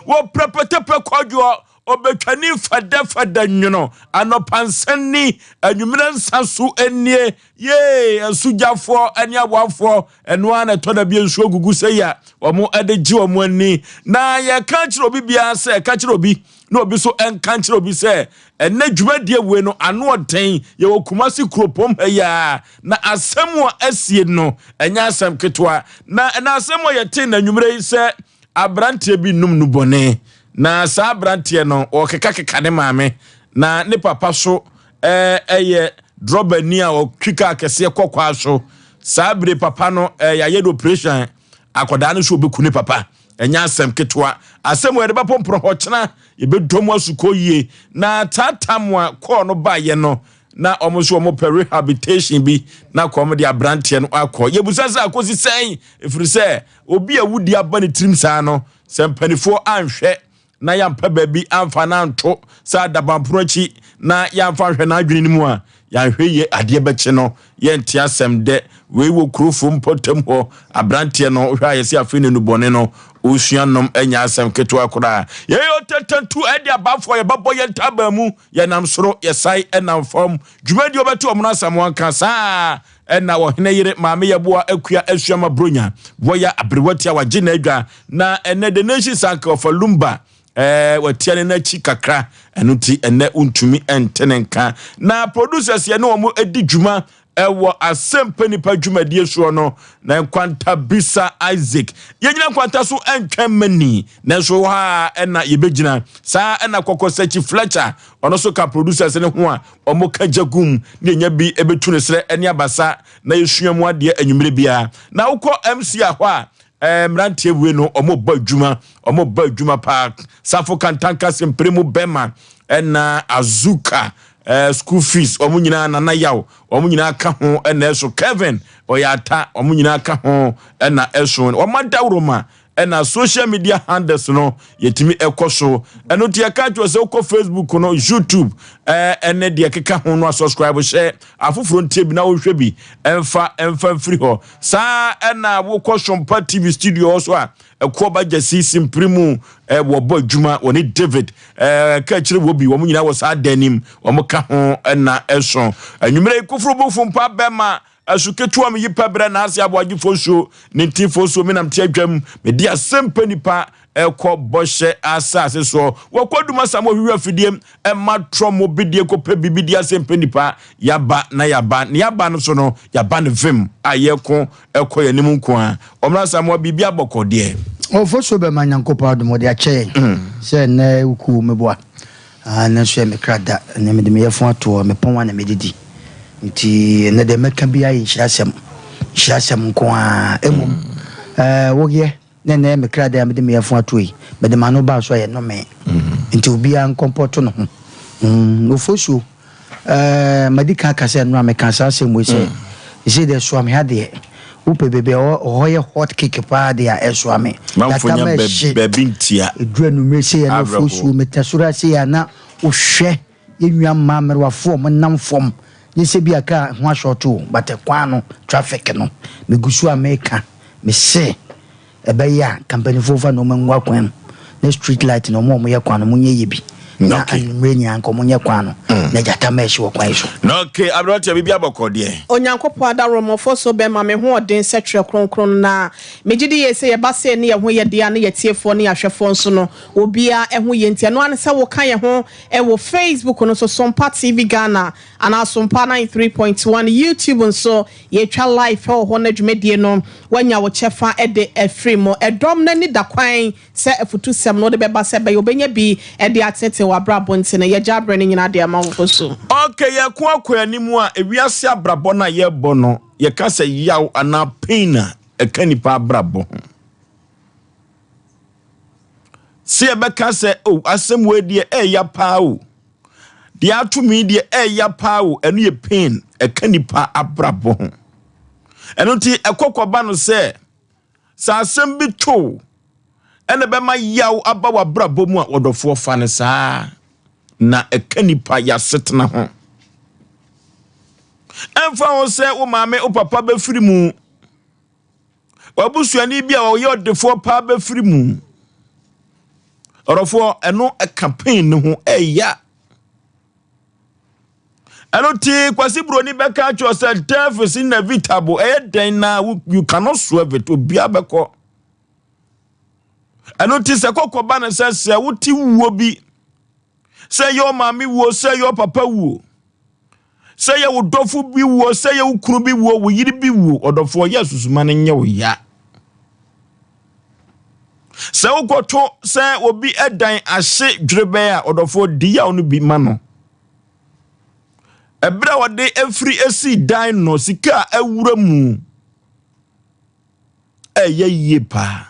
Wɔ prɛpɛtɛpɛ kɔdwoɔ, ɔbɛtwani fɛdɛfɛdɛ nwono, anɔpa nsa ni, anwummerɛ nsa so nie. Yee, asugyafoɔ ne aboafoɔ, ɛno ara na ɛtɔ da bi nsuo gugu sɛ yi a wɔn de gye wɔn ani. Na yɛka kyerɛ obi biara sɛ, ɛka kyerɛ obi na obi so nka nkyerɛ obi sɛ, ɛnɛ dwumadie wei no ano ɔden. Yɛwɔ Kumasi kuropɔn ha yi a, na asɛm a asie no ɛnyɛ asɛm ketewa. Na ɛna asɛm a yɛte na anwummerɛ yi sɛ aberanteɛ bi num no bɔne, na saa aberanteɛ no ɔkekakeka ne maame, na ne papa so ɛyɛ drɔbani a ɔtwi kaa kɛseɛ kɔ kwaa so. Saa bere papa no yɛayɛ no operation, akwadaa no so ɔbɛku ne papa. Ɛnyɛ asɛm ketewa. Asɛm wɔ yɛde bɛpɔmporɔ hɔ kyena, yɛbɛdɔ mu asukɔ yie. Na taatam a kɔɔ no baeɛ no, na wɔn nso wɔn pɛ rehabilitation bi na kɔ wɔn de aberanteɛ no akɔ. Yɛbusa sɛ akɔsi sɛn, ɛfiri sɛ obi a wudi aba ne tirim saa no, sɛ mpanimfoɔ anhwɛ na yɛampa baabi amfa no anto sɛ adabanpono akyi na yɛamfa nhwɛ n'adwene no mu a, yɛanhwɛ yie adeɛ bɛkye no, yɛnte asɛm dɛ. Wei wɔ kurofo mpɔtam hɔ. Aberanteɛ no wohwɛ a yɛsɛ afei ne nubɔne no ɔsua nom, ɛnyɛ asɛm ketewa koraa. Yɛyɛ ɔtɛtɛntu ɛde abafoɔ yɛbɛbɔ yɛn ntaban mu, yɛnam soro, yɛsae ɛnam fam. Dwumadie wobɛte ɔmono asɛm wanka saa ɛna ɔhene yere maame yɛboa akua asuama bronya wɔyɛ aberewati a wagye n'adwa. Na ɛnɛ the nation sanka ɔfa lumba watia ne n'akyi kakra, ɛno nti ɛnɛ wontumi ɛnte ne nka. Na producers yɛne wɔn adi dwuma ɛwɔ asɛmpa nipa dwumadie soɔ no, na Nkwanta Bisa Isaac, yɛgyina nkwanta so ɛntwɛn mani, nanso wɔ ha ɛna yɛbɛgyina saa. Ɛna Kɔkɔ Sɛkyi Fletcher, ɔno nso ka producers ne ho a ɔmo ka gya gum ne yɛnya bi ɛbɛtu ne serɛ ɛne abasa na yɛsua mu adeɛ anwummerɛ biara. Na wokɔ MC a hɔ a, mmeranteɛ wei no ɔmo bɔ adwuma, ɔmo bɔ adwuma paa. Safo Kantanka sempere mu bɛma ɛna Azuka, school fees, ɔmo nyinaa, Nana Yaw, ɔmo nyinaa ka ho. Ɛna ɛso Kevin ɔyɛ ata, ɔmo nyinaa ka ho. Ɛna ɛso ɔmo adaworoma ɛna social media handles no yɛtumi ɛkɔ so. Ɛno nti yɛka kyerɛ sɛ wokɔ Facebook no, YouTube, ɛne deɛ keka ho no, asubscribe hyɛ afoforɔ ntie bi na wohwɛ bi ɛmfa ɛmfa mfiri hɔ saa. Ɛna wokɔ Sompa TV studio hɔ so a, ɛkoɔ ba gyasi simpiri mu, wɔbɔ adwuma wɔne David ka kyerɛ wɔ bi, wɔn nyinaa wɔ saa dan nim, wɔn ka ho. Ɛna ɛso anwummerɛ yi koforo bofo mpa bɛma asu ketewa mu yi pɛ berɛ na ase aboagyefoɔ nsuo ne ntifoɔ nsuo menam te adwam mede asɛmpa nipa ɛkɔ bɔhyɛ asase soɔ. Wɔkɔ duma sa mo hwehwɛ afidie ɛma trɔ mo bidie kɔpɛ biribi di asɛmpa nipa. Yaba na yaba ne yaba no so no, yaba ne vim a yɛko ɛkɔ yɛn anim nko a ɔmra Samoa biribi abɔkɔ deɛ. Ɔfo so bɛma Nyankopɔn adom ɔde akyɛ yɛn sɛ nnɛ wokuo meboa ɛno nso yɛ me kra da. Ɛnɛ mede meyɛfo atoɔ mepɔn a na medidi, nti ɛnɛ deɛ mɛka bi ayɛ nhyirasɛm, nhyirasɛm nko a. Mmom woyɛ na ɛnɛ yɛ me kra da a mede meyɛfo atoɔ yi, mede m'ano baa so a yɛ nnome, nti obiara nkɔmpɔto ne ho. Ofosuo, madi kan aka sɛ nnora meka saa asɛm wei sɛ ɛsei deɛ soa me ha deɛ wopɛ baabi a ɔhɔ yɛ hot cake paa deɛ a ɛsoa me. Manfo nya baabi ntia. Ɛduru anummerɛ sei a na ofosuo meta soro ase a na wohwɛ yɛnnua mmaa mmerewafoɔ a wɔnam fam nye sɛ bi a kaa ho asɔɔto o, but kwan no traffic no megu so a meka mese ɛbɛyɛ a kampanimfoɔ fa nneɛma ngu akwan mu na street light na ɔmo a ɔmo yɛ kwan no ɔmo nyɛ yɛ bi na anwummerɛ nyinaa nka ɔmo nyɛ kwan no na gyata ma ɛhye wɔ kwan yi so. Na okay, aberanteɛ, biribi abɔkɔ deɛ. Onyankopɔn adaworomɔfo so bɛma me ho ɔden sɛ Twerɛ Kronkron no, na megye di yie sɛ yɛba sei ne yɛn ho yɛ dea ne yɛtiefoɔ ne yɛahwɛfoɔ nso no obiara ho yie, nti ɛno ara ne sɛ woka yɛn ho wɔ Facebook no so, Sompa TV Ghana anaa Sompa 93.1, YouTube nso yɛtwa live wɔ hɔ na dwumadie no woanya wo kyɛfa de afiri mu. Ɛdɔm no ani da kwan sɛ afutusɛm no wode bɛba sɛ ɛbɛyɛ wobɛnya bi de atenetene w'abrabɔ, nti no yɛgya berɛ no nyinaa de ama wo so. Okay, yɛko akɔ anim a, ewiase abrabɔ no a yɛrebɔ no, yɛka sɛ yaw anaa pain a ɛka nipa abrabɔ ho. Sɛ yɛbɛka sɛ, oh, asɛm wei deɛ ɛɛya paa o, deɛ ato me deɛ ɛɛya paa o, ɛno yɛ pain ɛka nipa abrabɔ ho. Ɛno nti ɛkɔ kɔba no sɛ sɛ asɛm bi to ɛna bɛma yaw aba w'abrabɔ mu a, wɔdɔfoɔ fa no saa na ɛka nipa yɛasetena ho. Ɛmfa ho sɛ wo maame, wo papa bɛfiri mu, w'abusuani bi a ɔyɛ ɔdefoɔ paa bɛfiri mu, Ɔdɔfoɔ, ɛno ɛka pain no ho ɛya. Ɛno nti Kwasi Buroni bɛka akyerɛ sɛ death is inevitable. Ɛyɛ dɛn na you cannot swerve it. Obiara bɛkɔ. Ɛno nti sɛ kɔkɔ ba no sɛ sɛ wote wuo bi, sɛ yɛ ɔmaame wuo, sɛ yɛ ɔpapa wuo, sɛ yɛ wo dɔfo bi wuo, sɛ yɛ wo kunu bi wuo, wo yere bi wuo, ɔdɔfoɔ yɛ susuma no nyɛ wo ya. Sɛ wokɔto sɛ obi dan ahye dwerebɛn a, ɔdɔfoɔ di yaw no bi ma no. Ɛberɛ a wɔde afiri asi dan no, sika a awura mu ɛyɛ yie paa.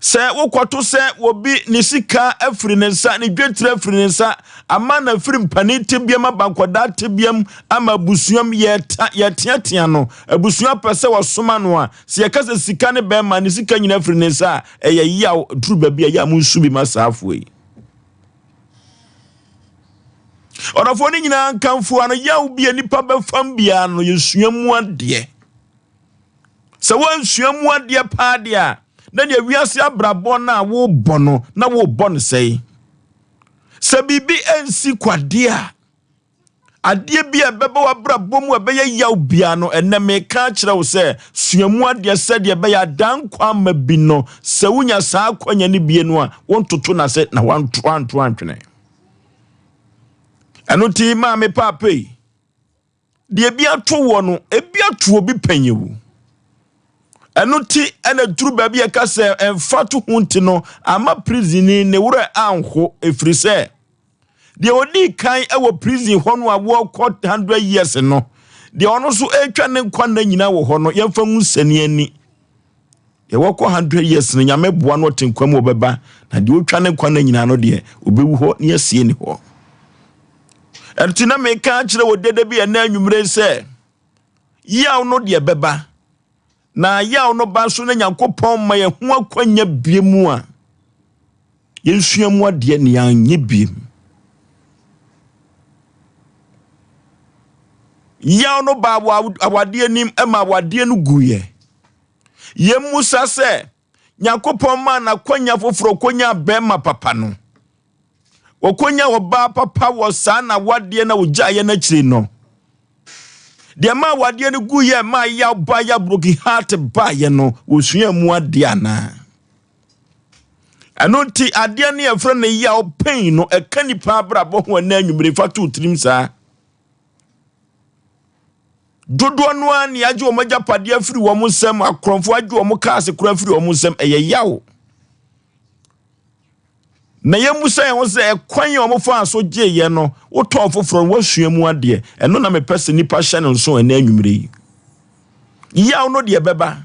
Sɛ wokɔto sɛ obi ne sika afiri ne nsa, ne dwetire afiri ne nsa, ama no afiri mpanin tebeam aba nkwadaa tebeam ama abusuam yɛteatea no, abusua pɛ sɛ wɔsoma no a, sɛ yɛka sɛ sika ne bɛrima ne sika nyina afiri ne nsa a, ɛyɛ yaw duru baabi a yɛ a monsu bi ma saa afoɔ yi. Ɔdɔfoɔ no nyinaa nkamfoɔ ano yaw bi a nipa bɛfam biara no, yɛsua mu adeɛ. Sɛ woansua mu adeɛ paa deɛ a, na deɛ wiase abrabɔ no a wobɔ no, na wobɔ no sɛe. Sɛ biribi ansi kwadeɛ a, adeɛ bi a ɛbɛba w'abrabɔ mu a ɛbɛyɛ yaw biara no, ɛnnɛ meka akyerɛ wo sɛ, sua mu adeɛ sɛdeɛ ɛbɛyɛ adaa nkwa ama bi no, sɛ wonya saa akwanya no bie no a, wontoto no ase na wanto antwene. Ɛno nti maame paapa yi, deɛ ebi ato wɔ no, ebi ato obi panyin o. Ɛno ti ɛna duru baabi a ɛka sɛ ɛmfa to ho nti no, ama prison ni ne werɛ anho, ɛfiri sɛ deɛ ɔdii kan wɔ prison hɔ no a wɔkɔ 100 years no, deɛ ɔno nso ɛretwa ne nkwa nna nyinaa wɔ hɔ no, yɛmfa ngu nsani ani. Deɛ wɔkɔ 100 years no, Nyame boa no ɔte nkwa mu ɔbɛba, na deɛ ɔtwa ne nkwa nna nyinaa no deɛ, ɔbɛwu hɔ ne asie ne hɔ. Ɛno ti na meka akyerɛ wɔ dede bi ɛnɛ anwummere sɛ, yaw no deɛ bɛba, na yaw no ba nso na Nyankopɔn ma yɛn ho akwanya bie mu a, yɛnsua mu adeɛ ne yɛanyɛ bie mu. Yaw no ba awadeɛ nim ma awadeɛ no guiɛ. Yɛmmusa sɛ, Nyankopɔn maa n'akwanya foforɔ kɔnya bɛrima papa no. Wɔkɔnya ɔbaa papa wɔ saa n'awadeɛ na wɔgyaeɛ no akyiri no. Deɛ ma awadeɛ no guiɛ ma yaw ba ya broken heart baeɛ no, wɔsua mu adeɛ anaa? Ɛno nti adeɛ no yɛfrɛ no yaw pain no, ɛka nipa abrabɔ ho ɛnɛ anwummere fa to tirim saa. Dodoɔ no ara ne agye wɔn agyapadeɛ afiri wɔn nsam, akorɔmfoɔ agye wɔn kaase koraa afiri wɔn nsam, ɛyɛ yaw. Na yɛmmusa yɛn ho sɛ ɛkwan a wɔfaa so gyeeɛ no, wotɔɔ foforɔ no, woasua mu adeɛ. Ɛno na mepɛ sɛ nnipa hyɛ no nso ɛnɛ anwummere yi. Yaw no deɛ bɛba.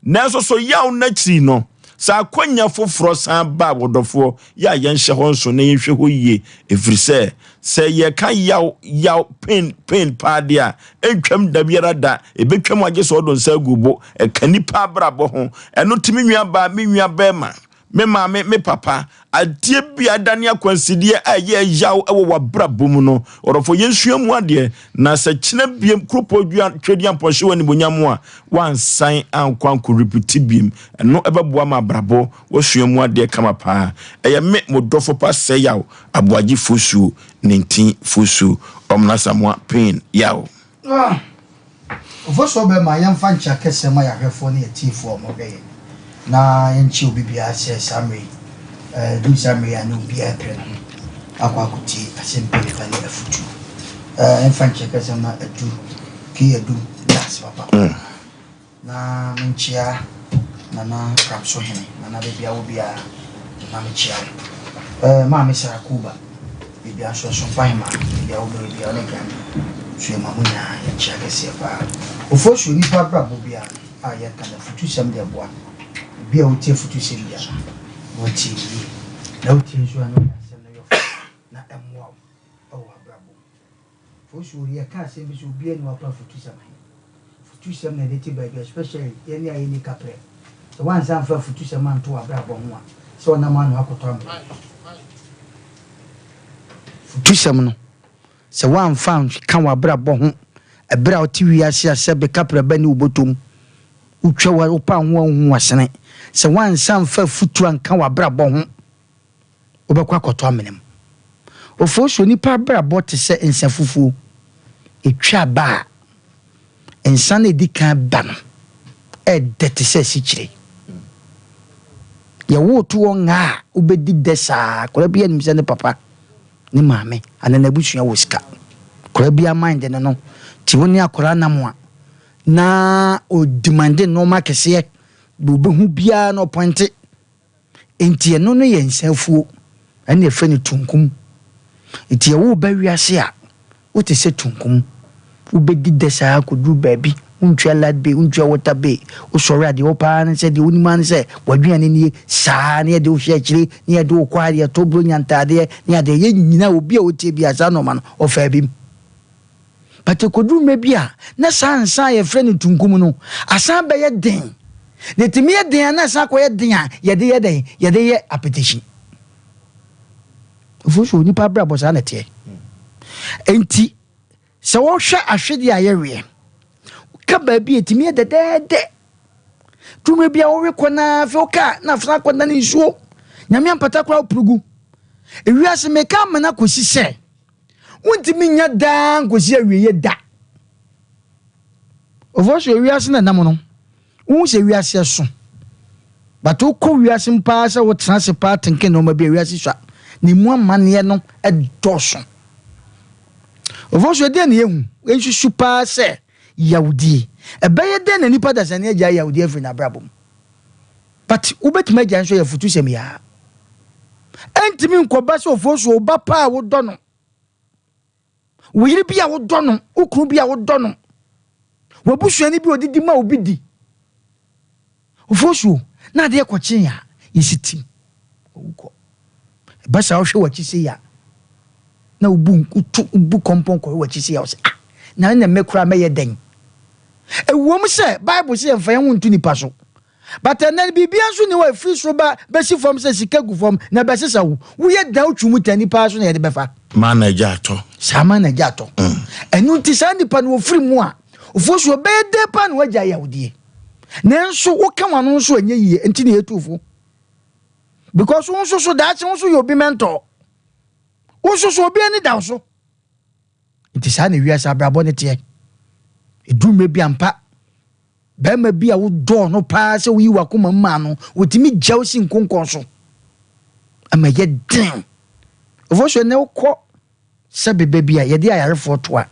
Nanso so yaw no akyiri no, sɛ akwanya foforɔ san ba a, wɔdɔfoɔ, yɛ a yɛnhyɛ hɔ nso na yɛnhwɛ hɔ yie, ɛfiri sɛ, sɛ yɛka yaw, yaw, pain, pain paa deɛ a, ɛntwam da biara da, ɛbɛtwam agye sɛ ɔdo nsa agu bo, ɛka nnipa abrabɔ ho. Ɛno nti me nua baa, me nua bɛrima, me maame, me papa, adeɛ bi a adane akwansideɛ a ɛyɛ yaw wɔ w'abrabɔ mu no, ɔdɔfoɔ, yɛnsua mu adeɛ, na sɛ kyena biem kuropɔn dua twedeampɔn hyɛ w'animuonyam a, woansan ankɔ ankɔ repiti biem. Ɛno ɛbɛboa ma abrabɔ wasua mu adeɛ kama paa. Ɛyɛ me, mo dɔfo pa sɛ yaw, Aboagye Fosuo, Nintin Fosuo, Ɔmena Asamoah, Pain, Yaw. Ah! Ofosuo bɛma yɛmfa nkyea kɛseɛ ma yɛn ahwɛfoɔ ne yɛn atiefoɔ a wɔhwɛ yɛn, na yɛnkyea obi biara sɛ saa mmerɛ yi, ɛduru saa mmerɛ yi a na obiara repere ne ho akɔ akɔtie asɛm pii ne afotuo. Yɛmfa nkyea kɛseɛ ma Adu, Kay Adu, meda ase papa. Na menkyea Nana Pramso Hene, Nana baabi a wɔ biara, Nana mekyea wo. Maame Sarah Kuba, baabi a nso Ɛsompa Hemaa, baabi a wɔ biara, ɔne Granny nso yɛma mo nyinaa yɛnkyea kɛseɛ paa. Ofosuo, nnipa abrabɔ biara no a yɛka no, afutusɛm deɛ boa. Obi a ɔtie afutusɛm biara no, na watie no yie. Na wotie nso a na wonya asɛm no yɔfo na ɛmmoa wo wɔ w'abrabɔ mu. Fosuo, yɛka asɛm bi sɛ obiara nni hɔ a ɔpɛ afutusɛm he. Afutusɛm na yɛde te baabi especially yɛne a yɛnni kaprɛ. Sɛ woansan amfa afutusɛm anto w'abrabɔ ho a, sɛ ɔnam ano akɔtɔ amena mu. Afutusɛm no, sɛ woamfa anka w'abrabɔ ho ɛberɛ a wote wiase a sɛbe kaprɛ ba nni wo bɔtɔ mu. Wotwa wo wopa ho a wohu w'asene. Sɛ woansa amfa afutuo anka w'abrabɔ ho, wobɛkɔ akɔtɔ amena mu. Ofosu, onipa abrabɔ te sɛ nsa fufuo. Ɛtwa ba a, nsa no a ɛdi kan ba no, ɛdɛ te sɛ asikyire. Yɛwoo to hɔ ngaa a, wobɛdi dɛ saa. Akwadaa biara nim sɛ ne papa, ne maame anaa n'abusua wɔ sika. Akwadaa biara mind no no, nti wo ne akwadaa nam a, na ɔdemande nnoɔma akɛseɛ, deɛ ɔbɛhu biara na ɔpɔinte. Enti ɛno no yɛ nsa afuo, ɛna yɛfrɛ no tunkum. Nti yɛwo wo ba wiase a, wote sɛ tunkum. Wobɛdi dɛ saa kɔduru baabi, wontua light bill, wontua water bill. Wosɔre a, deɛ wopɛ ara ne sɛ, deɛ wonim ara ne sɛ w'aduane nie, saa na yɛde wo hwɛ akyire, na yɛde wo kɔ a, yɛtɔ buronya ntaadeɛ ne adeɛ. Yɛn nyinaa, obi a ɔtie biara, saa nnoɔma no, ɔfaa bi mu. But ɛkɔduru mmerɛ bi a, na saa nsa a yɛfrɛ no tunkum no, asan bɛyɛ den. Na ɛtumi yɛ den a, na ɛsan akɔyɛ den a, yɛde yɛ dɛn? Yɛde yɛ apetehyi. Ɛfiri sɛ onipa abrabɔ saa na ɛteɛ. Enti, sɛ wɔhwɛ ahwedeɛ a yɛweɛ, woka baabi a ɛtumi yɛ dɛdɛɛdɛ. Duru mmerɛ bi a wowe kɔ no ara, afei woka a, na afei akɔdane nsuo. Nyame ampata koraa wopurugu. Ewiase meka amena kɔsi sɛ, Wontumi nnya daa nkosi awieɛ da. Of so ewiase na ɛnam no, wohu sɛ wiase ɛso. But wokɔ wiase mu paa sɛ wotena ase paa tenke nneɛma bi a wiase sua na emu amanneɛ no dɔɔso. Of so ɛdeɛn na yɛhu? Yɛnsusu paa sɛ yawdie. Ɛbɛyɛ dɛn na nipa dasani agyae yawdie afiri n'abrabɔ mu? But wobɛtumi agyae nso yɛ afutusɛm yi ara. Ɛntumi nkɔba sɛ ofosuo wo ba paa a wodɔ no, wo yere bi a wodɔ no, wo kunu bi a wodɔ no, w'abusuani bi a ɔdidi ma obi di. Ofosuo na adeɛ kɔkye a yɛsi tim owu kɔ. Ɛba saa wohwɛ w'akyi sei a na wobu wotu wobu kɔmpɔn kɔhwɛ w'akyi sei a wosɛ ah na ɛna me koraa mɛyɛ dɛn? Ɛwom sɛ Bible sɛ yɛmfa yɛn ho nto nipa so. But ɛnnɛ no biribiara nso nni hɔ a ɛfiri soro ba bɛsi fam sɛ sika gu fam na ɛbɛsesa wo. Woyɛ dan wotwi mu tɛn nipa ara so na yɛde bɛfa. Ma na agya atɔ. Saa ma na agya atɔ. Ɛno nti saa nipa no ɔfiri mu a, ofosuo bɛyɛ dɛn paa na wagyae yawdie. Nanso woka w'ano nso ɛnyɛ yie nti na yɛtu fo. Because wo nso so daakye wo nso yɛ obi mentor. Wo nso so obi ani da wo so. Nti saa na wiase abrabɔ no teɛ. Ɛduru mmerɛ bi ampa Barima bi a wodɔɔ no paa sɛ woyi w'akoma mu maa no, otumi gya wo si nkonkɔn so ma ɛyɛ den. Ɛfɔ so ɛnɛ wokɔ sɛbe baabi a yɛde ayarefoɔ to a,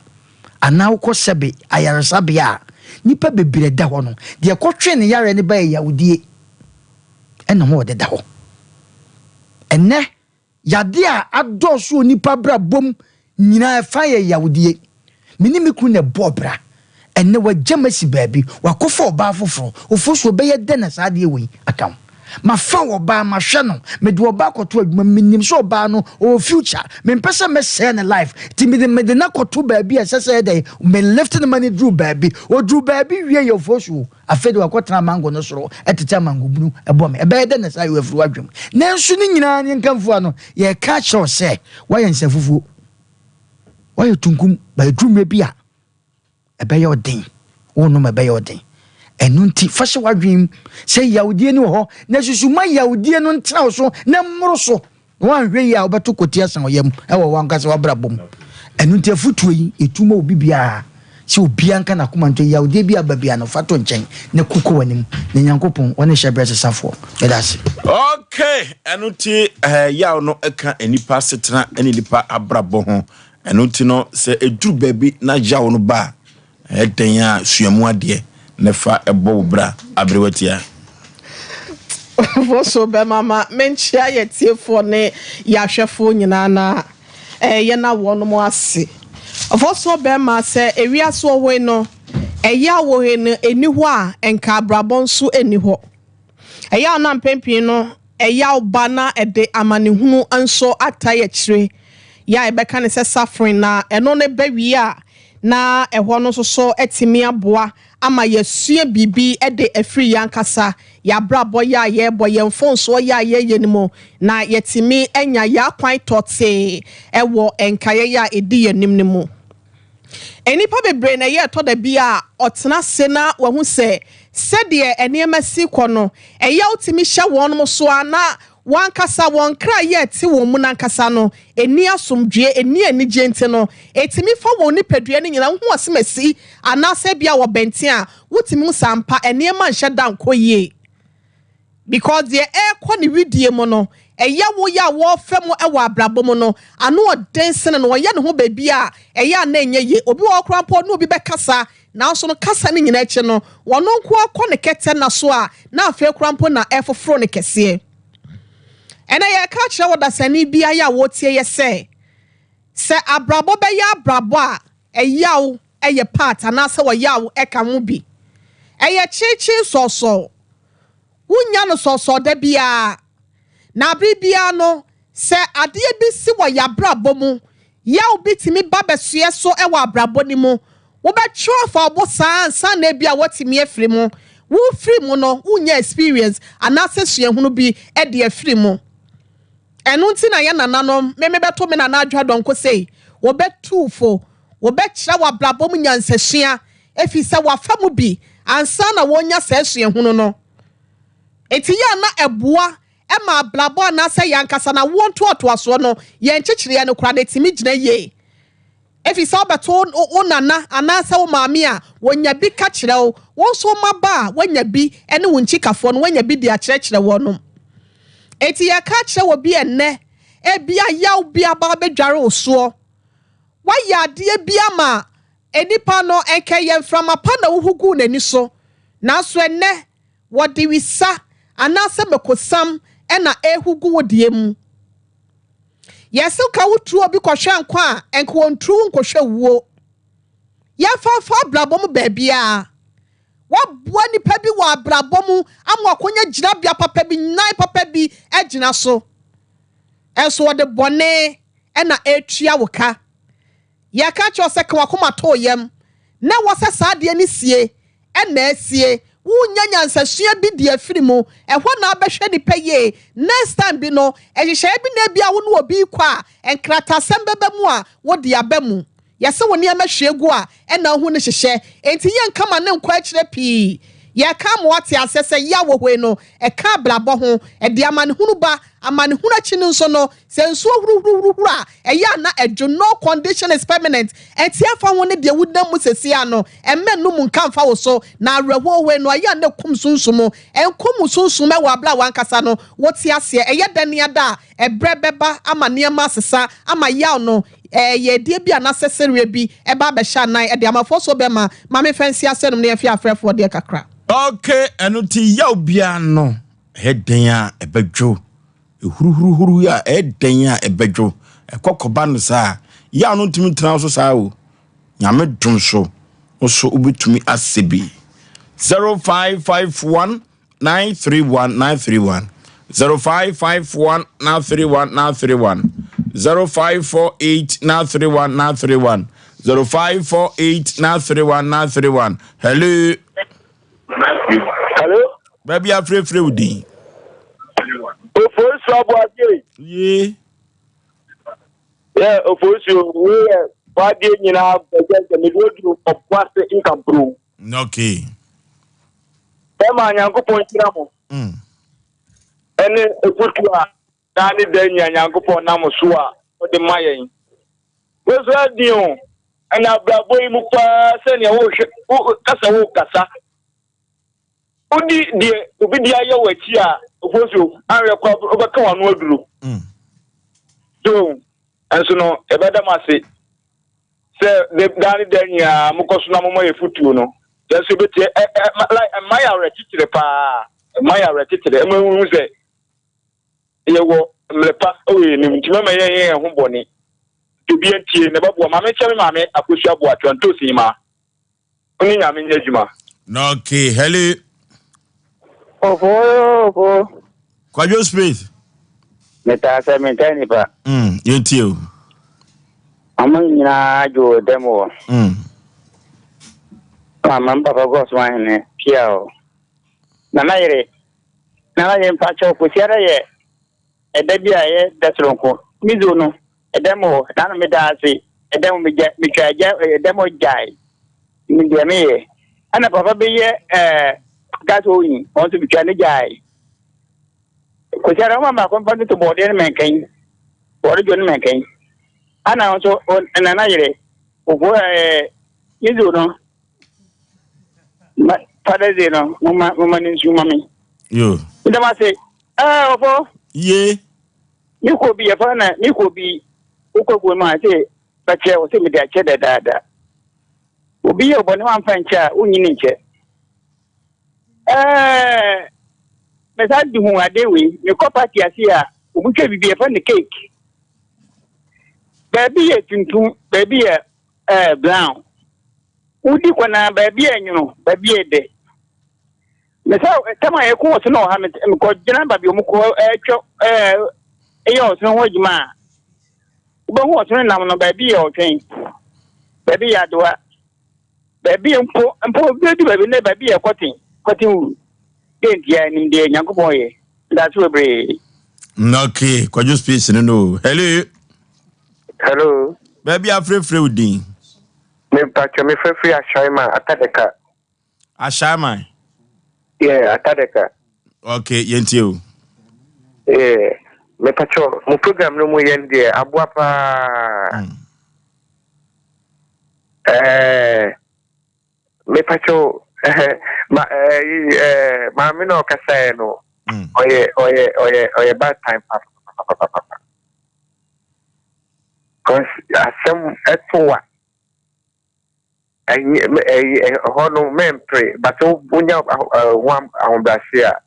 anaa wokɔ sɛbe ayaresabea a, nnipa bebree da hɔ no, deɛ ɛkɔtwe ne yareɛ no ba yɛ yawdie ɛna ho ɔde da hɔ. Ɛnɛ Yadeɛ a adɔɔso wɔ nnipa abrabɔ mu nyinaa ɛfa yɛ yawdie. Me ne me kunu na ɛbɔɔ bra. Ɛnnɛ wagya me asi baabi, wakɔfa ɔbaa foforɔ. Ofosuo, ɛbɛyɛ dɛn na saa adeɛ wei aka wo? Mafa ɔbaa, mahwɛ no, mede ɔbaa kɔto adwuma mu, menim sɛ ɔbaa no ɔwɔ future, mempɛ sɛ mɛsɛe ne life, nti mede mede no akɔto baabi a ɛsɛ sɛ ɛyɛ dɛn, me lift no ma no duru baabi. Ɔduru baabi wie yɛ Ofosuo. Afei de wakɔtena amango no soro tete amango bunu bɔ me. Ɛbɛyɛ dɛn na saa ayewa afiri w'adwene mu? Nanso ne nyinaa ne nkamfua no, yɛreka akyerɛ wo sɛ woayɛ nsafufuo, woayɛ tunkum, ba ɛduru mmerɛ bi a ɛbɛyɛ wo den, wonom ɛbɛyɛ wo den. Ɛno nti fa hyɛ w'adwene mu sɛ yawdie no wɔ hɔ, na susu ma yawdie no ntena wo so na mmoro so. Na woanhwɛ yie a wobɛto kɔti asan wo yam wɔ w'ankasa w'abrabɔ mu. Ɛno nti afotuo yi, ɛtu ma obi biara sɛ obiara nka n'akoma nto yawdeɛ bi aba biara no fa to nkyɛn na ku kɔ w'anim na Nyankopɔn ɔne hyɛbrɛ sesafoɔ. Meda ase. Okay, ɛno nti eh, yaw no ka nnipa asetena ne nnipa abrabɔ ho. Ɛno nti no, sɛ ɛduru baabi na yaw no ba a, Ɛyɛ dɛn a sua mu adeɛ na fa bɔ wo bra aberewa tia. Wo so bɛma ma menkyea yɛ tiefoɔ ne yɛ ahwɛfoɔ nyinaa na yɛna wɔnom ase. Ɔfɔsoɔ bɛma sɛ ewiase wɔ hɔ yi no ɛyaw wɔ hɔ yi no ɛni hɔ a nka abrabɔ nso ɛni hɔ. Ɛyaw no a mpɛn pii no ɛyaw ba na ɛde amanehunu nso atae akyire, yɛ a yɛbɛka no sɛ suffering, na ɛno no ba wie a, na ɛhɔ no nso so atumi aboa ama yɛasua biribi de afiri yɛn ankasa yɛn abrabɔ yɛ a yɛrebɔ, yɛn mfomsoɔ yɛ a yɛreyɛ no mu, na yɛatumi anya yɛn akwan tɔtee wɔ nkaeɛ yɛ a ɛdi yɛn anim no mu. Nnipa bebree na ɛyɛ ɛtɔ da bi a ɔtena ase na wahu sɛ Sɛdeɛ nneɛma si kɔ no, ɛyaw tumi hyɛ wɔn so ara na wɔn ankasa wɔn kra yɛ te wɔn mu no ankasa no, ɛnni asomdwoeɛ, ɛnni anigyeɛ nti no, ɛtumi fa wɔn nipadua no nyinaa. Wohu asemasi anaasɛ ebia wɔbɛnten a, wotumi hu sɛ ampa nneɛma nhyɛ da nkɔ yie. Because deɛ ɛrekɔ ne wedeɛ mu no, ɛyɛ wo yɛ a wɔrefa mu wɔ abrabɔ mu no, ano ɔden sene no, ɔyɛ ne ho baabi a ɛyɛ a na ɛnyɛ yie. Obi wɔ hɔ koraa mpo ɔne obi bɛkasa, nanso no kasa no nyinaa akyi no, ɔno nko ara kɔ ne kɛtɛ nna so a, na afei koraa mpo na ɛrefoforo no kɛseɛ. Ɛnɛ yɛreka akyerɛ ɔdasani biara a wɔretie yɛ sɛ, sɛ abrabɔ bɛyɛ abrabɔ a, ɛyaw yɛ part anaasɛ ɔyaw ka ho bi. Ɛyɛ kyeekyee sɔɔsɔɔ. Wonnya no sɔɔsɔɔ da biara. Na bere biara no, sɛ adeɛ bi si wɔ yɛabrabɔ mu, yaw bi tumi ba bɛsoɛ so wɔ abrabɔ no mu. Wobɛtwerɛ afa wo bo saa ansa na ebia woatumi afiri mu. Wofiri mu no, wonya experience anaasɛ suahunu bi de afiri mu. Ɛno nti na yɛn nananom, me mebɛto me nana Adwoa Donkor sei, wɔbɛtu wo fo, wɔbɛkyerɛ wo abrabɔ mu nyansasua, ɛfiri sɛ wɔafa mu bi ansa na wɔrenya saa suahunu no. Enti yɛ a na ɛboa ma abrabɔ anaasɛ yɛn ankasa no awoɔ ntoatoasoɔ no, yɛn nkyekyereɛ no koraa no, ɛtumi gyina yie. Ɛfiri sɛ wobɛto wo nana anaasɛ wo maame a, wɔnya bi ka kyerɛ wo. Wo nso wo mma ba a, woanya bi ne wo nkyikafoɔ no, woanya bi de akyerɛkyerɛ wɔnom. Enti yɛka akyerɛ wɔ bi ɛnnɛ, ebia yaw bi aba abɛdware wo soɔ. Woayɛ adeɛ bi ama nnipa no, ɛnka ɛyɛ mframa pa na wohu guu n'ani so. Nanso ɛnnɛ, wɔde wisa anaasɛ makosam na ɛrehu gu wo deɛ mu. Yɛse nka woturu obi kɔhwɛ nkwa a, nka wɔnturu wo nkɔhwɛ wuo. Yɛmfa mfa abrabɔ mu baabiara. Woaboa nipa bi wɔ abrabɔ mu ama wakɔnya gyinabea papa bi, nan papa bi agyina so. Ɛnso wɔde bɔne na ɛretua wo ka. Yɛka kyerɛ wo sɛ ka w'akoma to wo yam na ɛwɔ sɛ saa adeɛ no sie na asie. Wonya nyansasua bi de afiri mu. Ɛhɔ na wobɛhwɛ nipa yie. Next time bi no, nhyehyɛeɛ bi na ebia wo ne obi rekɔ a, nkrataasɛm bɛba mu a, wode aba mu. Yɛse wo nneɛma hwie gu a, ɛna wohu no hyehyɛ. Enti yɛnka ma no nkɔ akyire pii. Yɛreka ama woate aseɛ sɛ yaw wɔ hɔ yi no, ɛka abrabɔ ho. Ɛde amanehunu ba. Amanehunu akyi no nso no, Sɛ nsuo huruhuruhuru a, ɛyɛ a na ɛdwo. No condition is permanent. Ɛnti ɛmfa ho ne deɛ wonam mu seesei ara no, ɛmma ɛno mu nka mfa wo so. Na awerɛhoɔ wei no, ɛyɛ a na ɛkum sunsum. Ɛnkum wo sunsum wɔ aberɛ a w'ankasa no wote aseɛ. Ɛyɛ dɛn ne ada a, ɛberɛ bɛba ama nneɛma asesa, ama yaw no, ɛyɛ ɛdeɛ bi anaasɛ sereɛ bi ɛba abɛhyɛ anan de ama. Fosuo bɛma, ma memfa nsi ase nom na yɛmfe afrɛfoɔ deɛ kakra. Ok, ɛno nti yaw biara no, ɛyɛ dɛn a ɛbɛdwo. Ehuruhuruhuru yi a ɛyɛ dɛn a ɛbɛdwo, ɛkɔ kɔba no saa a, yaw no ntumi ntena wo so saa o. Nyame dom so, wo so wobɛtumi asɛ bi. 0551 931 931 0551 931 931 0548 931 931 0548 931 931 Hello. Hello. Baabi afrɛfrɛ wo din. Ofosu Aboagye. Ye. Yɛ Ofosu wo yɛ wadeɛ nyinaa bɛgye sɛ mede waduru ɔboase nkampuro. Okay. Bɛma Nyankopɔn nhyira mo. Ɛne efutu a daa ne da nyina Nyankopɔn nam so a ɔde ma yɛn. Wosu adi o, ɛna abrabɔ yi mu paa sɛnea wohwɛ wo kasa wo kasa. Wodi deɛ obi de ayɛ wɔ akyi a, ofosuo anwɛ kɔ wobɛka w'ano aduro. Mm. So, ɛnso no, yɛbɛda mo ase sɛ daa ne daa nyinaa mokɔ so na moma yɛ fotuo no. Yɛn nso yɛbɛtie, ɛ ɛ like ɛma yɛ awerɛkyekyerɛ paa, ɛma yɛ awerɛkyekyerɛ, ɛma ehu sɛ yɛwɔ mmerɛ pa wɔ yɛn anim, nti mɛma yɛnyɛ yɛn ho bɔne. Nti obiara ntie na ɛbɛboa. Maame nkyɛ me maame Akosua Boatwa Ntosi Nyimaa. Wo ne Nyame nyɛ adwuma. Na okay, hello. Ofo ofo. Kwadwo space. Metaa sɛ mentaa nipa. Yɛntie o. Ɔmo nyinaa dwo dɛm wɔ. Mama mpapa gɔ so ahene pia o. Nana yere, nana yere mpakyɛw kosiada yɛ ɛda bi a ɛyɛ da soronko. Mizo no, ɛda mu hɔ, na ano meda ase, ɛda mu megya, metwa agya, ɛda mu gyae. Me deɛ meyɛ. Ɛna papa bi yɛ ɛɛ. Ka sɛ oyi, wɔn nso bitwa ne gyae. Kwasiada wɔma baako mfa ntoto bɔɔdeɛ ne mɛnkɛn, bɔɔde dwo ne mɛnkɛn. Ana nso nana yere, ofo ɛɛ Yesu no, ma Father's Day no, moma moma ne nsu ma me. Yo. Ndam ase. Ɛɛ ɔfo. Ye. Me kɔ bi yɛfa na me kɔ bi wokɔ kuo mu a sɛ bɛkyɛ wɔ sɛ mede akyɛ dadaada. Obi yɛ ɔbɔne wamfa nkyɛ a wonyi ne nkyɛ. Ɛɛ mɛsa di hu ade wei mekɔ party ase a obi twa biribi yɛfa ne cake. Baabi yɛ tuntum, baabi yɛ ɛɛ brown. Wodi kɔ na baabi yɛ nwono, baabi yɛ dɛ. Mesa tam a yɛkɔ wɔ so na ɔha mekɔ gyina baabi ɔmo kɔ ɛtwa ɛɛ ɛyɛ ɔsono ho adwuma a wobɛhu ɔsono nam no baabi yɛ ɔtwɛn, baabi yɛ adowa, baabi mpo mpo bɛdu baabi ne baabi yɛ kɔten kɔten wuru. Deɛ ntia nim deɛ Nyankopɔn yɛ. Ndaase bebree. Okay, Kwadwo space no no. Hello. Hello. Baabi afrɛfrɛ wo din. Mepatwa mefrɛfrɛ Ashaiman Atadeka. Ashaiman. Yeah, Atadeka. Okay, yɛntie o. Yeah, mepatwa mo program no mu yɛn deɛ aboa paa. Eh, mepatwa ma eh maame na ɔkasaeɛ no. Ɔyɛ ɔyɛ ɔyɛ ɔyɛ bad time papapapapapa. Cause asɛm ɛto wa. Ɛnyɛ ɛyɛ ɛhɔ no mɛmpere but wonya ho ahobrɛase a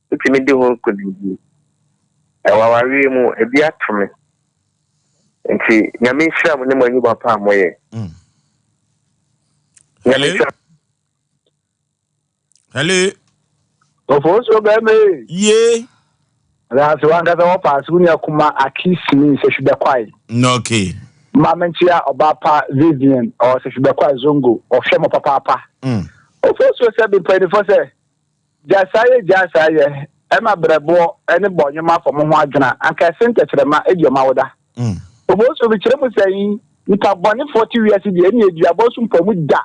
wotumi di ho nkonimdi. Ɛwɔ awareɛ mu ebi ato me. Nti Nyame nhyira mo ne mo anwuma pa a moyɛ. Nyame nhyira. Hello. Ofosuo bɛrima yi. Ye. Ase wankasa wɔ paase wo nua kuma Akisimi Sehwibɛkwae. Okay. Maame nkyia ɔbaa pa Vivian ɔwɔ Sehwibɛkwae Zongo ɔhwɛ mo papaapa. Ofosuo sɛ bi mpanyinfoɔ sɛ gya saa yɛ gya saa yɛ ɛma brɛboɔ ɛne bɔ nnwom afɔ mo ho adwena anka ɛse ntɛkyerɛma edi ɔma woda. Ofosuo bi kyerɛ mu sɛ yi nipa bɔnefoɔ te wiase deɛ ɛne aduabɔ so mpa mu da.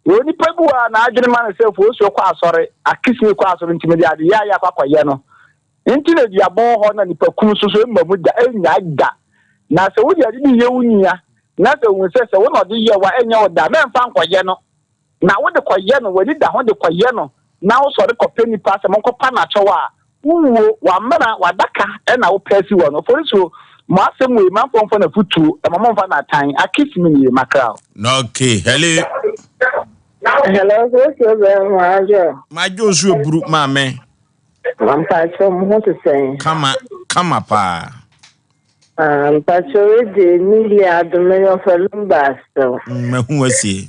Onipa bi wɔ a n'adwene ma no sɛ Ofosuo kɔ asɔre, Akisimi kɔ asɔre nti mede ade yɛ ayɛ akɔ akɔyɛ no. Nti na duabɔ wɔ hɔ na nipa kum nso so mma mu da, ɛnnyae da. Na sɛ wode ade bi yɛ wo nua na sɛ ohu sɛ sɛ wo na ɔde yɛɛ wo a ɛnyɛ wo da a, mɛmfa nkɔyɛ no. Na wode kɔyɛ no, w'ani da ho de kɔyɛ no na wosɔre kɔpɛ nipa sɛ monkɔpa no akyɛw a, Wo wuo, w'amena, w'adaka na wopɛ asi hɔ no. Oforisuo, mo asɛm wei, manfoɔ mfa no afutuo, ɛma momfa no atan. Akis me nie, makra o. Okay, hello. Hello, Oforisuo bɛn ho adwo? Madwo nso eburu maame. Mpakyɛ mo ho te sɛn? Kama, kama paa. Ah, mpakyɛ wei de ne yie adome ɔfɛ lumba asɛm. Mahu asie.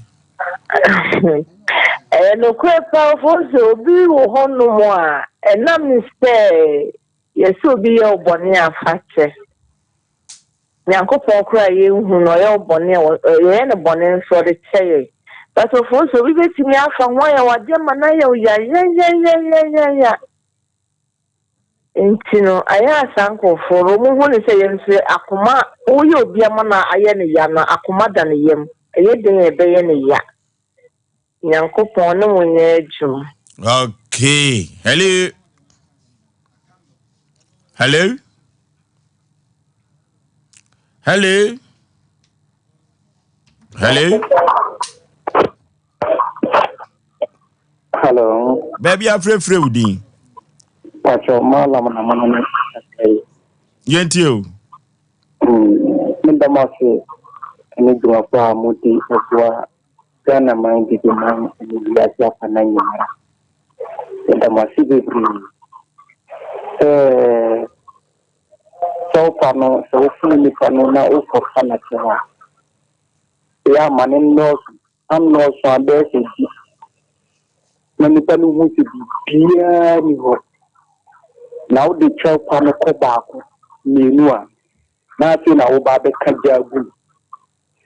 Ɛyɛ nokorɛ paa sɛ obi wɔ hɔnom a ɛnam ne sɛ yɛsɛ obi yɛ wo bɔne a fa kyɛ. Nyankopɔn koraa yɛnhu no ɔyɛ wo bɔne a yɛyɛ no bɔne nso ɔde kyɛ yɛn. But ofo sɛ obi bɛtumi afa ho ayɛ wo adeɛ ma no ayɛ wo yayayayayaya. Nti no ayɛ a saa nkurɔfoɔ no wɔn hu ne sɛ yɛn nso akoma woyɛ obi ama no ayɛ ne ya no akoma da ne yam. Ɛyɛ den a ɛbɛyɛ ne ya. Nyankopɔn ne mo nyɛ adwuma. Okay. Hello. Hello. Hello. Hello. Hello. Baabi afrɛfrɛ wo din. Pacho malam na mo ne Yɛntie o. Meda mo ase ne dwuma pa a mode aboa Ghana man, Bibi man ne wiase afana nyinaa. Meda mo ase bebree sɛ sɛ wofa no sɛ wofom nipa no na wokɔfa no kyɛw a ɛyɛ ama ne nnɔɔso annɔɔso a bɛyɛ sɛ di na nipa no hu sɛ biribiara ni hɔ na wode kyɛw pa no kɔ baako mmienu a na afei na woba abɛka gya agu mu.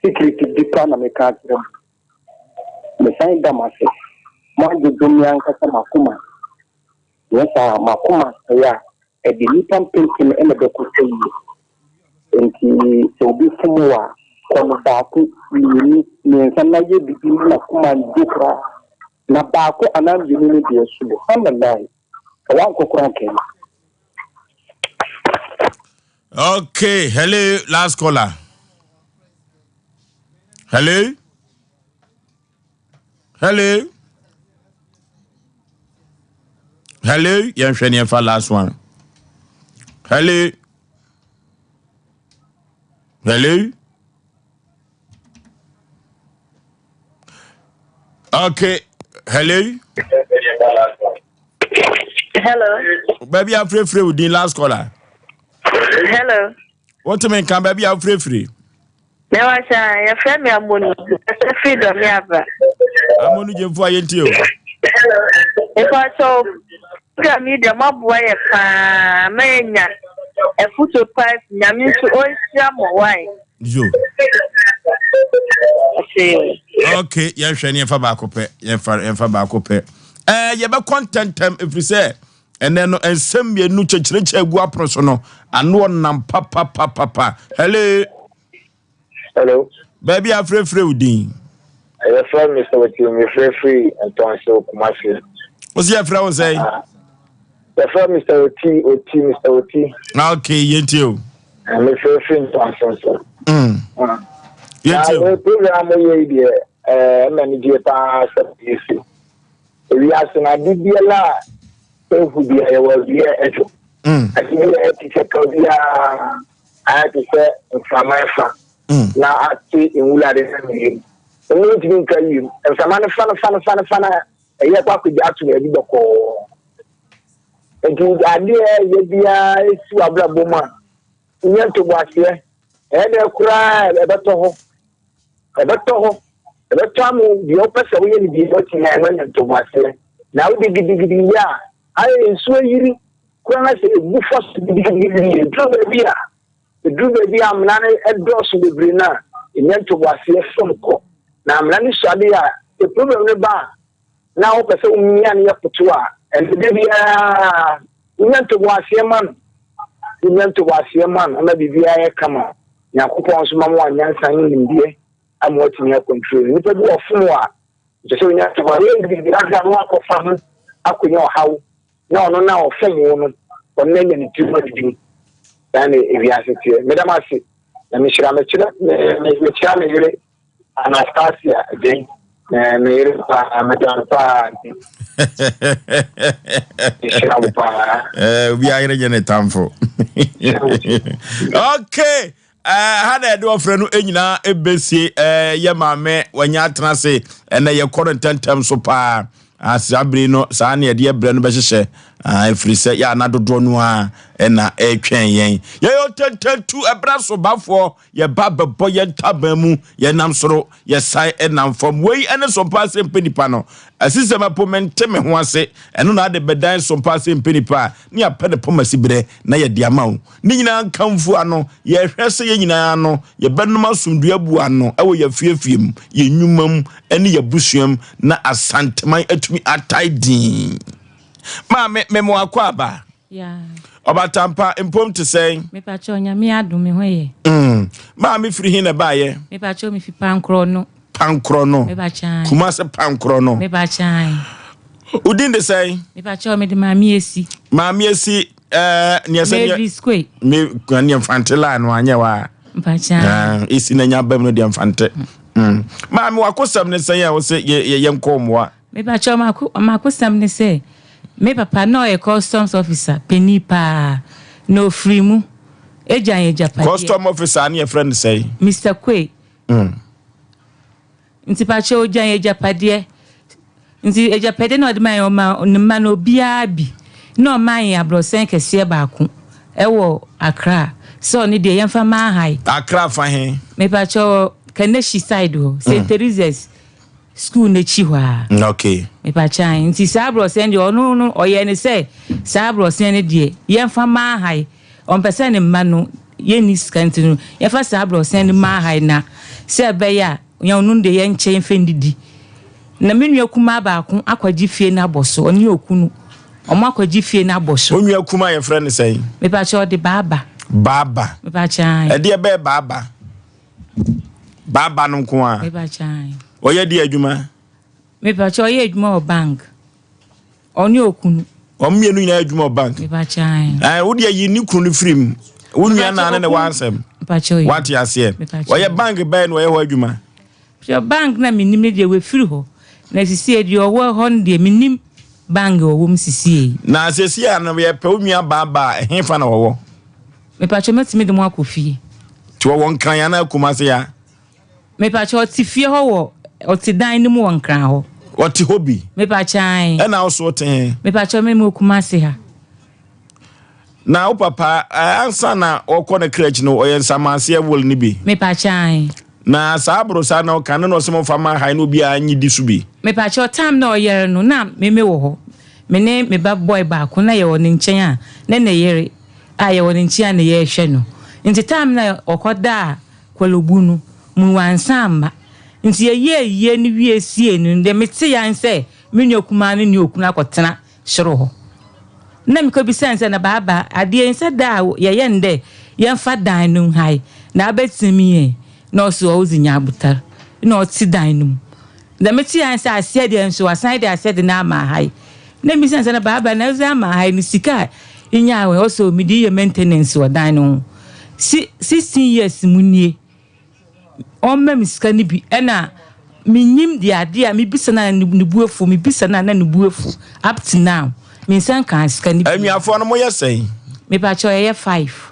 Secret bi pa na meka akyerɛ mo. Mesan da mo ase. Moadwodwo me ankasa m'akoma. Nyɛ saa a, m'akoma sɛe a, ɛde nnipa mpempem na ɛbɛkɔ sɛ yie. Enti sɛ obi fom wo a, kɔ no baako, mmienu, mmiɛnsa na yɛ biribi ma n'akoma ndwo koraa. Na baako anaa mmienu no deɛ, Subhanallah, sɛ wankɔ koraa anka ɛyɛ. Okay, hello, last caller. Hello? Hello? Hello? Yɛnhwɛ ne yɛmfa last one. Hello? Hello? Okay, hello? Hello. Baabi afirefire wo din last caller. Hello. Wotumi nka baabi afirefire. Mewasa, yɛfrɛ me Amonu. Ɛsɛ firi dɔme aba. Amonu gyemfo a yɛntie o. Mepatɔ program yi deɛ moaboa yɛ paa ma yɛnya afutuo paa fi Nyame nso ɔnhyira mo wae. Yo. Okay, yɛnhwɛ ne yɛmfa baako pɛ. Yɛmfa yɛmfa baako pɛ. Ɛɛ yɛbɛkɔ ntɛntɛm ɛfiri sɛ ɛnɛ no nsɛm mmienu kyɛkyerɛkyɛ agu apono so no ano ɔnam papapapapa. Hello. Hello. Baabi afrɛfrɛ wo din. Yɛfrɛ me sɛ wɔte mefrɛfiri Ntɔnso Kumasi. Wo sɛ yɛfrɛ wo sɛn? Ah, yɛfrɛ Mr. Oti Oti Mr. Oti. Ah, okay, yɛntie o. Ah, mefrɛfiri Ntɔnso nso. Mm. Ah. Yɛntie o. Na program yɛ yi deɛ ɛma ne gye paa sɛ yɛsi. Ewiase na ade biara a ehu bi a yɛwɔ awie ɛdwo. Mm. Ade biara ti sɛ ka biara ayɛ te sɛ mframa ɛfa mm. na ate nwura de na wiem. Ɛmu ntumi nka wiem. Mframa no fa no fa no fa no fa no ɛyɛ kɔ akɔgya ato baabi bɔkɔɔ. Nti adeɛ a ɛyɛ biara esi w'abrabɔ mu a nyɛ ntoboaseɛ. Ɛyɛ dɛ koraa ɛbɛtɔ hɔ. Ɛbɛtɔ hɔ. Ɛbɛtɔ ama wo deɛ wopɛ sɛ woyɛ no biara woatumi ayɛ no anya ntoboaseɛ. Na wode gidigidi yɛ a ayɛ nsuo ayiri koraa na sɛ ɛbu fa so gidigidigidi ɛduru baabi a ɛduru baabi a amena no ɛdɔɔso bebree no a ɛnya ntoboaseɛ fam kɔ. Na amena no suade a sɛ problem no ba a na wopɛ sɛ womia no yɛ koto a, ɛno da biara wonya ntoboaseɛ ma no. Wonya ntoboaseɛ ma no ama biribiara yɛ kama. Nyankopɔn nso ma mo anyansa ne nimdeɛ ama watumi akɔntro no. Nipa bi wɔ fom a, ɛsɛ sɛ wonya ntoboaseɛ biribiara na wakɔfa ho akɔnya ɔhaw na ɔno na ɔfom wo no, ɔno anya ne tirim adidi mu. Saa na ewiase teɛ. Meda mo ase na mehyira mekyerɛ mekyerɛ me yere Anastasia den na me yere paa meda no paa nti mehyira wo paa. Eh, obi ayere nyɛ ne tamfo. Okay. Eh, ha na yɛde ɔfrɛ no nyinaa ɛbɛsie eh, yɛ maame wanya atena ase ɛnɛ yɛkɔ no ntɛntɛm so paa ah, saa bere no saa ne yɛde ɛbrɛ no bɛhyehyɛ ah, ɛfiri sɛ yɛ ana dodoɔ no a ɛna ɛretwɛn yɛn yɛyɛ ɔtɛntɛntu ɛbrɛ so bafoɔ Yɛba bɛbɔ yɛn ntaban mu, yɛnam soro, yɛsan nam fam. Wei ne sompa ase mpɛ nipa no. Asisɛm ɛpo mente me ho ase. Ɛno na ade bɛdan sompa ase mpɛ nipa a, ne yɛapɛ ne poma siberɛ na yɛde ama wo. Ne nyinaa nkamfo ano, yɛhwɛ sɛ yɛn nyinaa ano, yɛbɛnom asomdwoeɛ abu ano wɔ yɛn afiefie mu, yɛn nnwuma mu ne yɛn abusua mu na Asanteman atumi atae dinn. Maame, mema wo akwaaba. Yeah. Ɔbatampa, mpom te sɛn? Mepakyɛw, Nyame adom, me ho yɛ. Mm. Maame firi he na ɛbaayɛ? Mepakyɛw, mefi Pankorɔ no. Pankorɔ no? Mepakyɛw. Kumase Pankorɔ no? Mepakyɛw. Wo din de sɛn? Mepakyɛw, mede Maame Esi. Maame Esi, ɛɛ, eh, neɛ sɛ Mavis Kwe. Me, neɛ mfante line no anyɛ wa. Mpakyɛw. Ah, esi na nya bam no deɛ mfante. Mm. Maame, wakosɛm ne sɛn a wo sɛ yɛ yɛ yɛnkɔ mmoa? Mepakyɛw mako makosɛm ne sɛ me papa na ɔyɛ customs officer panin paa na ofiri mu egya yɛn agyapadeɛ. Custom officer ne yɛfrɛ no sɛn? Mister Quay. Mm. Nti pakyɛw ogya yɛn agyapadeɛ nti agyapadeɛ na ɔde ma yɛn ɔma ne mma no obiara bi na ɔma yɛn abrɔsɛn kɛseɛ baako ɛwɔ Accra sɛ ɔno deɛ yɛmfa ma ahae. Accra fa he? Mepakyɛw Kaneshie side hɔ St. Teresa's. School n'akyi hɔ a. Okay. Mepakyɛ ahe nti saa abrɔsɛn deɛ ɔno no ɔyɛ ne sɛ saa abrɔsɛn no deɛ yɛnfa mma aha yi ɔmpɛ sɛ ne mma no yɛnni sika nti no yɛnfa saa abrɔsɛn no mma aha yi na sɛ ɛbɛyɛ a yɛn ɔno deɛ yɛnkyɛ yɛnfa ndidi na me nua kumaa baako akɔgye fie no abɔ so ɔne okunu ɔmo akɔgye fie no abɔ so. Wo nua kumaa yɛfrɛ no sɛn? Mepakyɛ ɔde baaba. Baaba. Mepakyɛ ahe. Ɛdeɛ bɛyɛ baaba. Baaba no nko a. Ɔyɛ deɛ adwuma. Mepakyɛ ɔyɛ adwuma wɔ bank. Ɔne okunu. Wɔn mmienu nyinaa yɛ adwuma wɔ bank. Mepakyɛ ae. Ɛɛ wo deɛ yi ne kunu no firi mu. Wo nua naa ne ne wɔ asɛm. Mepakyɛ oye. Wate aseɛ. Mepakyɛ. Ɔyɛ bank bɛn na ɔyɛ hɔ adwuma? Mepakyɛ bank na menim ne deɛ wafiri hɔ. Na sisie deɛ ɔwɔ hɔ no deɛ menim bank ɔwɔ mu sisie. Na siesie a no yɛpɛ wo nua baa baa ɛhefa na ɔwɔ? Mepakyɛ mɛtumi de mo akɔ fie. Ti ɔwɔ Nkran anaa Kumase ya? Mepakyɛ ɔte fie hɔ wɔ ɔte dan no mu wɔ Nkran hɔ. Ɔte hɔ bi. Mepakyɛ ae. Ɛna wo so wote he? Mepakyɛ me mewɔ Kumase ha. Na wo papa ansa na ɔkɔ ne kra akyi no ɔyɛ nsamanseɛ will no bi? Mepakyɛ ae. Na saa aboro saa na ɔka no na ɔsɛ momfa ma ha na obiara nye di so bi? Mepakyɛ time na ɔyɛre no na me me wɔ hɔ. Me ne me ba boy baako na yɛwɔ ne nkyɛn a ne ne yere a yɛwɔ ne nkyɛn a na yɛrehwɛ no. Nti time na ɔkɔ daa Korle-Bu no mu wɔannsan amma. Ntsi yɛyɛɛ ayie no wiee siee no no, deɛ metee ara nye sɛ me nua kumaa no nye okunu akɔtsena sor hɔ. Nna mekɔbisaa no sɛ, Na baaba, adeɛ yi nsa da a yɛyɛ no dɛ yɛmfa dan no nhae na abɛtsena mu yi ɛ? Na ɔse ɔwodze nya abotar. Nna ɔtse dan no mu. Dza metsee ara nye sɛ aseɛ deɛ nso wɔasan de aseɛ de no ama ha yi. Nna mibisa no sɛ, Na baaba, na edze ama ha yi no sika a inyaa wɔ he? Ɔse, Oh, mede yɛ maintenance wɔ dan no ho. Si 16 years mu nie, ɔmma me sika no bi. Ɛna mennyim deɛ adeɛ a mebisa no a na ne bo afu, mebisa no a na ne bo afu. Up to now, me nsa nkaa sika no bi. Anuafoɔ no moyɛ sɛn? Mepakyɛw yɛyɛ five.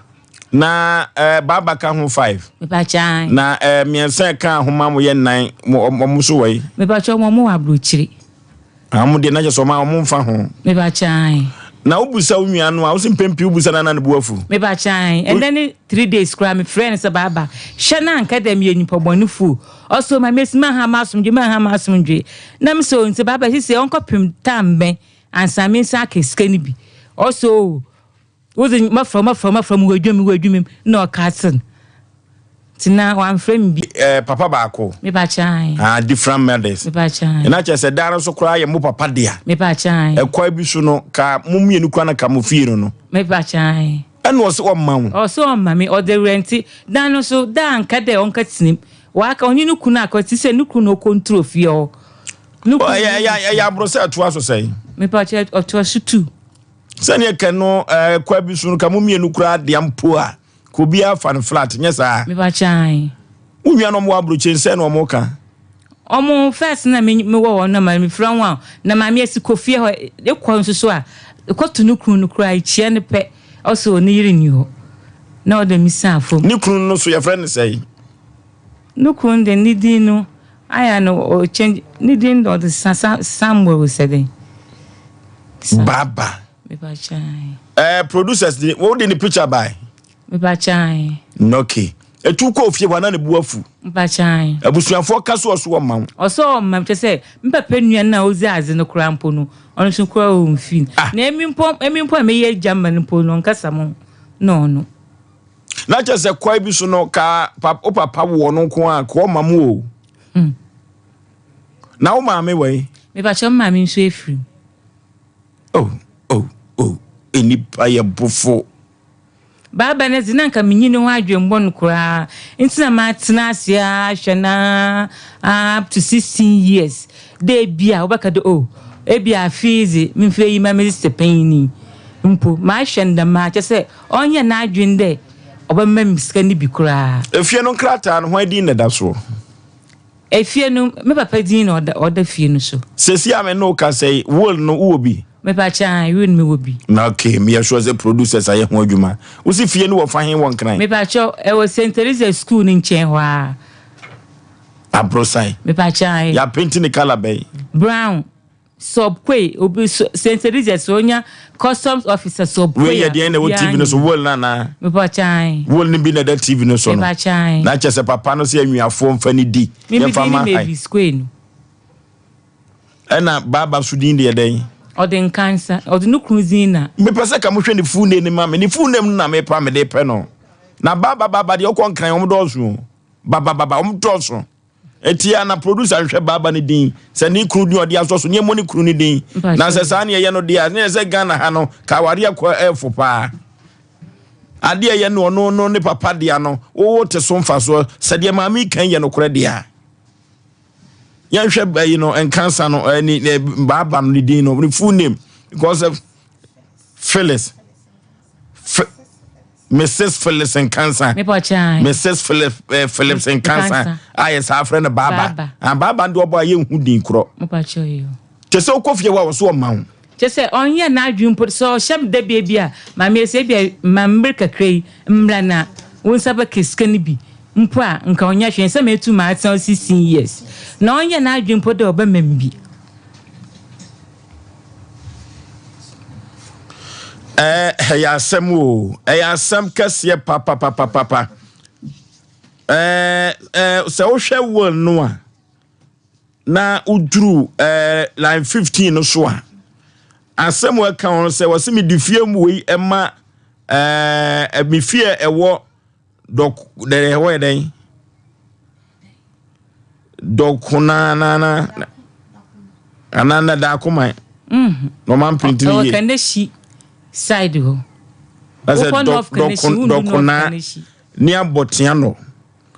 Na eh, baaba ka ho five. Mepakyɛw ae. Na eh, mmiɛnsa ɛka ho ma moyɛ nnan, mo ɔmo nso wɔ yi? Mepakyɛw wɔn wɔ aburokyire. Ah, wɔn deɛ na kyerɛ sɛ wɔn a wɔn mfa ho. Mepakyɛw ae. Na wobusa wo nua no a, wosi mpɛn pii wobusa no a na ne bo afu. Mepakyɛw ae. Ɛnɛ ne 3 days koraa mefrɛɛ no sɛ baaba, hwɛ na anka dɛ meyɛ nyimpa bɔnefo o. Ɔse o maame esi manha m'asomdwe, manha m'asomdwe. Na mese o ntsi baaba sisi ɔnkɔpem time bɛn ansa me nsa aka sika no bi. Ɔse o Wodze mafra wo, mafra wo, mafra wo, mowɔ edwuma mu, mowɔ edwuma mu, nna ɔka tse no. Ntsi na ɔammfrɛ me bio. Eh, papa baako. Mepa kyɛw ae. Ah, different mothers. Mepa kyɛw ae. Na kyerɛ sɛ dan no so koraa yɛ mo papa dea. Mepa kyɛw ae. Ɛkwan bi so no, ka mo mmienu koraa na ka mo fie no no. Mepa kyɛw ae. Ɛna ɔse ɔmma wo. Ɔse ɔmma me, ɔdze rɛnte dan no so, da a anka dɛ ɔnka tsena mu. Ɔaka, ɔnye no kun aka, ɔtse sɛ no kun na ɔcontrol fie hɔ. No kun. Ɛyɛ, ɛyɛ, ɛyɛ aboro sɛ ɛtoa so sɛn? Mepa kyɛw, ɔtoa so tu. Sɛdeɛ kɛ no ɛɛ kwa bi so no ka mo mmienu koraa dea mpo a ka obiara fa no flat nyɛ saa. Mepa kyan. Wo nua no ɔmo wɔ aburokyi nsɛn na ɔmo ka. Ɔmo first na me me wɔ hɔ na maame fira ho a na maame asi kɔ fie hɔ ekɔ nso so a ekɔ to ne kunu no koraa ekyia no pɛ ɔsɛ ne yere nni hɔ na ɔde me san fam. Ne kunu no so yɛfrɛ no sɛn? Ne kunu de ne din no ayɛ no ɔ change ne din de ɔde sa sa Samuel sɛ den. Baba. Mepa kyan. Eh, producers de wo de ne picture by. Mepa kyan. Okay. Etu kɔ ofie hɔ na ne bu afu. Mepa kyan. Abusuafoɔ ka so ɔso ɔma wo. Ɔsɛ ɔma kyɛ sɛ me papa nua na odzi adze no koraa mpo no ɔno nso koraa ɔmfi. Ah. Na emi mpo emi mpo a meyɛ agya ma no mpo no ɔnkasa mo na ɔno. Na kyerɛ sɛ kwae bi so no ka wo papa wo ɔno nko a ka ɔma mu o. Na wo maame wɔ yi? Mepakyɛ me maame nso efiri mu. Oh oh oh nnipa yɛ bofo. Baaba no dze na nka minnyi no ho adwen bɔn koraa ntsi na matsena ase ara ahwɛ no ara up to 16 years dɛ bi a wɔbɛka dɛ oh ebi a afe yi dze memfa eyi ma me sister panyin yi mpo mahwɛ no dɛm ara kyerɛ sɛ ɔnnyɛ n'adwen dɛ ɔbɛma me sika no bi koraa. Efie no nkrataa no hwan din na ɛda soɔ? Efie no, me papa din na ɔda ɔda fie no so. Sɛsi a me ne wo kasa yi, will no wowɔ bi? Mepakyɛ ae, will no mewɔ bi. Na okay, meyɛ sure sɛ producers ayɛ ho adwuma. Wosi fie no wɔ fa he wɔ Nkran? Mepakyɛ, ɛwɔ St. Theresa school no nkyɛn hɔ ara. Abrosan. Mepakyɛ ae. Yɛapenti ne colour bɛn? Brown. Subquay, obi so St. Elizabeth sɛ onya customs officer subquay Wei yɛ deɛn na ɛwɔ TV no so wool no anaa? Mepakyan. Wool no bi na ɛda TV no so no. Mepakyan. Na kyerɛ sɛ papa no sɛ anwiafoɔ mfa ne di. Mimi Yɛmfa din ne ma han. Mavis Quay no. Ɛna baaba so din deɛ dɛn? Ɔde nkansa, ɔde ne kunu din na. Mepɛ sɛ ka mohwɛ ne full name no ma me. Ne full name no na mepa mede pɛ no. Na baaba baaba deɛ wokɔ Nkran wɔn dɔɔso o. Baba baba wɔn dɔɔso. Eti a na producer nhwɛ baaba no din sɛ ne kunu din ɔde asɔ so ne ɛmmɔ ne kunu no din na sɛ saa ne ɛyɛ no deɛ a ne yɛ sɛ Ghana ha no ka awareɛ kɔ ɛfo paa adeɛ ɛyɛ no ɔno no ne papa dea no wowo te so mfasoɔ sɛ deɛ maame kan yɛ nokorɛ deɛ a. Yɛnhwɛ ɛyi no nkansa no ɛni ɛ baaba no ne din no ne full name because of Phyllis. F Mrs. Phyllis Nkansa. Mrs. Philip, eh, Phillips Nkansa. A yɛ saa frɛ no baaba. Ah, baaba no deɛ ɔbɔ a yɛnhu din korɔ. Kyɛ sɛ wokɔ fie hɔ a wɔ so ɔma wo. Kyɛ sɛ ɔnyɛ n'adwene mpo sɛ ɔhyɛ me da bia bi a maame ɛsɛ bi a ma mmerɛ kakra yi mmra na wo nsa bɛka sika no bi mpo a nka ɔnyɛ hwee sɛ mɛtu m'atena 16 years na ɔnyɛ n'adwene mpo dɛ ɔbɛma me bi. Ɛyɛ asɛm o, ɛyɛ asɛm kɛseɛ papapapapa. Ɛɛ ɛɛ sɛ wohwɛ will no a na woduru ɛɛ line 15 no so a asɛm a ɛka ho sɛ wɔsi mi di fie mu wei ɛma ɛɛ mi fie ɛwɔ Dɔk dɛ ɛhɔ yɛ dɛn? Dɔkonaanana anaa na Daakoman. Mm. Na ɔma mprinti no yie. Ɛwɔ Kaneshie side hɔ. Na sɛ dɔkona ne abɔtea no.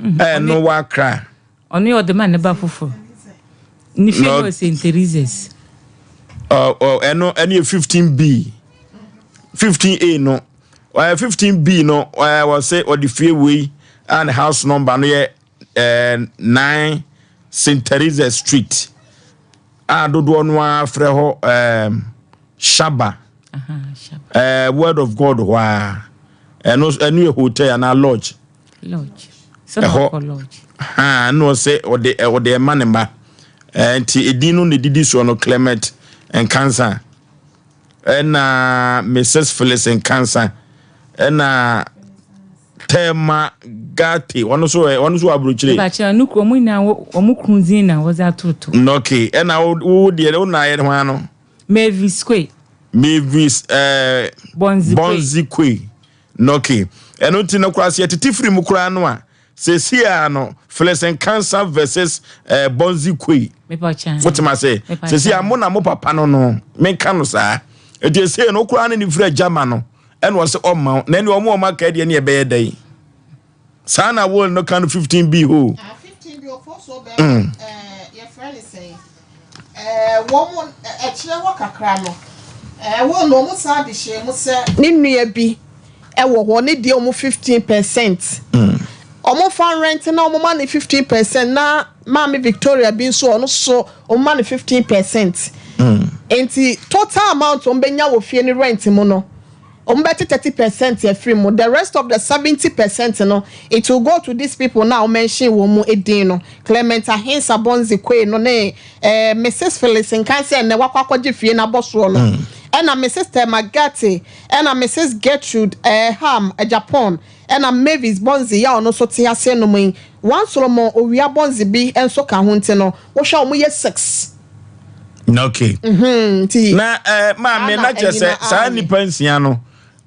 Mhm. Ɛno wɔ Accra. Ɔno yɛ ɔde ma ne ba foforɔ. Ne fie no wɔ St. Teresa's. Ɛno ɛno yɛ 15B. 15A no. Ɛɛ 15B no ɛɛ wɔsɛ ɔde fie wei a ne house number no yɛ ɛɛ 9 St. Teresa's Street a dodoɔ no ara frɛ hɔ ɛɛ Shaba. Ɛɛ Word of God hɔ a ɛno ɛno yɛ hotel anaa lodge. Lodge. Ɛhɔ ha na ɔsɛ ɔde ɔde ɛma ne mma nti edin no na edidi soɔ no Clement Nkansa ɛna Mrs Phyllis Nkansa ɛna Thelma Gate ɔno nso ɔno nso wɔ aburokyire. Ìbàkyɛ no kuro ɔmo nyinaa ɔmo kunu dzin na wɔdze atoto. Okay ɛna wo deɛ wo na ayɛ ho ano. Mavis Kwe. Mavis ɛɛ Bonzi Kwe. Bonzi Kwe. Okay. Ɛno nti no koraa sɛ yɛtete firi mu koraa no a, seesei ara no, Phyllis Nkansah versus eh, Bonzi Quay. Wotem ase? Seesei a mo na mo papa no no, menka no saa. Nti seesei no koraa ne ne firi agya ma no, ɛna ɔsɛ ɔmma wo. Na ɛne ɔmo ɔmo aka deɛ ne ɛbɛyɛ dɛn? Saa na will no ka no 15B hoo. 15B ɔfɔ so bɛrima, yɛfrɛ ne sɛn? Wɔn ɛkyerɛ hɔ kakra no, wɔn no wɔn san de hyɛɛ mu sɛ. Ne nua bi wɔ hɔ, ne deɛ wɔn 15 percent. Wɔn fa rent na wɔn ma no 15 percent na maame Victoria bi nso ɔno so wɔn ma no 15 percent. Nti total amount wɔn bɛnya wɔ fie ne rent mu no, wɔn bɛte 30 percent afiri mu. The rest of the 70 percent no, it will go to these people na wɔn mention wɔn mu edin no. Clement Ahinsa Bonzi Quaye no ne eh, Mrs Phyllis Nkansah ɛnɛ wakɔ akɔgye fie no abɔ soɔ no. Ɛna Mrs Thelma Gate, ɛna Mrs Gertrude eh, Ham Agyapong, ɛna Mavis Bonzi yɛ a ɔno nso te ase nom yi. One Solomon Owia Bonzi bi nso ka ho nti no, wohwɛ a wɔyɛ six. Okay. Mm-hmm, nti Na eh, maame saa na na kyerɛ ɛyi sɛ no saa ayɛ. nnipa nsia no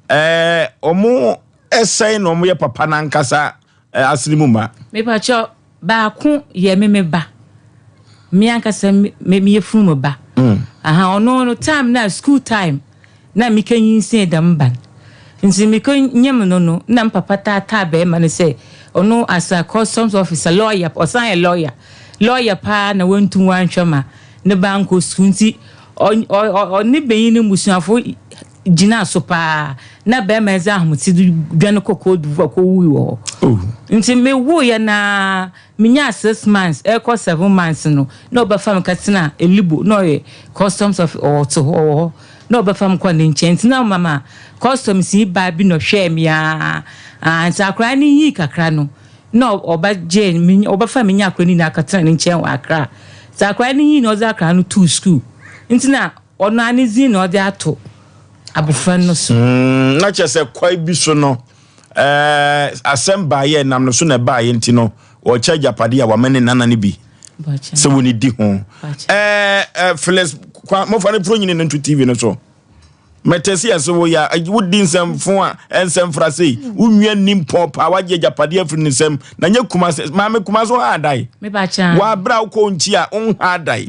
eh, ɔmo ɛsɛn na ɔmo yɛ papa n'ankasa eh, asene mu ma. Mepakyɛ baako yɛ me me ba. Me ankasa me me yɛ funu mu ba. Aha ɔno no time na school time na meka nyinsɛn dɛm ba no. Nti meka nyem no no na me papa taataa bɛrima no sɛ ɔno as a customs officer lawyer ɔsan yɛ lawyer lawyer paa na wantum wanhwɛ ma ne ba nkɔ school nti ɔne benyin no mbusuafo gyinaa so paa na bɛrima dze ahomete dwane kɔ Cote d'Ivoire kɔwui wɔ hɔ. Oh. Nti mewoeɛ na menyaa 6 months ɛkɔ 7 months no na ɔbɛfa me kɛtena Elibo na ɔyɛ customs of ɔte hɔ ɔwɔ hɔ na ɔbɛfa me kɔ ne nkyɛn nti na mama customs yi baa bi na ɔhwɛɛ me aa aa nti akwaraa no yii kakra no na ɔbɛgye me ɔbɛfa me nya akwaraa no nyinaa akɔtena ne nkyɛn wɔ Accra nti akwaraa no yii na ɔdze akwaraa no too school nti na ɔno ara ne dzin na ɔde ato abɔfra no so. Na kyerɛ sɛ kwae bi so no ɛɛ asɛm baayɛ nam no so na ɛbaayɛ nti no wɔkyɛ agyapadeɛ a wama ne nana no bi sɛ wɔn di ho ɛɛ ɛɛ Phyllis kwa mofa ne furo nyini no nto TV no so mɛtɛ si ɛso wo ya wodi nsɛmfo a ɛnsɛmfra sei wo nua nim pɔn paa wagye agyapadeɛ afiri ne nsɛm na nyɛ kuma sɛ maame kuma so ha adae wabra wokɔ nkyi a wonha adae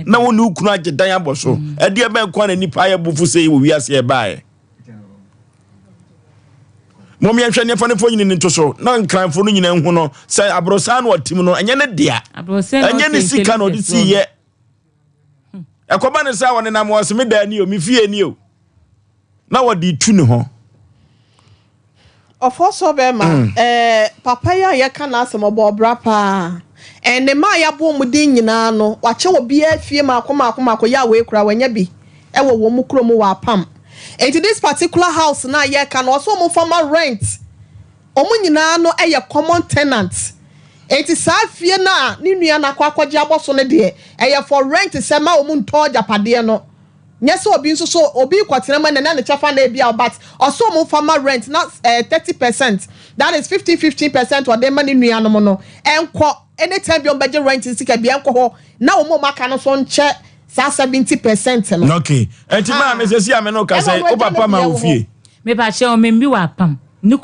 na wo ne wo kunu agye dan abɔ so ɛdeɛ bɛn kwan na nipa ayɛ bofo sei wɔ wiase ɛbaeɛ. Mom yɛnhwɛ ne yɛmfa ne mfonini no nto so na Nkranfoɔ no nyinaa nhu no sɛ aborosan na ɔte mu no ɛnyɛ ne dea. Ɛnyɛ ne sika na ɔde siiɛ. Ɛkɔba ne sɛ ɔnenam wɔ se me dan ni o, me fie ni o. Na wɔde tu ne ho. Ɔfɔsɔ bɛma mm. eh, papa yi a yɛka n'asɛm ɔbɔ ɔbra paa. Eh, ne mma a yɛabɔ wɔn din nyinaa no, wakyɛ obiara fie maako maako maako yɛ a wei koraa wanya bi wɔ wɔn kurom wɔ apam. Enti this particular house no a yɛreka no, ɔsɛ wɔn mfa ma rent. Wɔn nyinaa no yɛ common tenant. Enti saa fie no a ne nua no akɔ akɔgye abɔ so no deɛ, ɛyɛ for rent sɛ ma wɔn ntɔn agyapadeɛ no. Nyɛ sɛ obi nso so obi rekɔtena mu ɛnɛ na ne kyɛfa na ebia but ɔsɛ wɔn mfa ma rent na eh, 30% that is 15 15% ɔde ma ne nuanom no ɛnkɔ anytime bi wɔn bɛgye rent sika bi ɛnkɔ hɔ na wɔn a wɔn aka no nso nkyɛ saa 70% no. Okay. Enti maa me sɛ si a me no ka sɛ wo papa ma wo fie. Me pa kyɛw me mbi wɔ apam ne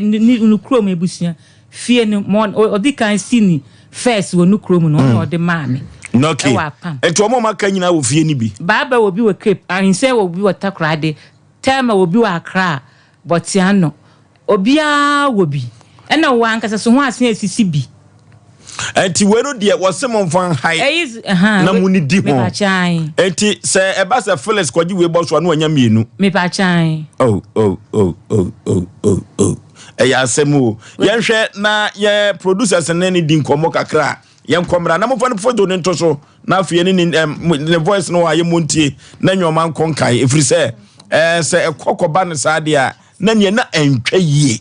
ne ne kurom ebusua fie no mo ɔdi kan si ni first wɔ ne kurom no ɔna ɔde maa me. Okay. Ɛwɔ apam. Enti wɔn a wɔn aka nyinaa wɔ fie no bi. Baaba wɔ bi wɔ Cape, Ahinsɛn wɔ bi wɔ Takoradi, Thelma wɔ bi wɔ Accra, Bɔteano. Obiara wɔ bi. Ɛna wo ankasa so ho ase asisi bi. Ɛnti wei no deɛ wɔse mo nfa nhae na mo ni di ho. Ɛnti sɛ ɛba sɛ Phyllis kɔgye wei bɔ so a na wanya mmienu. Mepakyan. Oh oh oh oh oh oh oh. Ɛyɛ asɛm o. Yɛnhwɛ na yɛ producers ne ne di nkɔmmɔ kakra a yɛnkɔ mmra na momfa ne photo no nto so na afei ne ne voice no a yɛmmɔ ntie na nneɛma nkɔ nkae ɛfiri sɛ ɛɛ sɛ ɛkɔ kɔba no saa deɛ a na neɛ na ɛntwa yie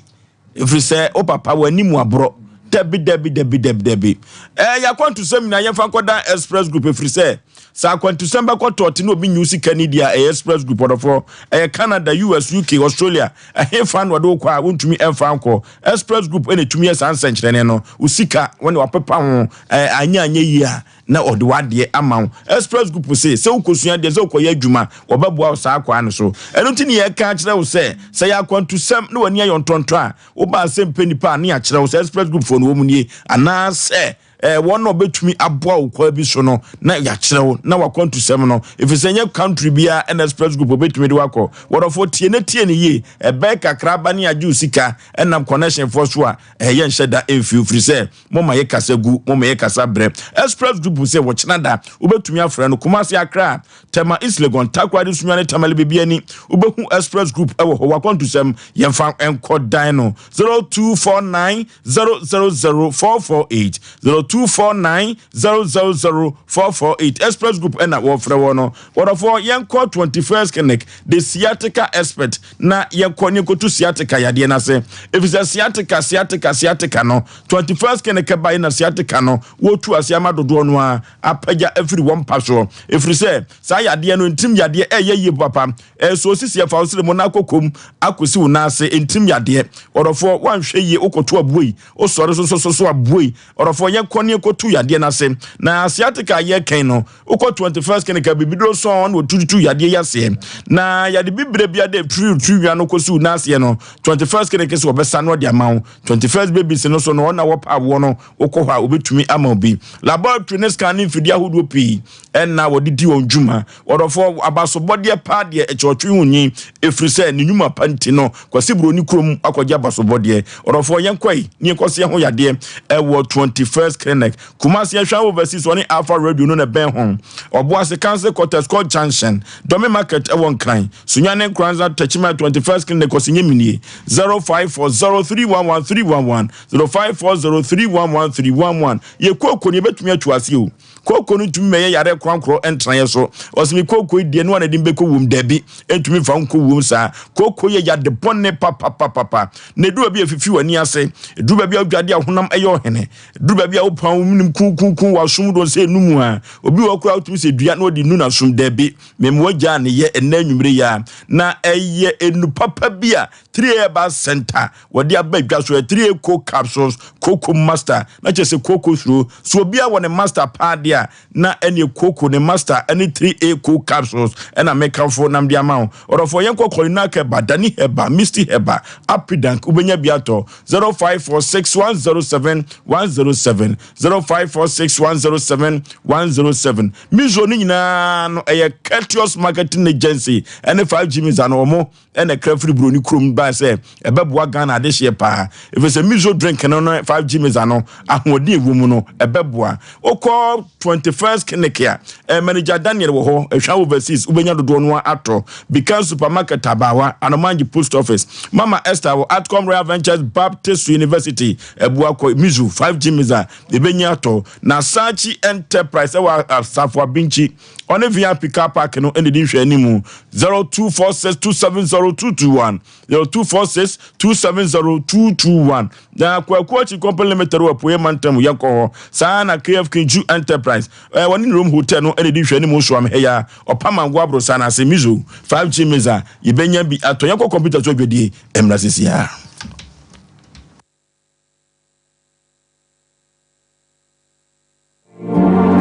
ɛfiri sɛ wo papa w'anim aborɔ dabi dabi dabi dabi dabi ɛɛ yɛ akwantusɛm nyinaa yɛmfa nkɔda express group ɛfiri sɛ sɛ akwantusɛm bɛkɔ tɔɔte na obi nyi sika ni deɛ ɛyɛ express group ɔdɔfoɔ ɛyɛ Canada US UK Australia ɛhe fa na ɔde wokɔ a wontumi ɛmfa nkɔ express group ɛna ɛtumi yɛ saa nsɛnkyerɛnne no wo sika wɔne wapepa ho ɛɛ anyɛ anyɛ yie a na ɔde w'adeɛ ama wo. Express Group se, sɛ wokɔsua adeɛ, sɛ wokɔyɛ adwuma, wɔbɛboa wo saa kwaa no so. Ɛno nti ne yɛreka akyerɛ wo sɛ, sɛ ɛyɛ akwantusɛm na w'ani ayɛ ɔntɔntɔ a, woba sɛ mpɛ nnipa a ne yɛakyerɛ wo sɛ Express Group foɔ no wɔn nie, anaasɛ eh, wɔn a wɔbɛtumi aboa wo kwaa bi so no na yɛakyerɛ wo na w'akwantusɛm no, ɛfiri sɛ ɛnyɛ country biara ɛna Express Group wɔbɛtumi de wakɔ. Wɔdɔfoɔ tie na tie no yie, ɛbɛyɛ kakra aba ne agye wo sika ɛnam connection foɔ so a, ɛyɛ nhyɛ da ɛmfiri ɛfiri sɛ Moma yɛ kasa gu, moma yɛ kasa brɛ. Express Group sɛ wɔkyena da, wobɛtumi afrɛ no Kumasi, Accra, Tema, East Legon, Takoradi, Sunyani, Tamale, Bibiani. Wobɛhu Express Group wɔ hɔ. Wakwantusɛm, yɛmfa nkɔ dan no 0249 000 448, 0249 000 448. Express Group ɛna wɔfrɛ wɔ no. Wɔdɔfoɔ, yɛnkɔ 21st Clinic, the sciatica expert, na yɛnkɔ ne yɛnkɔtu sciatica yadeɛ no ase. Ɛfiri sɛ sciatica, sciatica, sciatica no, 21st Clinic baeɛ na sciatica no wɔtu ase ama dodoɔ no ara apagya afiri wɔn mpa soɔ. Ɛfiri sɛ saa yadeɛ no, ntirim yadeɛ, ɛyɛ yie papa. Ɛsɔ wo sisi, ɛfa wo srɛ mu na akɔ kom akɔsi wo nan ase. Ntirim yadeɛ. Ɔdɔfoɔ, woanhwɛ yie, wokɔto aboa yi, wosɔre so so so aboa yi. Ɔdɔfoɔ, yɛnkɔ ne yɛnkɔtu yadeɛ no ase. Na sciatica a yɛkɛn no, Wokɔ 21st clinic a bibiduro sɔn na wɔtututu yadeɛ yi aseɛ. Na yade bibire bia de tiri tiri nwa no kɔsi wo nan aseɛ no, 21st clinic sɛ wɔbɛsa no de ama wo. 21st babies no so no, wɔn na wɔpa awoɔ no, wokɔ hɔ a wɔbɛtumi ama wo bi. Laboratory ne scan ne mfidie ahodoɔ pii ɛna wɔde di wɔn dwuma. Wɔdɔfoɔ, abasobɔdeɛ paa deɛ ɛkyɛ ɔtwe ho nyi, ɛfiri sɛ ne nnwuma pa nti no, Kwasi Buroni kurom akɔgye abasobɔdeɛ. Ɔdɔfoɔ, yɛnkɔe ne yɛnkɔse ɛho yadeɛ ɛwɔ 21st clinic. Kumasi Ahwea Overseas ɔne Alpha Radio no na ɛbɛn ho. Ɔboase Council Quarters Court Junction, Dome Market ɛwɔ Nkran, Sunyani Nkoranza Techiman 21st Clinic Ɔsenyɛ 0540311311 0540311311 Yɛ kooko no yɛbɛtumi atu aseɛ o. Kooko no ntumi mɛyɛ yareɛ korankorɔ ntra yɛ so. Ɔse me kooko yi deɛ no a na ɛde mbɛkɔ wuom daabi ɛntumi mfa wo nkɔ wuom saa. Kooko yɛ yade bɔne papapapapa na ɛduru baabi a ɛfifi w'ani ase. Ɛduru baabi a wodwade a honam ɛyɛ ɔhene. Duru baabi a wopam wo menem kuukuukuu w'asom do sɛ enu mu a, obi wɔ hɔ koraa wotumi sɛ dua na ɔde nu n'asom. Dabi, mema wagyaa ne yɛ ɛnnɛ anwummere yi ara. Na ɛyɛ enu papa bi a 3A Herbal Center wɔde aba dwa so, ɛyɛ 3A Co Capsules, Coco Master, na kyerɛ sɛ Coco suro. So obiara wɔ ne master paa deɛ deɛ a, na ɛneɛ kooko ne master ne 3A coke capsules ɛna mekamfo nam de ama wo. Ɔdɔfoɔ yɛnkɔ Kolinak Herbal, Dani Herbal, Misty Herbal, Apidank, wobɛnya bi atɔ 0546 107 107, 0546 107 107. Mizo no nyinaa no ɛyɛ Courteous Marketing Agency ɛne 5G Miza no wɔn ɛna ɛkra firi buroni kurom baa sɛ ɛbɛboa Ghana adehyeɛ paa ɛfiri sɛ miso drink no no 5G misa no ahoɔden ɛwɔ mu no ɛbɛboa. Wokɔ 21st clinic a eh, manager Daniel wɔ hɔ ɛhwa overseas wobɛnya dodoɔ no atɔ. Bikan supermarket Abaawa Anomanji post office Mama Esther wɔ Atcom Royal Ventures Baptist University ɛboa kɔ miso 5G misa ɛbɛnya atɔ. Na Sachi Enterprise ɛwɔ Asafo Abinkyi Ɔne VIP car park no na ɛdi nhwɛanimu 0246 270 221, 0246 270 221. Na Kwaku Akyi Company Limited wɔ Apueɛ Mantam, yɛnkɔ hɔ. Saa ara na KF Kinju Enterprise, eh, wɔne Rome Hotel no na ɛdi nhwɛanimu Soam ha yi ara, Ɔpamango Aborosan ase, Mizo, 5G Meza, yɛbɛnya bi atɔ. Yɛnkɔ kɔmputa so adwadie mmra seesei ara.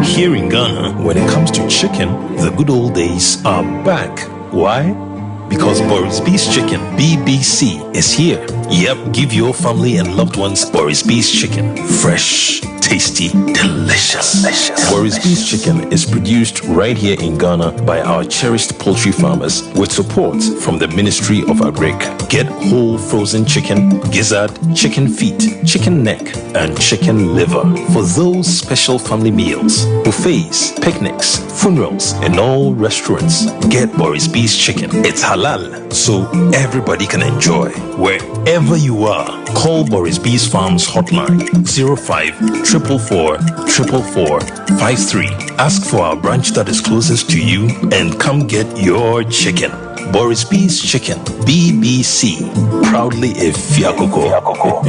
Here in Ghana, when it comes to chicken, the good old days are back. Why? Because Boris B's Chicken, BBC, is here. Yep, give your family and loved ones Boris B's Chicken. Fresh, tasty, delicious. delicious. Boris B's Chicken is produced right here in Ghana by our cherished poultry farmers with support from the Ministry of Agric. Get whole frozen chicken, gizzard, chicken feet, chicken neck, and chicken liver for those special family meals, buffets, picnics, funerals, and all restaurants. Get Boris B's Chicken. It's halal, so everybody can enjoy. Wherever you are, call Boris B's Farms hotline 05 444 444 53. Ask for our branch that is closest to you and come get your chicken. Boris B's Chicken, BBC, proudly a Fiakoko.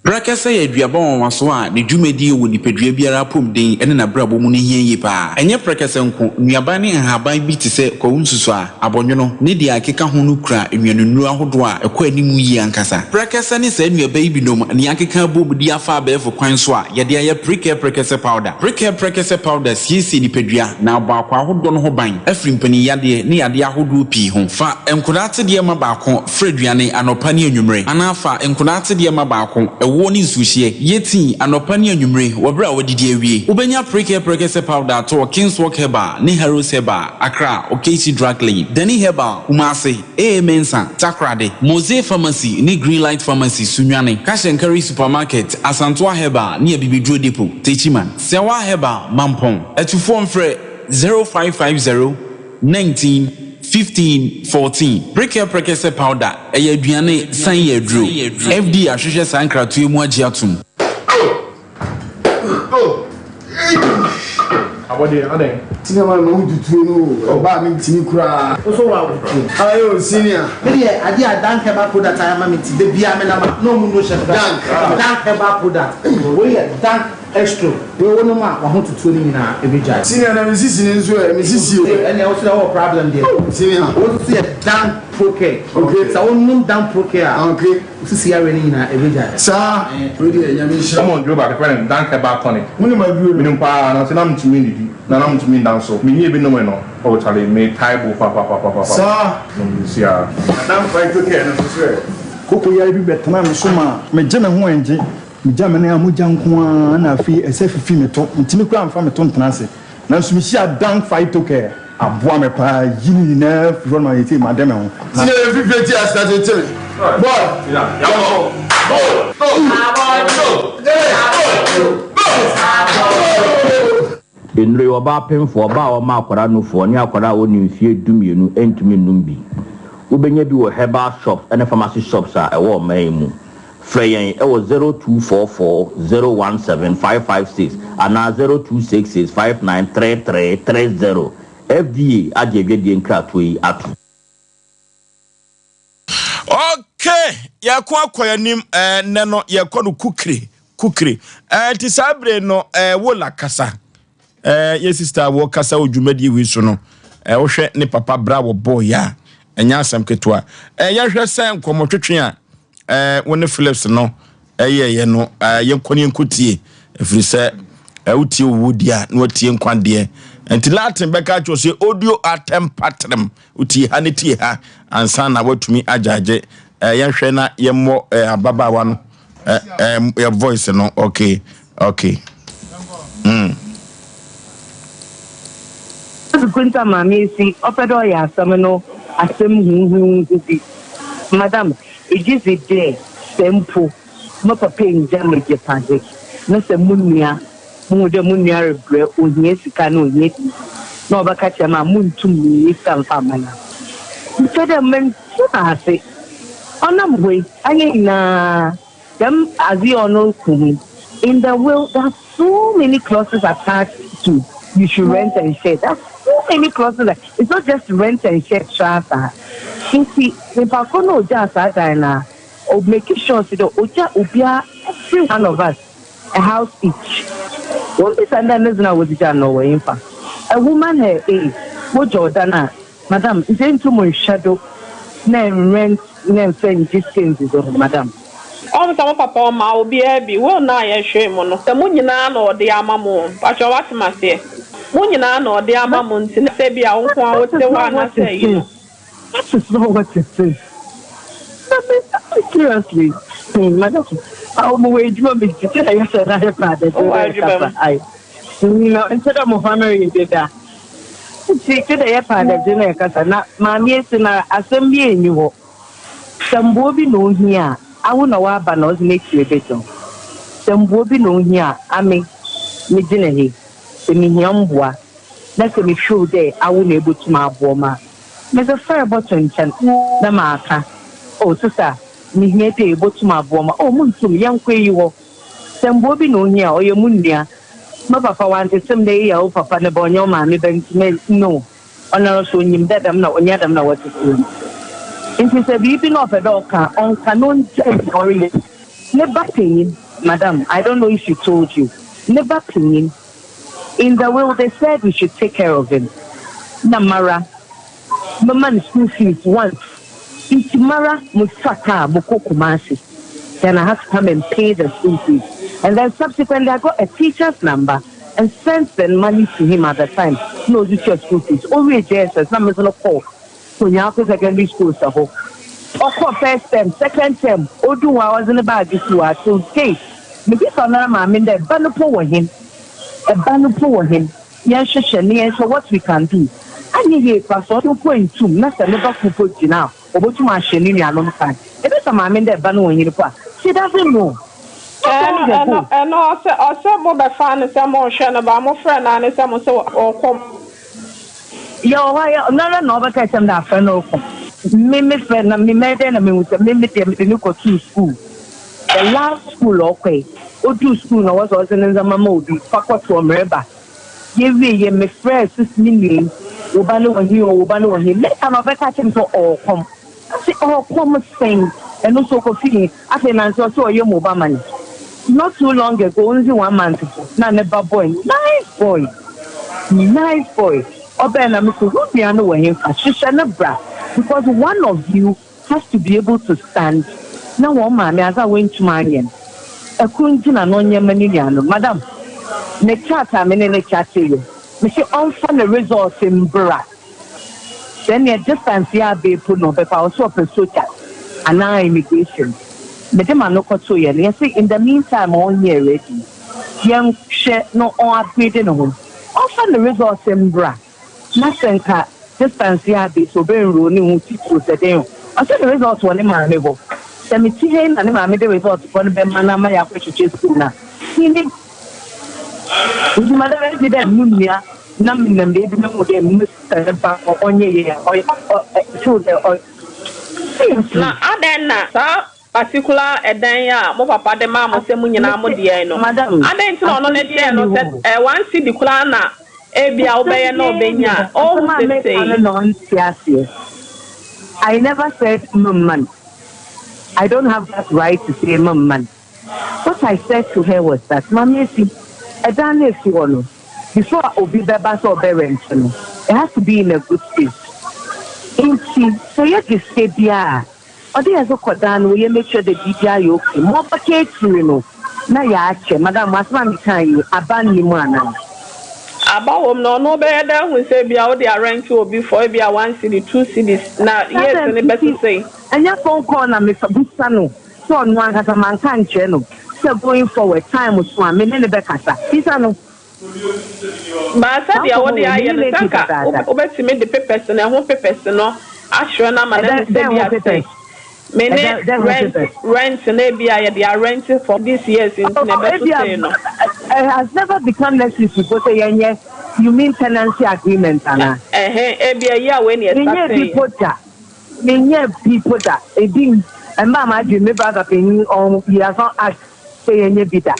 Prɛkɛsɛ yɛ aduaba nwanwaso a ne dwumadie wɔ nipadua biara apɔmuden ne n'abrabɔ mu no hia yie pa ara. Ɛnyɛ prɛkɛsɛ nko, nnuaba ne nhaban bi te sɛ kwawu nsusuaa, abɔnwono, ne deɛ ɛkeka ho no kura nnuanennuro ahodoɔ a ɛkɔ anim yie ankasa. Prɛkɛsɛ ne saa nnuaba yi binom na yɛakeka abom de afa abɛɛfo kwan so a yɛde ayɛ Prekɛ Prɛkɛsɛ Powder. Prekɛ Prɛkɛsɛ Powder siesie nipadua na abɔ akwaa ahodoɔ no ho ban afiri mpaninyadeɛ ne yadeɛ ahodoɔ pii ho. Fa nkwadaa atedeɛ ma baako fra aduane anɔpa ne anwummere anaa fa nkwadaa atedeɛ ma baako ɛwoɔ ne nsuohyeɛ yɛ tii anɔpa ne anwummere wɔ berɛ a woadidi awie. Wobɛnya Prekɛ Prɛkɛsɛ Powder atɔ wɔ Kingswalk Herbal ne Harrows Herbal. Accra, Okaisi Drug Lane, Danny Herbal, Kumasi, AA Mensah, Takoradi, Mose Pharmacy ne Greenlight Pharmacy, Sunyani, Cash and Carry Supermarket, Asantoa Herbal ne Abibiduro Depot, Techiman, Sɛwa Herbal, Mampong. Atufoɔ mfrɛ 0550 19 15 14. Prekɛ Prɛkɛsɛ Powder, ɛyɛ aduane san yɛ aduro. FDA ahwehwɛ saa nkratoɔ yi mu agye atom. Abɔdeɛ adɛn. Senior man ma wo tutuo no o ɔbaa mi ntumi koraa. Wo so wa tutuo. Ayo senior. Me deɛ adeɛ a Dank herbal product ayɛ ama me nti da biara me nam a na ɔmo no hyɛ me Dank. Dank herbal product wei yɛ Dank extro wei wo nom a waho tutuo no nyinaa ɛbɛgyae. Senior na me sisi no nso ɛ me sisi o. Ɛnneɛ wo so deɛ wowɔ problem deɛ. Senior. Wei nso so yɛ Dank Procare. Okay. Sɛ wo nom Dank Procare a. Okay. Wo sisi yareɛ no nyinaa ɛbɛgyae. Saa wei deɛ Nyame nhyira wo. Wɔn aduro baako yɛfrɛ no Dank Herbal Tonic. Wonim aduro no? Menim paa nanso na mentumi nnidi na na mentumi nda nso. Menyɛɛ bi nomee no oh charlie metae bo papapapapa. Saa. Nom bi nsi ara. Na Dank Phyto Care no nso so ɛ? Koko yare bi bɛtenaa me so maa megye me ho ɛngye. Megya me nan a mogya nko ara na afei ɛsɛ fifi me to. Mentumi koraa mfa me to ntena ase. Nanso mehyiaa Dank Phyto Care. Aboa me paa yi ne nyinaa firi hɔ no ma seesei made me ho. Senior yɛ fifire ti ase tete me boy yɛnkɔ go go go go go. Nnuro yi, ɔbaa pemfoɔ, ɔbaa a ɔma akwadaa nufoɔ, ne akwadaa a ɔnni mfeɛ dumienu ntumi nnom bi. Wobɛnya bi wɔ herbal shops ne pharmacy shops a ɛwɔ ɔman yi mu. Frɛ yɛn wɔ 0244 017 556 anaa 0266 5933 30. FDA agye adwadie nkratoɔ yi atom. Okay, yɛko akɔ yɛn anim ɛɛ nnɛ no yɛkɔ no kukire kukire ɛɛ ti saa bere no ɛɛ wola kasa ɛɛ yɛ sista wɔ kasa wɔ dwumadie wei so no ɛɛ wohwɛ ne papa bra wɔ bɔɔ yɛ a ɛnyɛ asɛm ketewa ɛɛ yɛhwɛ sɛ nkɔmɔtwetwe a ɛɛ wo ne Phillips no. ɛyɛɛyɛ no yɛnkɔ ne yɛnkɔtie ɛfiri sɛ wotie owuo deɛ a na watie nkwa deɛ nti Latin bɛka kyerɛ sɛ audio atem patrem wotie ha ne tie ha ansa na watumi agyagye yɛnhwɛ na yɛmmɔ ababaawa no yɛ voice no okay. Kunta maame esi ɔpɛ dɛ ɔyɛ asɛm no asɛm huhuuhu bi. Madam, egye dzi dɛ sɛ mpo me papa enngya me egyapadze na sɛ mo nua muhu dɛ mo nua rebrɛ, ohia sika na ohia biribi na ɔbɛka kyerɛ me a, munntum minnyi sika mmfa mma no a? Mekyerɛ dɛ menntse ase. Ɔnam hɔ yi, ayɛ nyina dɛm adze yi a ɔno roko ho yi, in the will there are so many clauses attached to you should rent and share, there are so many clauses, it's not just rent and share traa saa. Ntsi nyimpa kor no a ogyaa saa dan no a, o make sure se dɛ ogya obiara, every one of us, a house each. Wombisa no dɛ ne dze no a wɔdze gyaa no no ɔwɔ henfa? A woman her age, wogya ɔdan a, madam, ntsi enntum nnhwɛ do na nnrent na mmfa nngye sika nndzidzi ho, madam. Ɔhu sɛ mo papa ɔmaa obiara bi, will no a yɛhwee mo no, sɛ mo nyinaa na ɔde ama mo o, mpakyɛw wate me aseɛ? Mo nyinaa na ɔde ama mo nti na sɛ ebia wo nko ara That wote is hɔ not what anaasɛ it ayi no. is. That is not what it is. Na me seriously, madam, awo mo wɔ edwuma mi ti sɛ ɛyɛ sɛ na yɛ pa adagye Wowɔ na yɛ adwuma kasa mu. ayi. Na nkyɛ dɛ mmɔfra no reyɛ deda. Nti kyɛ dɛ yɛ pa adagye na yɛ kasa na maame esi na asɛm bi enyi hɔ. Sɛ mboa bi na ohia a, awo na ɔaba na ɔdze n'ekyir ebegya wo. Sɛ mboa bi na ohia a, ame megyina he, sɛ mihia mboa na sɛ me feel dɛ awo na ebotum aboa me a, medze fɛr bɔto nkyɛn na maakã, Oh sesa, mihia dɛ ebotum aboa me a, oh munntum, yɛnkɔ iyi hɔ. Sɛ mboa bi na ohia a, ɔyɛ mo nua. Me papa ɔanntsetse me dɛ eyɛ wo papa ne ba, ɔnnyɛ wo maame ba ntsi me, no. Ɔnoara so onyim dɛ dɛm na ɔnnyɛ dɛm na wɔtsetse no. Ntsi sɛ biribi na ɔpɛ dɛ ɔkã a, ɔnkã na ongyaa dza ɔreyɛ. Ne ba panyin, madam, I don't know if she told you, ne ba panyin, in the will they said we should take care of him, nna mara mema no school fees once, ntsi mara mufa car mokɔ Kumasi, then I had to come and pay the school fees and then subsequently I got a teacher's number and sent the money to him at the time na ɔdze tua school fees. Owie JSS na medze no kɔɔ Konyako Secondary School sɛ hɔ. Ɔkɔɔ first term, second term, odu hɔ a ɔdze ne baage si hɔ a till date mebisa ɔnoara maame no dɛ ba no po wɔ hen? Ba no po wɔ hen? Yɛnhwehwɛ na yɛnhwɛ what we can do. Annyɛ yie koraa sɛ ɔno mpo enntum na sɛ ne ba kor mpo gyina a obotum ahwɛ no nuanom kan. Ebisa maame no dɛ ba no wɔ hen mpo a, she doesn't know. Not Ɛno long ɛno ago. ɛno ɔsɛ ɔsɛ mo bɛfa no sɛ mo nhwɛ no ba mo frɛ no ara ne sɛ mo sɛ ɔkɔ. Yɛwɔ hɔ a yɛ ɔnoara na ɔbɛka kyerɛ me dɛ afrɛ no rokɔ. Me me frɛ na me mɛyɛ dɛn na mehu sɛ me me deɛ mede no kɔtoo school. The last school a ɔkɔe, oduu school na ɔwɔ sɛ ɔdze ne ndzɛmba ma obi, fa kɔto mereba. Yewiei yɛ mefrɛɛ sis me nua yi, wo ba no wɔ he o, wo ba no wɔ he. Later na ɔbɛka kyerɛ me sɛ ɔɔkɔm. Ɔse ɔɔkɔm sɛn? Ɛno nso ɔkɔfii he? Afei nansa ɔse ɔyɛ mobile money. Not too long ago, onndzi one month po na ne ba boy, nice boy, nice boy, ɔbae na mese wo nua no wɔ henfa? Hwehwɛ no bra because one of you has to be able to stand na hɔn maame adze a oenntum annyɛ no, kor ngyina na ɔnyɛ mma no nua no. Madam, me chat a me ne no chatee yɛ, mese ɔmfa ne results mbra. Sɛ neɛ distance yɛ abɛɛ po na ɔbɛkɔ a, ɔse ɔpɛ sogya anaa immigration. Mede m'ano kɔtoeɛ no, yɛse in the meantime ɔnyɛɛ ready no, yɛnhwɛ na ɔn upgrade ne ho. Ɔmfa ne results mbra na sɛ nka distance yɛ abɛɛ sɛ ɔbɛ enroll ne ho titiriw sɛ dɛn o. Ɔse ne results wɔ ne maame hɔ. Sɛ mete ha yi na ne maame de results kɔ no bɛma no ama yɛakɔhwehwɛ school no a, mennim. Ntsi madam edze dɛ mo nua na menam beebi mehu dɛ mo sister ne ba no ɔnnyɛ yie a, ɔyɛ ɔ feel dɛ ɔ seriously. Na adɛn na saa particular ɛdan yi a mo papa de maa mo sɛ mo nyinaa mo Mese deɛ no, madam, adɛn nti na ɔno asɛm ne biara deɛ no nni sɛ hɔ o. ɛɛ one cedi koraa na ebia Asɛm wobɛyɛ na biara nni ɔbɛnya hɔ. a, ɔhu Asɛm a meka no sesei. na ɔnntse aseɛ. I never said memma no. I don't have that right to say memma no. What I said to her was that, Maame Esi, ɛdan no a esi hɔ no, before a obi bɛba sɛ ɔbɛ rent no, it has to be in a good state. Nti sɛ yɛgye sika biara a, Ɔde yɛdze kɔ dan no mu, yɛ make sure dɛ biribiara yɛ okay. Ma ɔbɛka ekyir no na yɛakyɛ. Madam, asɛm a mekãe yi, aba nnyi mu anaa? Aba wɔ mu, na ɔno ɔbɛyɛ dɛ ahu sɛ ebia wode arɛnte obi for ebia one cedi, two cedis, na years Adɛn no nti? bɛsesɛe. Ɛnyɛ phone call na mefa bisa no sɛ ɔno ankasa manka ankyerɛ no sɛ going forward time so a me ne no bɛkasa. Bisa no. But Saa sɛdeɛ nkɔmmɔ wode wei me ayɛ ne no, no sɛ adi anka dadaada. wobɛtumi de papers no, ɛho papers no akyerɛ no ama no Ɛdɛn ahu sɛ dɛn ho ebia sɛ papers? me ne Ɛdɛn dɛn ho rent papers? rent no ebia yɛde arɛnte for this years nti Oh, na ɛbɛso ebia sei no. it has never become necessary mpo sɛ yɛnyɛ, you mean tenancy agreement anaa? Ɛhɛn, ebia yi a wei na Menyɛɛ bi yɛstartee. mpo da. Menyɛɛ bi mpo da. Ebi mmaa m'adwene, me brother panyin, ɔn, he has not asked sɛ yɛnyɛ bi da.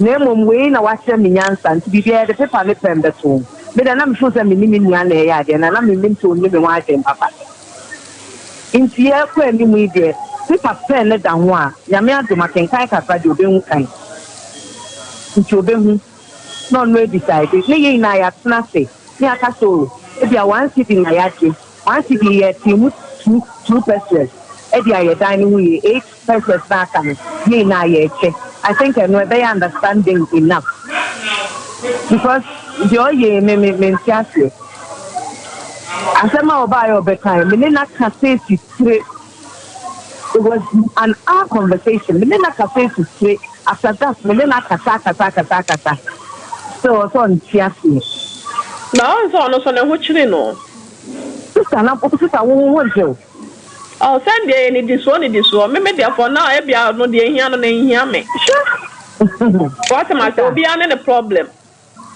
Na mmom wei na wakyerɛ me nyansa nti biribiara yɛde pepa ne pɛn bɛto ho. Me deɛ na me feel sɛ me ne me nua na ɛyɛ adeɛ na na me nim sɛ ɔnni me ho adwene papa. Nti yɛrekɔ anim yi deɛ pepa pɛn no da ho a Nyame adom akenkan kakra deɛ ɔbɛhu kan. Nti ɔbɛhu na ɔno adecide ne yɛn nyinaa yɛatena ase ne yɛaka sɛ oh ebia one cedi na yɛagye, one cedi yi yɛtee mu two pesewas de ayɛ dan no ho yie, eight Pesewas na aka no ne nyinaa yɛkyɛ I think ɛno ɛbɛyɛ understanding enough because deɛ ɔyɛ yi me me mente aseɛ asɛm a ɔbaayɛ ɔbɛkae me ne no aka sɛ titire it was an hour conversation me ne no aka sɛ titire after that me ne no akasa akasa akasa akasa still ɔsɛ ɔnte aseɛ. Na ɔn sɛ ɔno nso ne ho kyere no. Sister na sister wo ho ntew. Oh sɛn deɛ yɛ nidisoɔ nidisoɔ me me deɛ for now ebia ɔno deɛ ehia no no enhia me. Hwɛ. Wate mase Sister. obiara ne ne problem.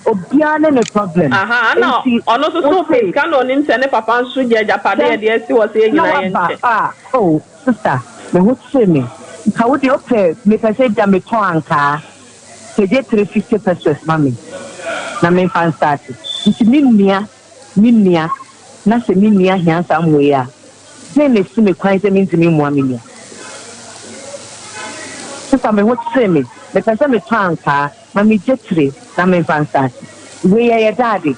Obiara ne ne problem. Aha ɛna Enti ɔno nso so wo pɛ se. sika na onim sɛ ne papa nso gye agyapadeɛ Hwɛ deɛ asi hɔ sɛ yɛn na nyinaa yɛn waba nkyɛ. a oh sister me ho kyere me nka wo deɛ wopɛ mepɛ sɛ ebia metɔn ankaa kɛgye 350 pesos ma me na memfa nstarte nti me nua Me nua, na sɛ me nua hia saa mmoa yi a, dɛn na esi me kwan sɛ mintumi mmoa me nua? Sista, me ho kyere me. Mepɛ sɛ metɔ ankaa ma migye tire na memfa nsa ase. Wei ɛyɛ daade?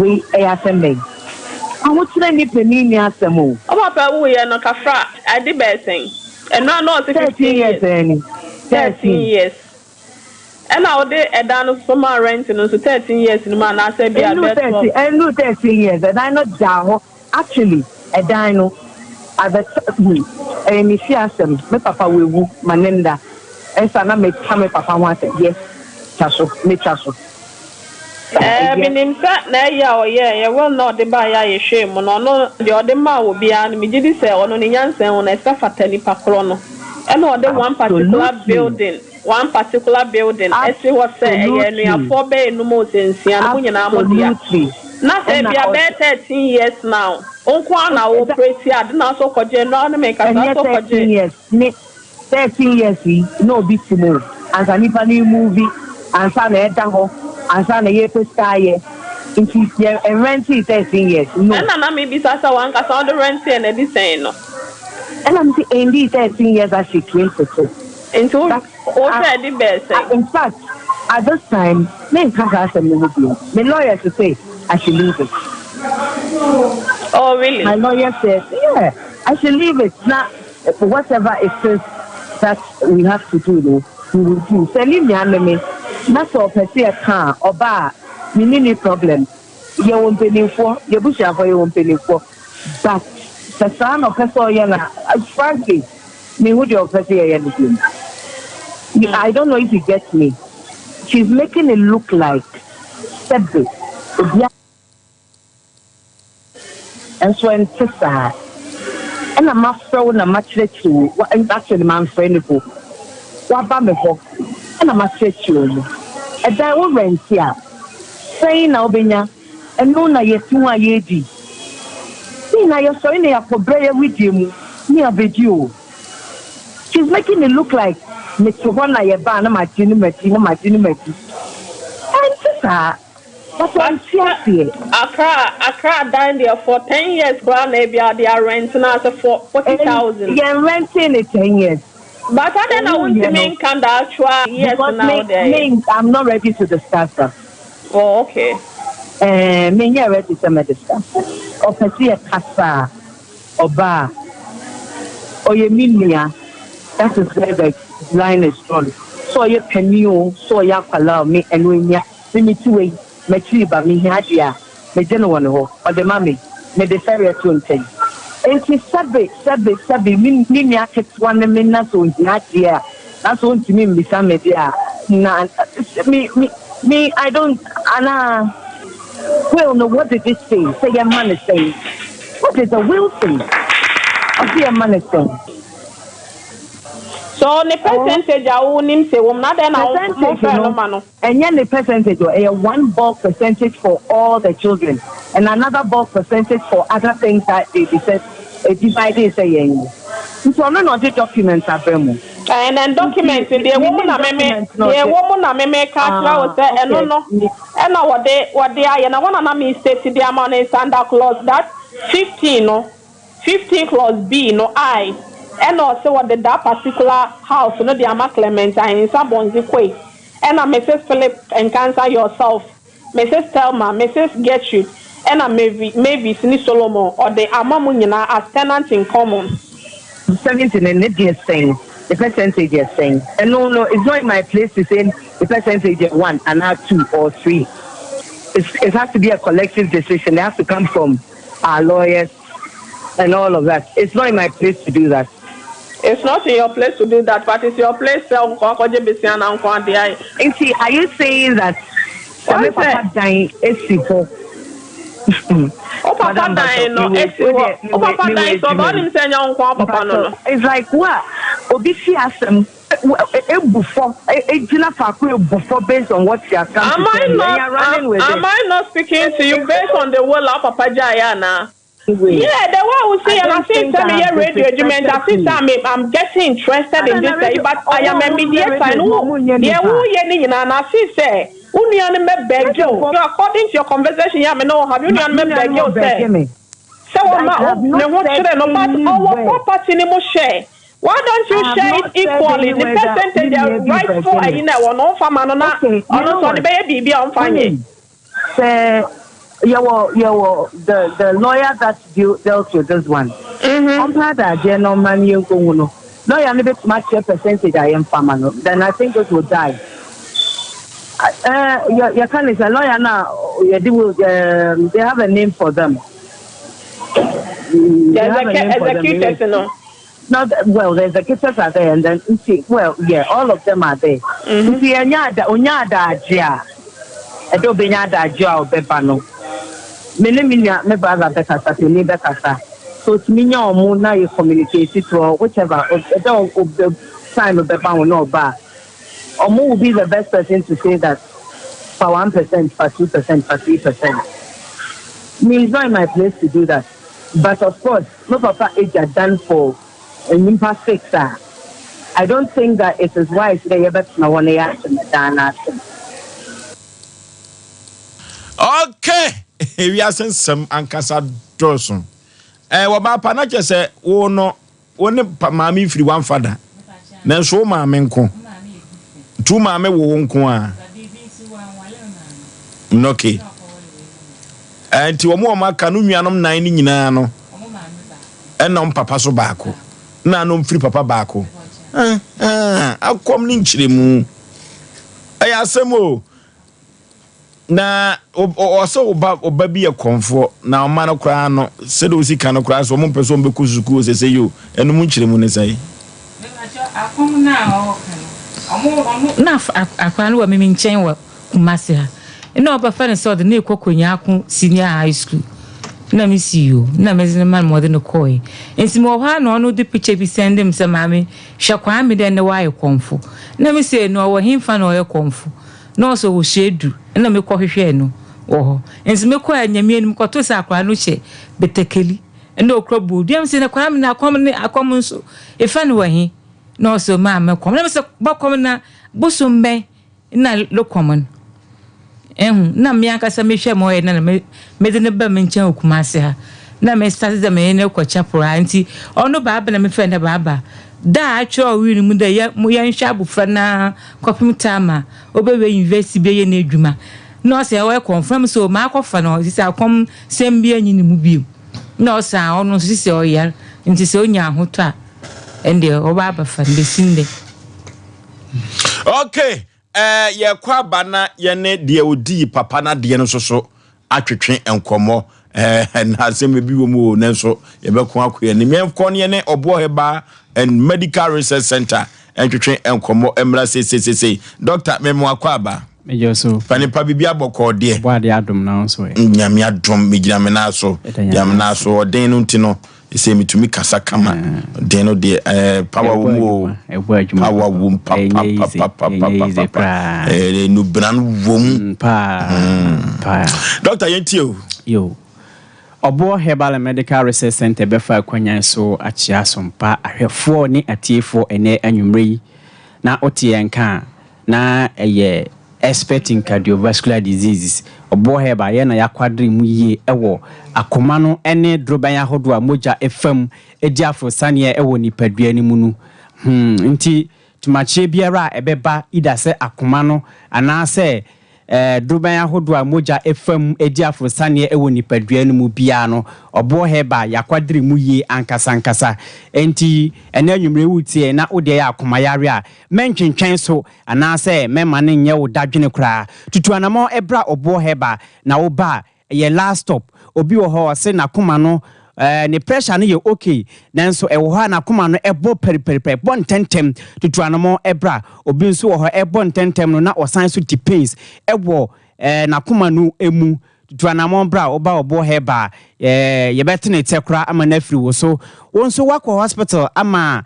Wei ɛyɛ asɛm bɛn? Ahokyerɛ nni panin nni asɛm o. Wo papa wuiɛ no kafra ade bɛɛ sɛn? Ɛno a na ɔse 13 15 years years. ɛni. 13 13. years. Ɛna wode ɛdan no so maa rent no nso 13 years no mu anaasɛ ebia Ɛnnuu bɛyɛ 12. 13, ɛnnuu 13 years, ɛdan no daa hɔ. Actually, ɛdan no, at the ti hmm, ɛyɛ me fie asɛm, me papa wawu, ma ne nda. Ɛsa na meka me papa ho asɛm, yes, twa so, mɛtwa so. Saa, Ɛɛ, ɛyɛ. menim sɛ n'ayi a ɔyɛeɛ, will no a ɔde baeɛ a yɛhwɛɛ mu no, ɔno deɛ ɔde maa obiara no, megye di sɛ ɔno ne nyansa mu no, ɛsɛ fata nipa korɔ no. Ɛna ɔde one particular Absolutely. building, one particular building si hɔ sɛ ɛyɛ Absolutely. anuafoɔ bɛyɛ num o sɛ nsia no, mo nyinaa mo dea. Absolutely. Na sɛ Ɛna ebia ɔde. bɛyɛ 13 years now, wo nko ara na wo Ɛda. operate ade na asɔ kɔgye, ɛno ara ne meka saa Ɛnyɛ asɔ 13 kɔgye. years ne 13 years yi na obi te mu o, ansa nipa no removi, ansa na ɛda hɔ, ansa na yɛrepɛ sika ayɛ, nti yɛ rentee 13 years no. Ɛna na mebisa sɛ w'ankasa wode renteɛ no adi sɛn no? Ɛna mese ɛndii 13 years ahye 22. Nti wo But wohwɛ ɛde bɛɛ sɛn? In fact at this time menka saa asɛm no ho bio, me lawyers se I should leave it. Oh really? My lawyer said yeah I should leave it na whatever it is that we have to do no we will do. Sɛ ne nua ne me na sɛ ɔpɛ sɛ yɛka a ɔba a me ne ni problem. Yɛwɔ mpanimfoɔ, yɛbusuafoɔ yɛwɔ mpanimfoɔ but sɛ saa na ɔpɛ sɛ ɔyɛ no a frankly mehu deɛ ɔpɛ sɛ yɛyɛ no bio. I don't know if you get me. She's making it look like sɛbe obi Nso ɛnte saa. Ɛna mafrɛ wo na makyerɛkyerɛ wo, wa, actually mamfrɛ no mpo. Woaba me hɔ ɛna makyerɛkyerɛ wo mu. Ɛdan wo rɛnte a, sɛn na wobɛnya? Ɛno na yɛte ho a yɛredi. Ne nyinaa yɛsɔre na yɛakɔbrɛ yɛn wedeɛ mu ne yɛabɛdi o. She's making it look like mete hɔ na yɛbaa na magye no madi na magye no madi. Ɛnte saa. But ɔnte aseɛ. Accra Accra dan deɛ for ten years koraa na ebia ɔde arɛnte no ase for 40,000. Yɛn rɛntee no ten years. But adɛn na Owuiɛ wontumi no. nka the actual years Because no a me wode ayɛ? me I'm not ready to discuss that. Oh okay. Ɛɛ menyɛ ready sɛ mɛ discuss. Ɔpɛ sɛ yɛkasa a ɔba a. Ɔyɛ me nua, that is where the line is drawn. Sɛ ɔyɛ panin o, sɛ ɔyɛ akwadaa o, me ɛno nhia. Me mete wei, m'akyiri ba, mehia adeɛ a, megye no wɔ ne hɔ, ɔde ma me, mede fɛreɛ to nkyɛn. Enti sɛbe, sɛbe, sɛbe, me me nua ketewa ne me na sɛ ɔhia adeɛ a, na sɛ ɔntumi mmisa me deɛ a, na me, me, me, I don't, anaa? Will no, what did it say? Sɛ yɛmma no sɛn? What did the will say? Ɔse yɛmma no sɛn? So ne percentage a wo nim sɛ wom no adɛn na wo Percentage mfrɛ no no, ma no? ɛnyɛ ne percentage o, ɛyɛ one bulk percentage for all the children and another bulk percentage for other things that they decide, dividee sɛ yɛnyɛ. Nti ɔno na ɔde documents abrɛ mo. And then Nti document deɛ ɛwɔ mu menim na meme document no deɛ ɔde. ɛwɔ mu na meme ka akyerɛ wo Ah, sɛ ɛno okay. no Me, ɛna wɔde wɔde ayɛ na hɔ na na me state de ama no is under clause that 15 no 15 clause B no I ɛna ɔsɛ wɔde that particular house no de ama Clement Ahinsa Bonzi Koi ɛna Mrs Philip Nkansa yourself Mrs Thelma Mrs Gertrude ɛna Mavis Mavis ne Solomon ɔde ama mo nyinaa as tenant in common. 70 no ne deɛ sɛn? Ne percentage yɛ sɛn? Ɛno no it's not in my place to say ne percentage yɛ one anaa two or three. It's, it has to be a collective decision. It has to come from our lawyers and all of that. It's not in my place to do that. It's not in your place to do that, but it's your place sɛ wokɔ akɔgye besia na nko adeɛ ayɛ. Nti are you saying that sɛ me Wɔn sɛ papa dan esi hɔ wo papa Madam dan Mpakyɛw no mewɔ esi wo hɔ deɛ wo mewɔ papa mewɔ dan si hɔ ba adwuma mu wonim sɛ ɛnyɛ wo nko ara papa no Mpakyɛw no. it's like wo a obi fi asɛm ebu fɔ egyina faako ebu fɔ based on what she has come Am to I tell you and you not are running am, with am it. I not speaking to you based on the will a wo papa gyaeɛ anaa? Anyway, Yeah, the way we I see and I don't see think tell I me have yeah radio adwuma nti disrespected I see you. sɛ I'm, I'm getting interested in Ada na this eh, radio but I ɔmo am a a ɔmo yɛ mediator radio and adwuma wo ɔmo nyɛ deɛ nipa. woyɛ ne nyinaa na I see sɛ wo nua no mɛbɛgye Radio wo fo according to your conversation yɛ a me ne wo have wo ma nua no me nuanom mɛbɛgye wo sɛ ɔbɛgye me. sɛ I wɔma have ne not ho said kyerɛ no but ɔwɔ anywhere. property no mu share why don't I you have share it not said equally ne anywhere that me percentage nua a bi rightful bɛgye ayi me. na ɛwɔ no ɔmfa ma no na Okay, you ɔno know nso ɔde what? bɛyɛ biribi a ɔmfa nyɛ Wonim sɛ yɛwɔ yɛwɔ the the lawyer that deal, dealt with this one. Ɔmpa adagyeɛ na ɔma no yɛnkɔhu no. Lawyer no bɛtumi akyerɛ percentage a yɛmfa ma no. Then I think it will die. Uh, yɛ yɛka ne sɛ lawyer no a yɛde wo um, they have a name for them. The They have a execu name for them. executors no Not well, the executors are there, and then nti well, yeah, all of them are there. Nti ɛnyɛ ada onya adagye a ɛdɛ obenya adagye a ɔbɛba no. Me ne me nua me brother bɛkasa, panyin bɛkasa. So otumi nya ɔmo na yɛ communicate to or whichever ɛdɛ ɔbɛ time bɛba ho na ɔba a. Ɔmo will be the best person to say that for 1%, for 2%, for 3%. Me, it's not in my place to do that. But of course, my papa age are done for nyimpa six a. I don't think that it is wise dɛ yɛbɛtena hɔ na yɛahyɛ no dan no ase. Okay, wiase nsɛm ankasa dɔɔso. Ɛɛ wɔbaa pa na kyerɛ sɛ wo no wo ne pa maame firi wamfa da. Nanso wo maame nko. Nti wo maame wo wo nko a. Okay. Ɛɛ nti wɔn a wɔn aka no nuanom nan no nyinaa no ɛna wɔn papa so baako. Na ano mfiri papa baako. Ɛɛ ɛɛ akɔm ne nkyerɛmu. Ɛyɛ asɛm o. Na ɔsɛ ɔba ɔba bi yɛ kɔnfoɔ na ɔma no koraa no sɛdeɛ osi ka no koraa so ɔmo mpɛ sɛ ɔmo bɛkɔ sukuu sɛ sɛ yi o ɛno mu nkyerɛmu ne sɛn. Akɔm no a ɔɔka no ɔmo ɔno na akwadaa no wɔ me nkyɛn wɔ Kumasi ha na ɔbɛfa no sɛ ɔde no rekɔ Konyako Senior High School na me si o na medze no ma no ma ɔde no kɔe nti mewɔ hɔ a na ɔno de picture bi send me sɛ maame hwɛ Kwame dɛ ndɛ ɔayɛ kɔmfo na me se no ɔwɔ henfa na ɔyɛ kɔmfo na ɔsɛ ɔwɔ Suedu na mekɔ hwehwɛɛ no wɔ hɔ nti mekɔɛ Nyame anim kɔtoo sɛ akwadaa no hyɛ betakeli na okura bodua me se na Kwame na akɔm ne akɔm nso efa no wɔ he na ɔsɛ ɔmaa me kɔm na me sɛ bɔkɔm na bosom bɛn na lokɔm no ehu na me ankasa mehwɛ ma ɔyɛ na na me mede no ba me nkyɛn wɔ Kumasi ha na me start dɛ menye no kɔ chapel ha nti ɔno baaba na mefrɛ no dɛ baaba da a atwerɛ wɔ wheel mu dɛ yɛ mo yɛnhwɛ abofra no ara kɔpem time a obewie university bɛyɛ n'edwuma na ɔsɛ ɔyɛ kɔmfo na me sɛ maakɔfa no sisi akɔm sɛm bi anyi ne mu bio na ɔsɛ ɔno nso sisi ɔyar nti sɛ onya ahotɔ a. Ɛndeɛ ɔba abɛfa no bɛsi ndɛ. Okay, eh, yɛkɔ aba na yɛne deɛ ɔdii papa no adeɛ no nso so atwetwe nkɔmmɔ. Eh, na asɛm bi wɔ mu o, nanso yɛbɛko akɔ yɛn anim. Yɛnkɔ ne yɛne Ɔboɔ Herbal and Medical Research Center ntwetwe nkɔmmɔ mmra seiseiseisei. Dɔkta, mema wakɔ aba. Mejɔ so. Panipa biribi abɔkɔɔ deɛ. Ɔbɔ adeɛ adom na wo nso ɛ. Nyame adom, megyina me nan so. Gyina me nan so. Ɔden no nti no, sɛ metumi kasa kama. Den no deɛ, eh, power wɔ mu o. Power wɔ mu papapapapapapa. Eh, nubena no wɔ mu. Mm, paa. Mm. Paa. Dɔkta, yɛntie o. Yo. Ɔboɔ Herbal and Medical Research Centre bɛfa akwanyan so akyea asompa ahwɛfoɔ ne atiefoɔ ɛnɛ anwummerɛ yi. Na wote yɛn nka a, na ɛyɛ expert in cardiovascular diseases. Ɔboɔ Herbal, yɛn na yɛakwadare mu yie wɔ akoma no ne dorobɛn ahodoɔ a mogya fa mu di aforosaneɛ wɔ nipadua no mu no ho. Nti tomakyeɛ biara a ɛbɛba either sɛ akoma no anaasɛ dorobɛn ahodoɔ a mogya fa mu di aforosaneɛ wɔ nipadua no mu biara no, Ɔboɔ Herbal yɛakwadare mu yie ankasa ankasa. Nti ɛnnɛ anwummerɛ yi woretie yɛn na wodeɛ yɛ akoma yareɛ a, Mɛntwentwɛn so anaasɛ mɛma no nyɛ wo dadwene koraa. Tutu anamɔn bra Ɔboɔ Herbal na wo ba a, ɛyɛ last stop. Obi wɔ hɔ ɔse n'akoma no eh, ne pressure no yɛ okay nanso ɛwɔ hɔ a n'akoma no ɛbɔ pɛripɛripɛri, ɛbɔ ntɛntɛm. Tutu anamɔn bra. Obi nso wɔ hɔ ɛbɔ ntɛntɛm no na ɔsan nso te pains ɛwɔ eh, n'akoma no mu. Tutu anamɔn bra, woba Ɔboɔ Herbal a, eh, yɛbɛtene tɛ koraa ama no afiri wo so. Wo nso woakɔ hospital ama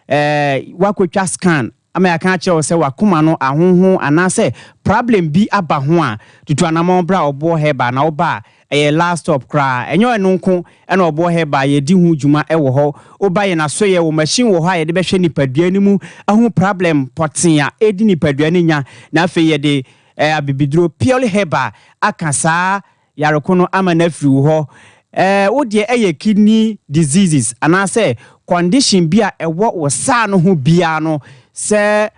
eh, woakɔtwa scan ama yɛaka akyerɛ wo sɛ w'akoma no ahonhon anaasɛ problem bi aba ho a, tutu anamɔn bra Ɔboɔ Herbal na woba a, ɛyɛ last stop koraa. Ɛnyɛ ɛno nko na Ɔboɔ Herbal yɛdi ho dwuma wɔ hɔ. Woba yɛn asoɛeɛ wɔ machine wɔ hɔ a yɛde bɛhwɛ nipadua no mu ahu problem pɔtee a ɛredi nipadua no nya na afei yɛde eh, abibiduro purely herbal aka saa Yare ko no ama no afiri wo hɔ. Ɛɛ, wo deɛ ɛyɛ kidney diseases anaasɛ condition bi a ɛwɔ wo saa no ho biara no, sɛ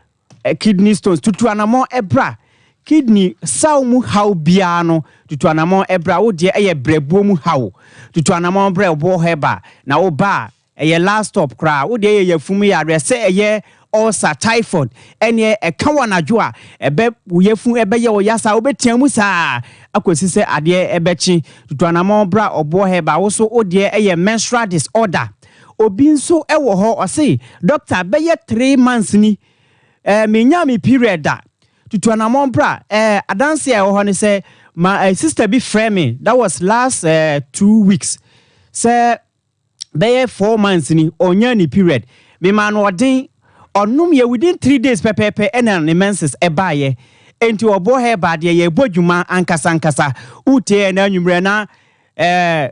kidney stones, tutu anamɔn bra. Kidney saw mu haw biara no, tutu anamɔn bra. Wo deɛ ɛyɛ brɛboɔ mu haw, tutu anamɔn brɛ wo herbal na wo ba a, Ɛyɛ last stop koraa. Wo deɛ yɛ yafum yareɛ sɛ ɛyɛ ulcer, typhoid ɛneɛ ɛka wo anadwo a ɛbɛ wo yafun ɛbɛyɛ wo ya saa wobɛtea mu saa akɔsi sɛ adeɛ ɛbɛkye. Tutu anamɔn bra ɔboɔ herbal wo so wo deɛ ɛyɛ menstrual disorder. Obi nso ɛwɔ hɔ ɔse doctor bɛyɛ 3 months ni ɛɛ menyaa me period da. Tutu anamɔn bra ɛɛ adanseɛ a ɛwɔ hɔ ne sɛ ma ɛɛ sister bi frɛ me that was last ɛɛ 2 weeks sɛ bɛyɛ 4 months ni ɔnyaa ne period. Memaa no ɔden ɔnom yɛ within 3 days pɛpɛɛpɛ ɛna ne menses ɛbaayɛ. Enti ɔbɔ herbal deɛ yɛbɔ dwuma ankasa ankasa. Wotie yɛn na anwummerɛ na ɛɛ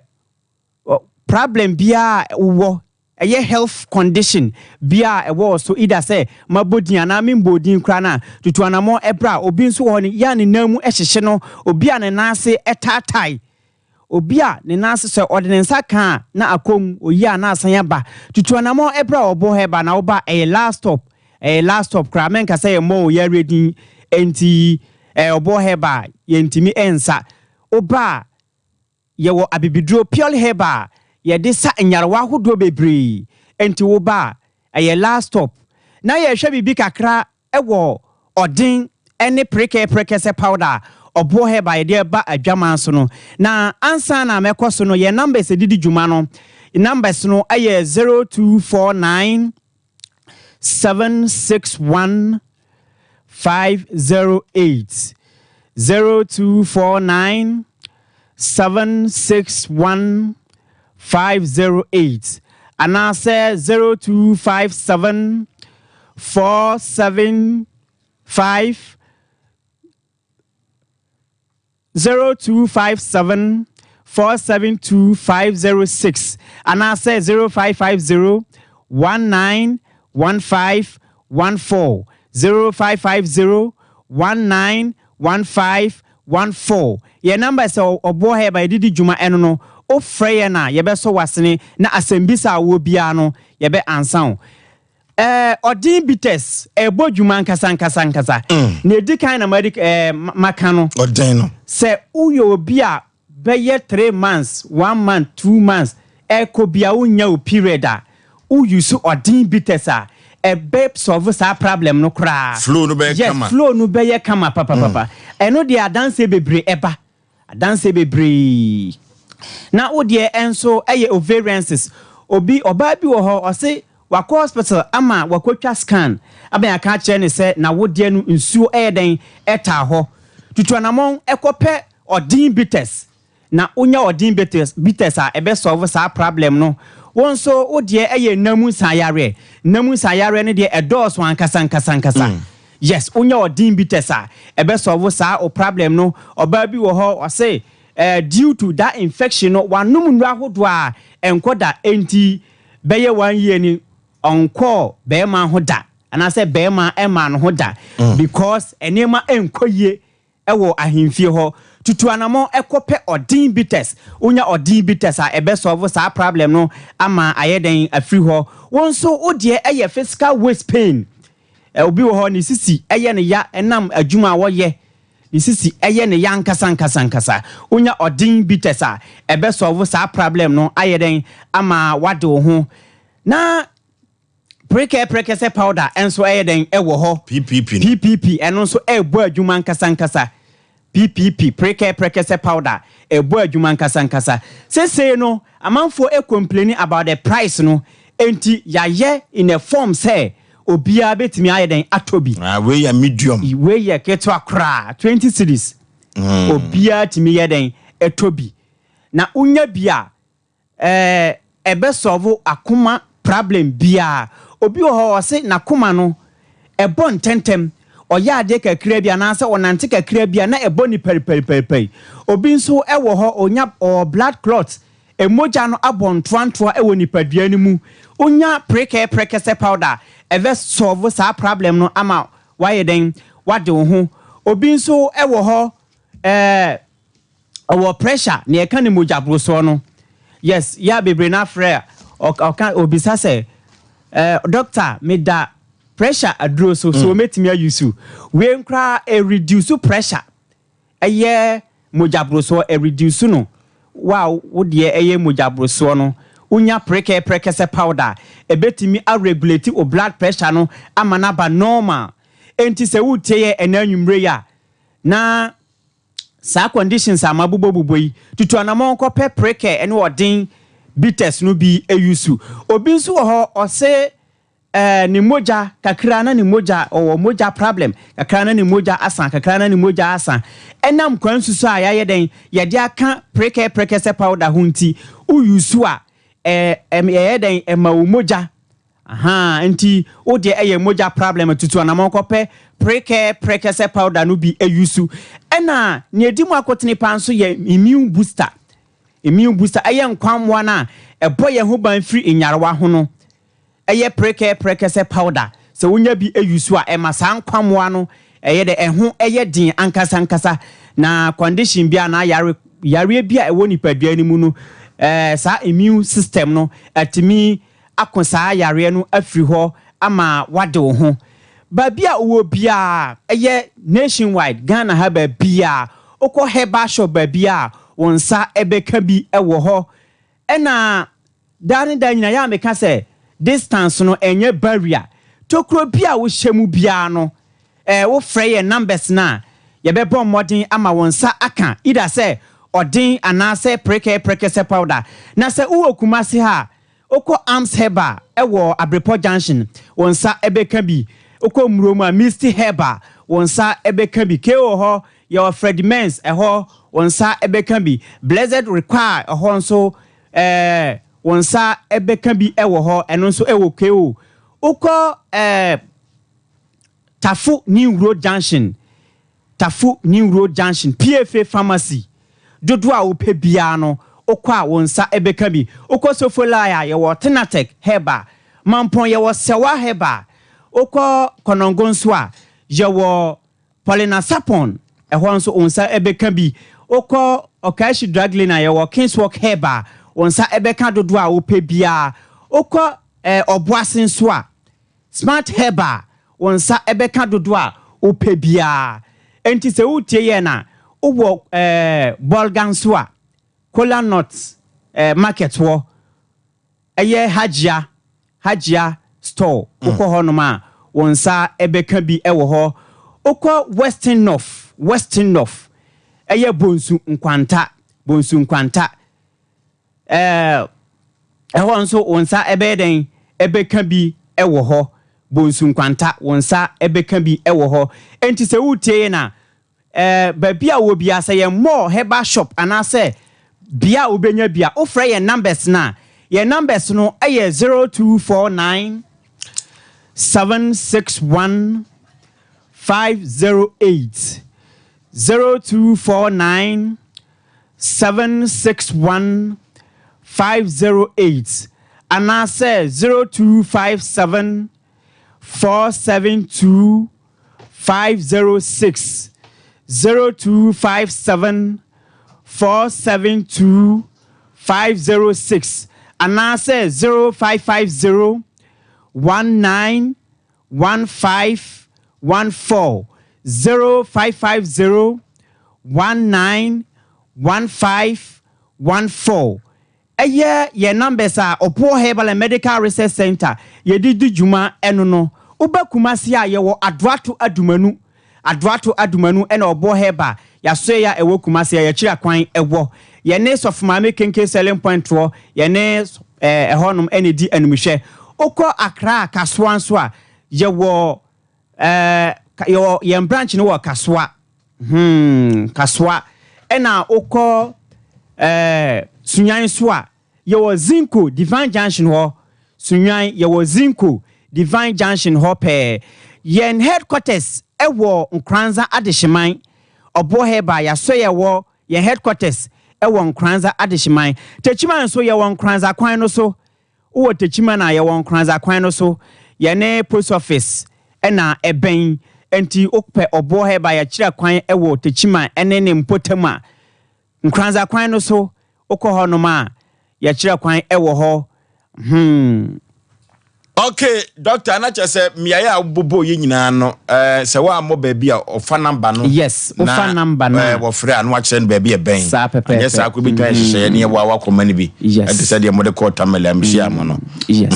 problem biara wowɔ ɛyɛ health condition biara ɛwɔ wo so either sɛ mabɔ din anaa membɔ din koraa no a, tutu anammɔn ɛbra. Obi nso wɔ hɔ no yɛ a ne nan mu ɛhyehye no, obi a ne nan ase ɛtaatae. Obi a ne nan ase sɛ ɔde ne nsa ka a na akɔ mu, oyi a na asan aba. Tutu anamɔn ɛberɛ a ɔbɔ hɛba na woba a, ɛyɛ last stop, ɛyɛ last stop koraa. Mɛnka sɛ yɛmmɔ wo yareɛ din nti ɛɛ ɔbɔ hɛba a yɛntumi nsa. Woba a, yɛwɔ abibiduro, pure herbal a yɛde sa nyarewa ahodoɔ bebree. Nti woba a, ɛyɛ last stop. Na yɛrehwɛ biribi kakra wɔ ɔden ne prekɛprɛkɛsɛ powder a ɔboɔ herbal a yɛde ba adwaman so no. Na ansa na mɛkɔ so no, yɛn numbers yɛde di dwuma no, numbers no yɛ 0249 761 508, 0249 761 508 anaasɛ 0257 475 0257 472 506 anaasɛ 0550 1915 14, 0550 1915 14. Yɛn number sɛ ɔboɔ ha yɛba yɛde di dwuma ɛno no, wofrɛ yɛn a yɛbɛsɔ w'asene na asɛmbisa a wowɔ biara no yɛbɛ ansa wo. Ɛɛ ɔden bitters ɛbɔ dwuma ankasa ankasa ankasa. Nea edi kan na madi ɛɛ maka no. Ɔden no. Sɛ woyɛ obi a bɛyɛ 3 months, 1 month, 2 months ɛkɔ bi a wonnya wo period a, Wo use ɔden bitters a, ɛbɛ solve saa problem no koraa. Flow no bɛyɛ kama. Yes, flow no bɛyɛ kama papapapa. Ɛno deɛ adanseɛ bebree ɛba. Adanseɛ bebree. Na wo deɛ nso ɛyɛ ovarian cyst. Obi, ɔbaa bi wɔ hɔ, ɔse wakɔ hospital ama wakɔtwa scan ama yɛaka akyerɛ no sɛ n'awodeɛ no nsuo ɛyɛ dɛn ɛtaa hɔ. Tutu anamɔn kɔpɛ ɔden bitters na wonya ɔden bitters bitters a ɛbɛ solve saa problem no. Wo nso wo deɛ ɛyɛ nna mu nsa yareɛ. Nna mu nsa yareɛ no deɛ ɛdɔɔso ankasa ankasa ankasa. Yes, wonya ɔden bitters a ɛbɛ solve saa wo problem no. Ɔbaa bi wɔ hɔ ɔse eh, due to that infection no wanom nnuro ahodoɔ a ɛnkɔ da enti bɛyɛ one year ni ɔnkɔɔ bɛɛma ho da anaasɛ bɛɛma ɛmaa no ho da because nneɛma ɛnkɔ yie wɔ ahemfie hɔ. Tutu anamɔn kɔ pɛ ɔden bitters. Wonya ɔden bitters a ɛbɛ solve saa problem no ama ayɛ dɛn afiri hɔ. Wo nso wo deɛ ɛyɛ physical waist pain. Obi wɔ hɔ ne sisi ɛyɛ no ya ɛnam adwuma a wɔyɛ. Ne sisi ɛyɛ no ya ankasa ankasa ankasa. Wonya ɔden bitters a ɛbɛ solve saa problem no ayɛ dɛn ama wade wo ho. Na Prekɛ prɛkɛsɛ powder nso ɛyɛ dɛn ɛwɔ hɔ. PPP no. PPP ɛno nso ɛrebɔ adwuma ankasa ankasa. PPP prekɛ prɛkɛsɛ powder ɛrebɔ adwuma ankasa ankasa. Sesei no amanfoɔ ɛcomplaini about the price no enti yayɛ in a form sɛ obiara bɛtumi ayɛ dɛn atɔ bi. Ah wei yɛ medium. Wei yɛ ketewa koraa 20 cedis. Obiara tumi yɛ dɛn ɛtɔ bi. Na wonya bi a Ɛɛ ɛbɛ sɔlvo akoma prablɛm biaa. Obi wɔ hɔ ɔse nakoma no ɛbɔ ntɛntɛm, ɔyɛ adeɛ kakraa bi anaasɛ ɔnante kakraa bi a na ɛbɔ no pariparipari. Obi nso wɔ hɔ ɔnya ɔwɔ blood clot, mogya no abɔ ntoantoa wɔ nipadua no mu. Wonya prekɛɛ prɛkɛsɛ powder a ɛbɛ sɔlvo saa prablɛm no ama wayɛ dɛn wade wo ho. Obi nso wɔ hɔ ɛɛ. Ɔwɔ pressure nea ɛka ne mogya borosoɔ no yes yɛ a bebree no afrɛ a ɔka ɔbisa sɛ eh, doctor meda pressure aduro so so mɛtumi ayusu wei nkoraa ɛreduce pressure ɛyɛ mogya borosoɔ ɛreduce no wo a wo deɛ ɛyɛ mogya borosoɔ no wonya prekɛ prɛkɛsɛ powder a ɛbɛtumi aregulate wo blood pressure no ama no aba normal enti sɛ woretie yɛ ɛnɛ anwummerɛ yi a na Saa conditions a mabobɔbobɔ yi, tutu anamɔn kɔ pɛ prekɛ ne ɔden bitters no bi use. Obi nso wɔ hɔ ɔse eh, ne mogya kakra na ne mogya, ɔwɔ mogya problem, kakra na ne mogya asa, kakra na ne mogya asa. Ɛnam kwan susu a yɛayɛ dɛn, yɛde aka prekɛ prekɛsɛ powder ho nti, wo use a, eh, ɛyɛ dɛn, ɛma wo mogya Ahaa nti wo deɛ ɛyɛ mogya problem tutu anamɔn kɔ pɛ prekɛ prɛkɛsɛ powder no bi yusu. Ɛna nea ɛdi mu akotene paa nso yɛ immune booster. Immune booster ɛyɛ nkwammoa no a ɛbɔ yɛn ho ban firi nyarewa ho no. Ɛyɛ prekɛ prɛkɛsɛ powder sɛ wonya bi yusu a ɛma saa nkwammoa no ɛyɛ dɛ ɛho ɛyɛ den ankasa ankasa na condition bi anaa yare yareɛ bi a ɛwɔ nipadua no mu no ɛɛ saa immune system no ɛtumi ako saa yareɛ no afiri hɔ ama woade wo ho. Baabi a wowɔ biara, ɛyɛ nationwide, Ghana ha baabiara, wokɔ herbal shop baabiara a, wo nsa bɛka bi wɔ hɔ. Ɛna daa ne daa nyinaa, yɛ a meka sɛ distance no ɛnyɛ barrier. Tokuro bi a wohyɛ mu biara no, eh, wofrɛ yɛn numbers no a, yɛbɛbɔ mmɔden ama wo nsa aka either sɛ ɔden anaasɛ prekɛ prɛkɛsɛ powder. Na sɛ wowɔ Kumasi ha a, Wokɔ Arms Herbal wɔ Abrepɔ Junction, wo nsa bɛka bi. Wokɔ Murom a, Misty Herbal, wo nsa bɛka bi. KO hɔ, yɛwɔ Freddie Mens, ɛhɔ, wo nsa bɛka bi. Blessed Require, ɛhɔ nso, eh, wo nsa bɛka bi wɔ hɔ, ɛno nso wɔ KO. Wokɔ eh, Tafo New Road Junction, Tafo New Road Junction, PFA Pharmacy, dodoɔ a wopɛ biara no, wokɔ a wo nsa bɛka bi. Wokɔ Sofolai a, yɛwɔ Tenatec Herbal. Mampɔn, yɛwɔ Sɛwa Herbal. Wokɔ Kɔnɔngo nso a, yɛwɔ Paulina Sapon, ɛhɔ nso wo nsa bɛka bi. Wokɔ Okaishie Drug Lane a, yɛwɔ Kingswalk Herbal, wo nsa bɛka dodoɔ a wopɛ biara. Wokɔ eh, Ɔboase nso a, Smart Herbal, wo nsa bɛka dodoɔ a wopɛ biara. Enti sɛ woretie yɛn a, wowɔ eh, Bolga nso a, Kola Nut eh, Market hɔ, ɛyɛ Hajia. Hajia store, wokɔ hɔnom a, wo nsa bɛka bi wɔ hɔ. Wokɔ Western North, Western North, ɛyɛ Bonsu Nkwanta, Bonsu Nkwanta, ɛɛ, ɛhɔ nso wo nsa bɛyɛ dɛn? Ɛbɛka bi wɔ hɔ. Bonsu Nkwanta, wo nsa bɛka bi wɔ hɔ. Enti sɛ woretie yɛn a, Ɛɛ, baabi a wowɔ biara, sɛ yɛn mall, herbal shop anaasɛ bea a wobɛnya bi a, wofrɛ yɛn numbers no a, yɛn numbers no yɛ 0249 761 508, 0249 761 508 anaasɛ 0257 472 506 0257 472 506 anaasɛ 0550 19 15 14 0550 19 15 14 Ɛyɛ yɛn numbers a Ɔpoɔ Herbal and Medical Research Centre yɛde di dwuma ɛno no. Woba Kumasi a yɛwɔ Adoato Adumanu, Adoato Adumanu ɛna Ɔboɔ Herbal yɛasoɛeɛ a ɛwɔ Kumasi a yɛakyiri akwan ɛwɔ. Yɛne Sɔfo Maame Kenke Selling Point toɔ, yɛne ɛɛ ɛhɔnom ɛna ɛdi animhwɛ. Wokɔ Accra Kasoa nso a yɛwɔ Ɛɛ yɛwɔ yɛn branch no wɔ Kasoa. Hmm, Kasoa. Ɛna wokɔ ɛɛ Sunyan nso a, yɛwɔ Zinco Divine Junction hɔ. Sunyan, yɛwɔ Zinco Divine Junction hɔ pɛɛ. Yɛn headquarters ɛwɔ Nkoranza Adehyeman. Ɔboɔ Herbal, yɛasɔ yɛwɔ yɛn headquarters ɛwɔ Nkoranza Adehyeman. Techiman nso yɛwɔ Nkoranza kwan no so. Wowɔ Techiman a, yɛwɔ Nkoranza kwan no so. Yɛne post office na ɛbɛn. Enti wopɛ Ɔboɔ Herbal yɛkyerɛ kwan wɔ Techiman ne ne mpɔtam a, Nkoranza kwan no so, wokɔ hɔnom a, yɛkyerɛ kwan wɔ hɔ. Hmm. Ok doctor na kyerɛ sɛ mmeaeɛ a wobobɔɔ yɛ nyinaa no eh, sɛ woammɔ baabi a ɔfa namba no Yes, wofa na namba no eh, a. wɔfrɛ a na wakyerɛ no baabi a ɛbɛn. Saa pɛpɛɛpɛ. Anyɛ saa kɔ bɛtumi ayɛ nhyehyɛeɛ ne yɛboa wakɔma no bi. Yes. Ɛte sɛ deɛ mode kɔɔ Tamale a mehyiaa mo no. Yes.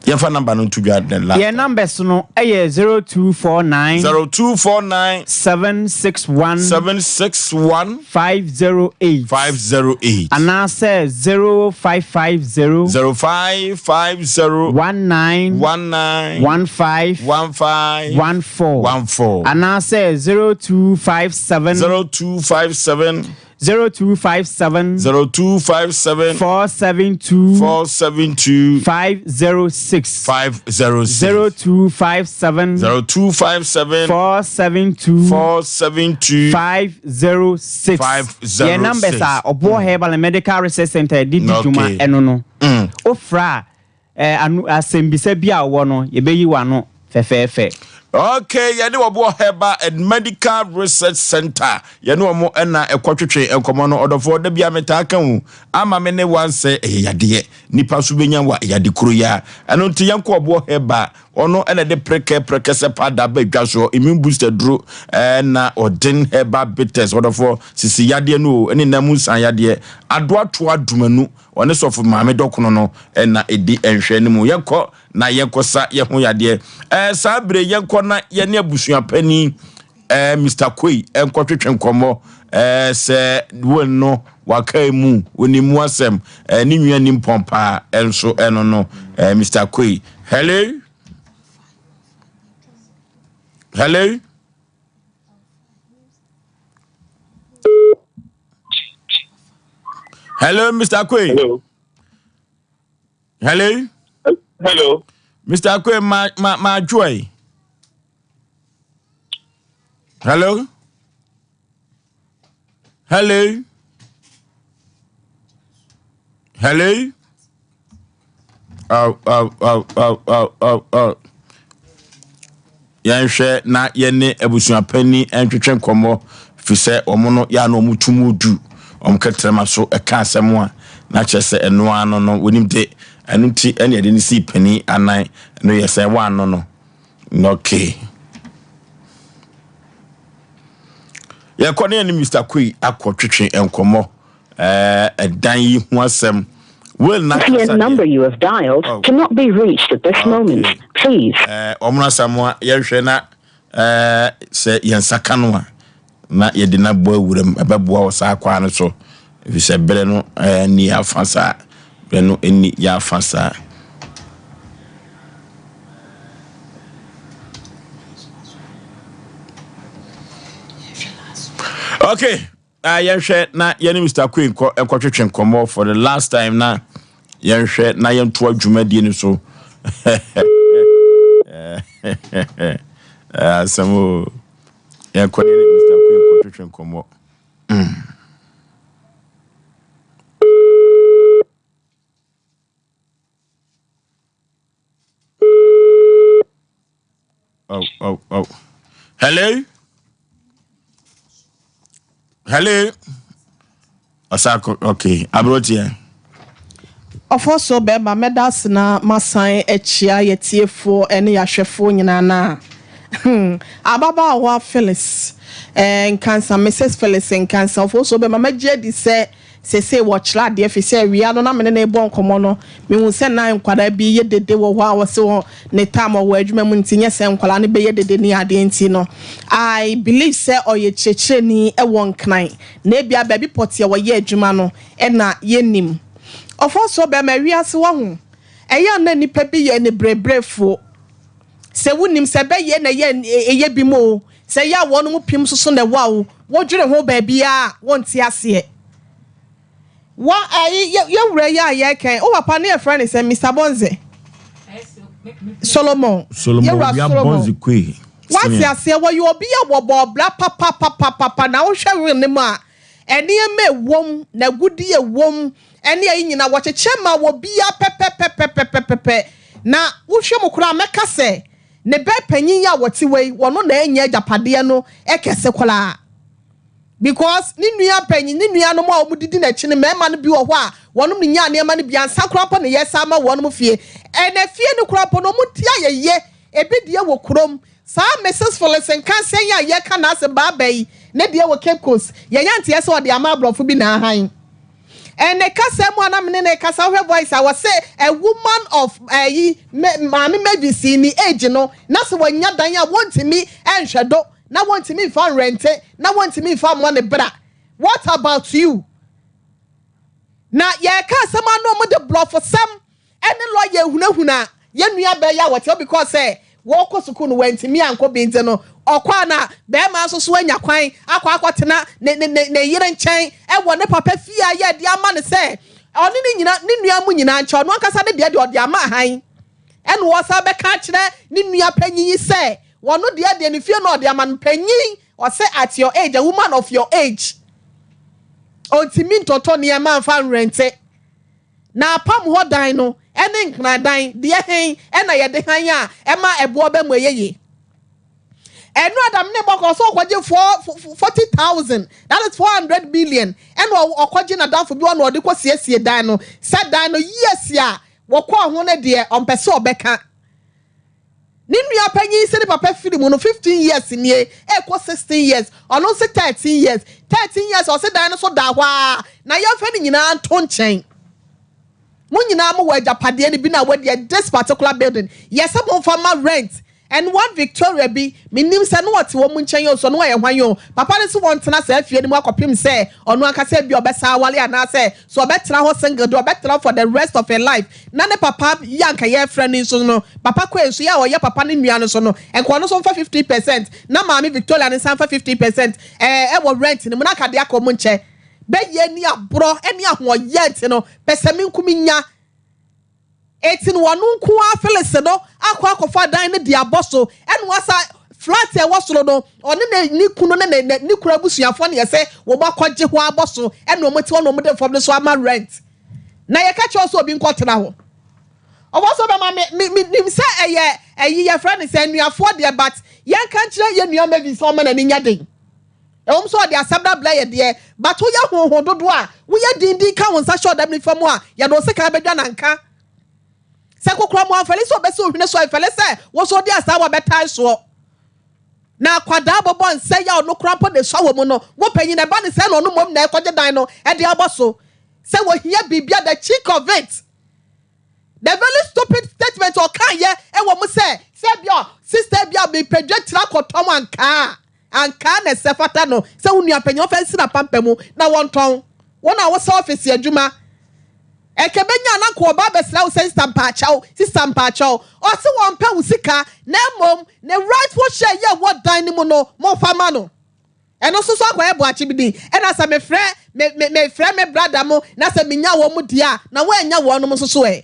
Yɛmfa namba no nto dwa the last Yɛn numbers no yɛ 0249. 0249. 761. 761. 508. 508. Anaasɛ 0550. 0550. 19. 19. 15. 15. 14. 14. Anaasɛ 0257. 0257. 0257. 0257. 472. 472. 506. 506. 0257. 0257. 472. 472. 506. 506. Yɛn numbers a Ɔboɔ Herbal and Medical Research Center de di dwuma ɛno no. Wofrɛ a, eh, ano, asɛmbisa bi a wowɔ no, yɛbɛyi w'ano fɛfɛɛfɛ. Okay, yɛne Ɔboɔ Herbal and Medical Research Center, yɛne wɔn ɛna ɛkɔtwetwe nkɔmmɔ no. Ɔdɔfoɔ, da bia metaa ka o, ama me ne wansɛ ɛyɛ yadeɛ. Nipa nso bɛnya wa yade koro yi ara. Ɛno nti yɛnkɔ Ɔboɔ Herbal, ɔno ɛna ɛde prekɛ prɛkɛsɛ powder ba dwa soɔ, immune booster duro, ɛna ɔden herbal bitters, ɔdɔfoɔ, sisi yadeɛ no o, ɛne nam mu nsan yadeɛ, adoatoa dumanu, Ɔne sɔfo maame dɔkono no na ɛdi nhwɛ no mu. Yɛnkɔ na yɛnkɔsa yɛn ho yadeɛ. Ɛɛ saa bere yɛnkɔ na yɛne abusua panin ɛɛ Mr. Koi nkɔtwetwe nkɔmmɔ. Ɛɛ sɛ wɔn no waka mu wɔnim mu asɛm ɛɛ ne nua nim pɔn paa ɛnso ɛno no ɛɛ Mr. Koi. Hello? Hello? Hello, Mr. Kwe. Hello. Hello. Hello. Mr. Kwe, ma ma ma joy. Hello. Hello. Hello. Oh, oh, oh, oh, oh, oh, oh. Yɛnhwɛ na yɛne abusuapanyin ntwetwe nkɔmmɔ fi sɛ wɔn no yɛ ano wɔn tum du wɔn kɛtrɛma so ɛka asɛm a na kyerɛ sɛ ɛno ano no wɔnim de ɛno nti ɛne yɛde no sii panin anan no yɛ sɛ wɔn ano no na okay yɛkɔ ne yɛne Mr. Koi akɔ twetwe nkɔmmɔ ɛɛ ɛdan yi ho asɛm. Will na kasa deɛ. number you have dialed oh. cannot be reached at this okay. moment. Please. Eh, ɔmono asamoa yɛnhwɛ na eh, sɛ yɛn nsa ka no a na yɛde no abɔ awuram ɛbɛboa wɔ saa kwaa no so ɛfiri sɛ berɛ no eh, nni afa saa berɛ no nni yɛ afa saa. Okay. Uh, yɛnhwɛ na yɛne Mr. Queen nkɔ nkɔtwetwe nkɔmmɔ for the last time na yɛnhwɛ na yɛntoa dwumadie no so. Asɛm o. Yɛnkɔ ne Mr. Queen nkɔtwetwe nkɔmmɔ. Mm. Oh, oh, oh. Hello? Hello? Osako, okay. Abrotie. Ɔfɔ so bɛrima mɛda ase na masan akyia yɛtiefoɔ ne yɛahwɛfoɔ nyinaa na hmm, ababaawa Phyllis eh, Nkansa, Mrs. Phyllis Nkansa ɔfɔ so bɛrima mɛgye adi sɛ Seesei wɔkyerɛ adeɛ ɛfiri sɛ awia no na me ne no rebɔ nkɔmmɔ no, mehuu sɛ na nkwadaa bi yɛ dede wɔ hɔ a ɔse wɔ ne time ɔwɔ adwuma mu nti nyɛ sɛ nkwadaa no bɛyɛ dede ne adeɛ nti no I believe sɛ ɔyɛ kyerɛkyerɛni wɔ Nkran na ebia baabi pɔtee a ɔyɛ adwuma no na yɛnnim. Ɔfɔsoɔ bɛrima wiase wahu ɛyɛ a na nnipa bi yɛ anibereberefoɔ sɛ wonim sɛ ɛbɛyɛ na ɛyɛ ɛyɛ bi mu o Sɛ ɛyɛ a wɔnom pem soso na ɛwɔ a wo wodwene ho baabiaa a wonte aseɛ. Wa ɛyi yɛ yɛ wura yi a yɛreka yi wo papa ne yɛfrɛ no sɛn Mister Bonze? Solomon. Solomon Yɛ wura Wia Solomon. Bonze Kwe Wate Senior. aseɛ wɔyɛ obi a wɔbɔ ɔbra papapapapapa na wohwɛ reel no mu a nneɛma ɛwom n'agudie ɛwom ɛne ɛyi nyinaa wɔkyekyɛ ma wɔ biaa pɛpɛpɛpɛpɛpɛ na wohwɛ mu koraa mɛka sɛ Ne bɛ panyin yi a wɔte wei wɔno na ɛnyɛ agyapadeɛ no kɛse koraa because ne nua panyin ne nuanom a wɔn didi n'akyi no mmarima no bi wɔ hɔ a wɔnom ne nyaa nneɛma no bi ansa koraa mpo na yɛsan ama wɔnom fie ɛna fie no koraa mpo no wɔn ti ayɛ yie ebi deɛ wɔ kurom saa Mrs Phyllis Nkansah yi a yɛka n'asɛm baaba yi ne deɛ wɔ Cape Coast yɛnya nteɛ sɛ ɔde ama aborɔfo bi na ahan. And ne kasa mu a na me ne no rekasa wohwɛ voice a wɔse a woman of ayi maame Mavis yi ne age no na sɛ wanya dan a wɔntumi nhwɛ do na wɔntumi mfa nrɛnte na wɔntumi mfa mmɔ ne bra what about you na yɛka asɛm a na wɔde borɔfosɛm Ɛne lɔya ehunahuna yɛn nua baa yi a wɔte hɔ because sɛ wɔkɔ sukuu no wantumi ankɔ bi nti no ɔkɔ a na bɛrima nso so anya kwan akɔ akɔtena ne ne ne ne yere nkyɛn ɛwɔ ne papa fie a yɛde ama no sɛ ɔne ne nyina ne nua mu nyinaa nkyɛn ɔno ankasa ne deɛ deɛ ɔde ama han ɛna wɔsan bɛka akyerɛ ne nua panyin yi sɛ wɔno deɛ deɛ ne fie no ɔde ama no panyin ɔsɛ at your age a woman of your age ɔntumi ntɔtɔ nneɛma mfa nrɛnte Na apam hɔ dan no ne nkradan deɛ he na yɛde hann a ɛma ɛboɔ ba mu ɛyɛ yie. Ɛno Adam ne bɔkɔ sɛ ɔkɔgye 40,000 that is 400 million ɛna ɔkɔgye n'adamfo bi ɔna ɔde kɔ siesie dan no sɛ dan no years a wɔkɔɔ ho no deɛ ɔmpɛ sɛ ɔbɛka. Ne nua panyin sɛ ne papa firi mu no 15 years nie ɛkɔ 16 years ɔno nso 13 years 13 years ɔse dan no so da hɔ a na yɛmfa ne nyinaa nto nkyɛn mo nyinaa mo wɔ agyapadeɛ no bi na wɔdeɛ this particular building yɛsɛ momfa ma rent and one Victoria bi menim sɛ no ɔte wɔn nkyɛn o so no ɔyɛ hwan o papa no sɛ wɔntena saa fie no mu akɔpem sɛ ɔno ankasa bi ɔbɛsa awale anaasɛ So ɔbɛtra hɔ single deɛ ɔbɛtra for the rest of her life na ne papa yi a nka yɛfrɛ no nso no papa Quay nso yɛ a ɔyɛ papa no nua no nso no nka ɔno nso mfa 50% na maame Victoria no nsa mfa 50% ɛɛ ɛwɔ rent no mu na nka deɛ aka ɔmo nkyɛ bɛyɛ ni aborɔ ɛne ahoɔyɛ nti no pɛsɛmenkominya nya. Enti no ɔno nko ara Phyllis no akɔ akɔfa dan no de abɔ so ɛna wasa flat a ɛwɔ soro no ɔne ne ne kunu ne ne ne kunu abusuafoɔ ne ɛsɛ wɔn akɔgye hɔ abɔ so ɛna wɔn te hɔ na wɔn de fam no so ama rent na yɛka kyerɛ sɛ obi nkɔtena hɔ ɔwɔ so bɛma me me me nim sɛ ɛyɛ ɛyi yɛfrɛ no sɛ anuafoɔ deɛ but yɛnka nkyerɛ yɛn nua Mavis sɛ ɔma n'ani nyɛ den. Ɛwom sɛ ɔde asɛm no abrɛ yɛn deɛ, but woyɛ honho dodoɔ a, woyɛ dindin ka wo nsa hyɛ ɔdam nifa mu a, yɛde wo sekan bɛdwa nanka. Sɛ kokoram amfɛle sɛ ɔbɛsi wo hwene so a, mfɛle sɛ wo nso wode asaawa bɛtae soɔ. Na akwadaa bɔbɔ nsɛ yɛ a ɔno koraa mpo na ɛsua wɔ mu no, wo panyin ɛba ne sɛn na ɔno mmom na ɛkɔgye dan no de abɔ so. Sɛ wɔhia biribi a, the cheek of it. The very stupid statement ɔkaeɛ wɔ mu sɛ, sɛ ebia sister ebia mepɛ dwetire akɔtɔn ankaa a, ankaa na ɛsɛ fata no sɛ wo nua panyin ɔmfa nsi n'apampa mu na wɔntɔn. Wo na wosɛ ɔfese adwuma. Ɛka bɛnya na nka ɔba abɛsrɛ wo sɛ sister mpaakyɛw, sister mpaakyɛw. Ɔse wɔmpɛ wo sika na mmom ne rightful share yɛ wɔ dan no mu no momfa ma no. Ɛno nso so akɔyɛ boakye bi din. Ɛna sɛ mefrɛ me me mefrɛ me brada mo na sɛ menya wɔn mo deɛ a, na wɔannya wɔnom nso so ɛ?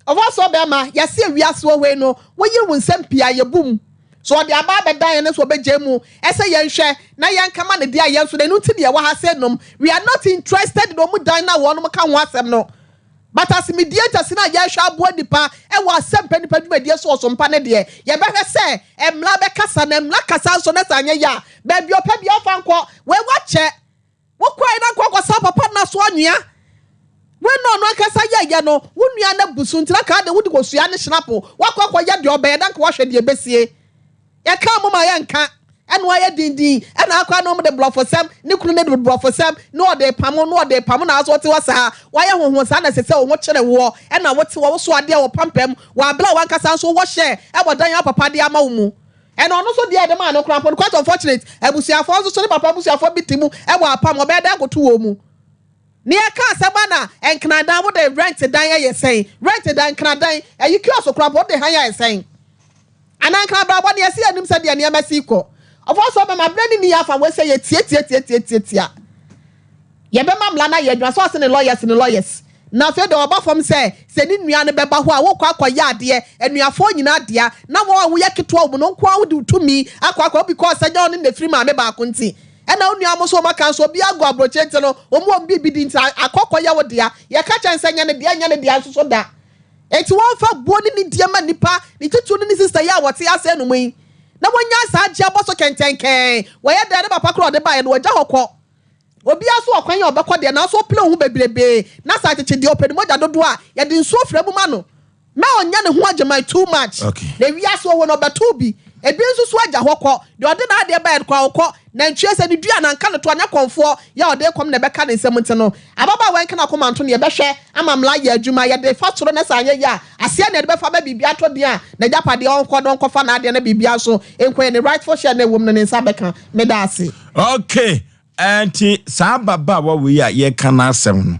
Ɔfɔsoɔ bɛrima, yɛse ewiase wɔ hɔ yi no, woyere wo nsam pii a yɛbu mu. So ɔde aba abɛdan yɛn nso ɔbɛgyae mu? Ɛsɛ yɛnhwɛ na yɛnka ma no deɛ a yɛn nso no, ɛno nti na yɛwɔ ha sɛ nom. We are not interested in wɔn dan no a wɔnom ka ho asɛm no. But as mediators no a yɛrehwɛ aboa nnipa wɔ asɛmpa nnipa dwumadie so wɔ sompa no deɛ, yɛbɛhwɛ sɛ mmara bɛkasa na mmara kasa nso na sɛ anyɛ yie a, baabi a ɔpɛ biara ɔmfa nkɔ. Wei wakyɛ. Wokɔe na nkɔ kɔsa papa nna so anwea. Wei na ɔno ankasa yɛɛyɛ no, wo nua no abu so nti na nka ade wode kosua ne hynapo, woakɔ akɔyɛ deɛ ɔbɛyɛ na nka woahwɛ deɛ ɛbɛsie. Yɛkaa mo ma yɛnka, ɛna wayɛ dindin, ɛna akora no de borɔfosɛm, ne kunu no de borɔfosɛm, na ɔde pamo, na ɔde pamo, na aso ɔte hɔ saa, wayɛ honhon saa na ɛsɛ sɛ wo ho kyere woɔ, ɛna wote hɔ, woso adeɛ wɔ pampam, wɔ abere a wankasa nso wowɔ hyɛ ɛwɔ dan a papa de ama wo mu. Ɛna ɔno nso deɛ yɛde maa no koraa mpo no, quite unfortunate, abusuafoɔ nso so ne papa abusuafoɔ bi te mu wɔ apam, ɔbɛyɛ dɛn akoto wɔn mu? Ne yɛka asɛm a na Nkran dan wode rent dan yɛ sɛn? Rent dan, Nkran dan, ɛyi kiosk koraa mpo wode han ayɛ sɛn? Anaa Nkran abrabɔ no yɛse yɛnim sɛdeɛ nneɛma si kɔ. Ɔfɔɔ so ɔbɛma berɛ ne ni afa wei sɛ yɛtiatiatiatiatia. Yɛbɛma mmara no ayɛ adwuma sɛ ɔse ne lawyers ne lawyers. Na afei deɛ ɔba fam sɛ sɛ ne nua no bɛba hɔ a wokɔ akɔyɛ adeɛ anuafoɔ nyinaa dea na wɔn a woyɛ ketewa wɔ mu no nko ara wode wo tumi akɔ akɔ because sɛ nyɛ ɔne na ɛfiri maame baako nti ɛna wo nua mo nso wɔn aka nso obiara gu aburokyire nti no wɔn wɔ biribi di nti akɔ akɔyɛ wo dea. Yɛka kyerɛ no sɛ nyɛ ne dea nyɛ ne dea nso so da. Enti wɔmfa buo ne nidie mma nnipa, ne titiriw ne ne sista yi a wɔte ase anom yi, na wɔnnyae saa gye abɔ so kɛntɛnkɛn. Wɔyɛ dɛn? Ne papa koraa a ɔde baeɛ no, wɔagya hɔ kɔ. Obiara nso wɔ kwan a ɔbɛkɔ deɛ, nanso ɔpere wo ho bebrebe, na sɛ akyekye deɛ, ɔpɛ ne mogya dodoɔ a, yɛde nsuo fra mu ma no. Mma ɔnnyɛ ne ho agyeman too much. Na wiase wɔ hɔ no, ɔbɛtow bi. Ebi nso so agya hɔ kɔ. Deɛ ɔde n'adeɛ baeɛ no koraa, ɔkɔ. Nantwie, sɛ ne dua no anka no to a, nyɛ kɔmfoɔ yɛ a ɔde rekɔm na ɛbɛka ne nsam nti no, ababaawa yi nka n'akoma nto no, yɛbɛhwɛ ama mmara ayɛ adwuma, yɛde fa soro na sɛ anyɛ yie a, aseɛ na yɛde bɛfa ama biribi atɔ din a n'agyapadeɛ ɔnkɔ na ɔnkɔfa n'adeɛ na biribiara nso nkɔ yie, ne rightful share no a ɛwɔ mu no ne nsa bɛka. Meda ase. Okay, ɛnti saa ababaawa wei a yɛreka n'asɛm no,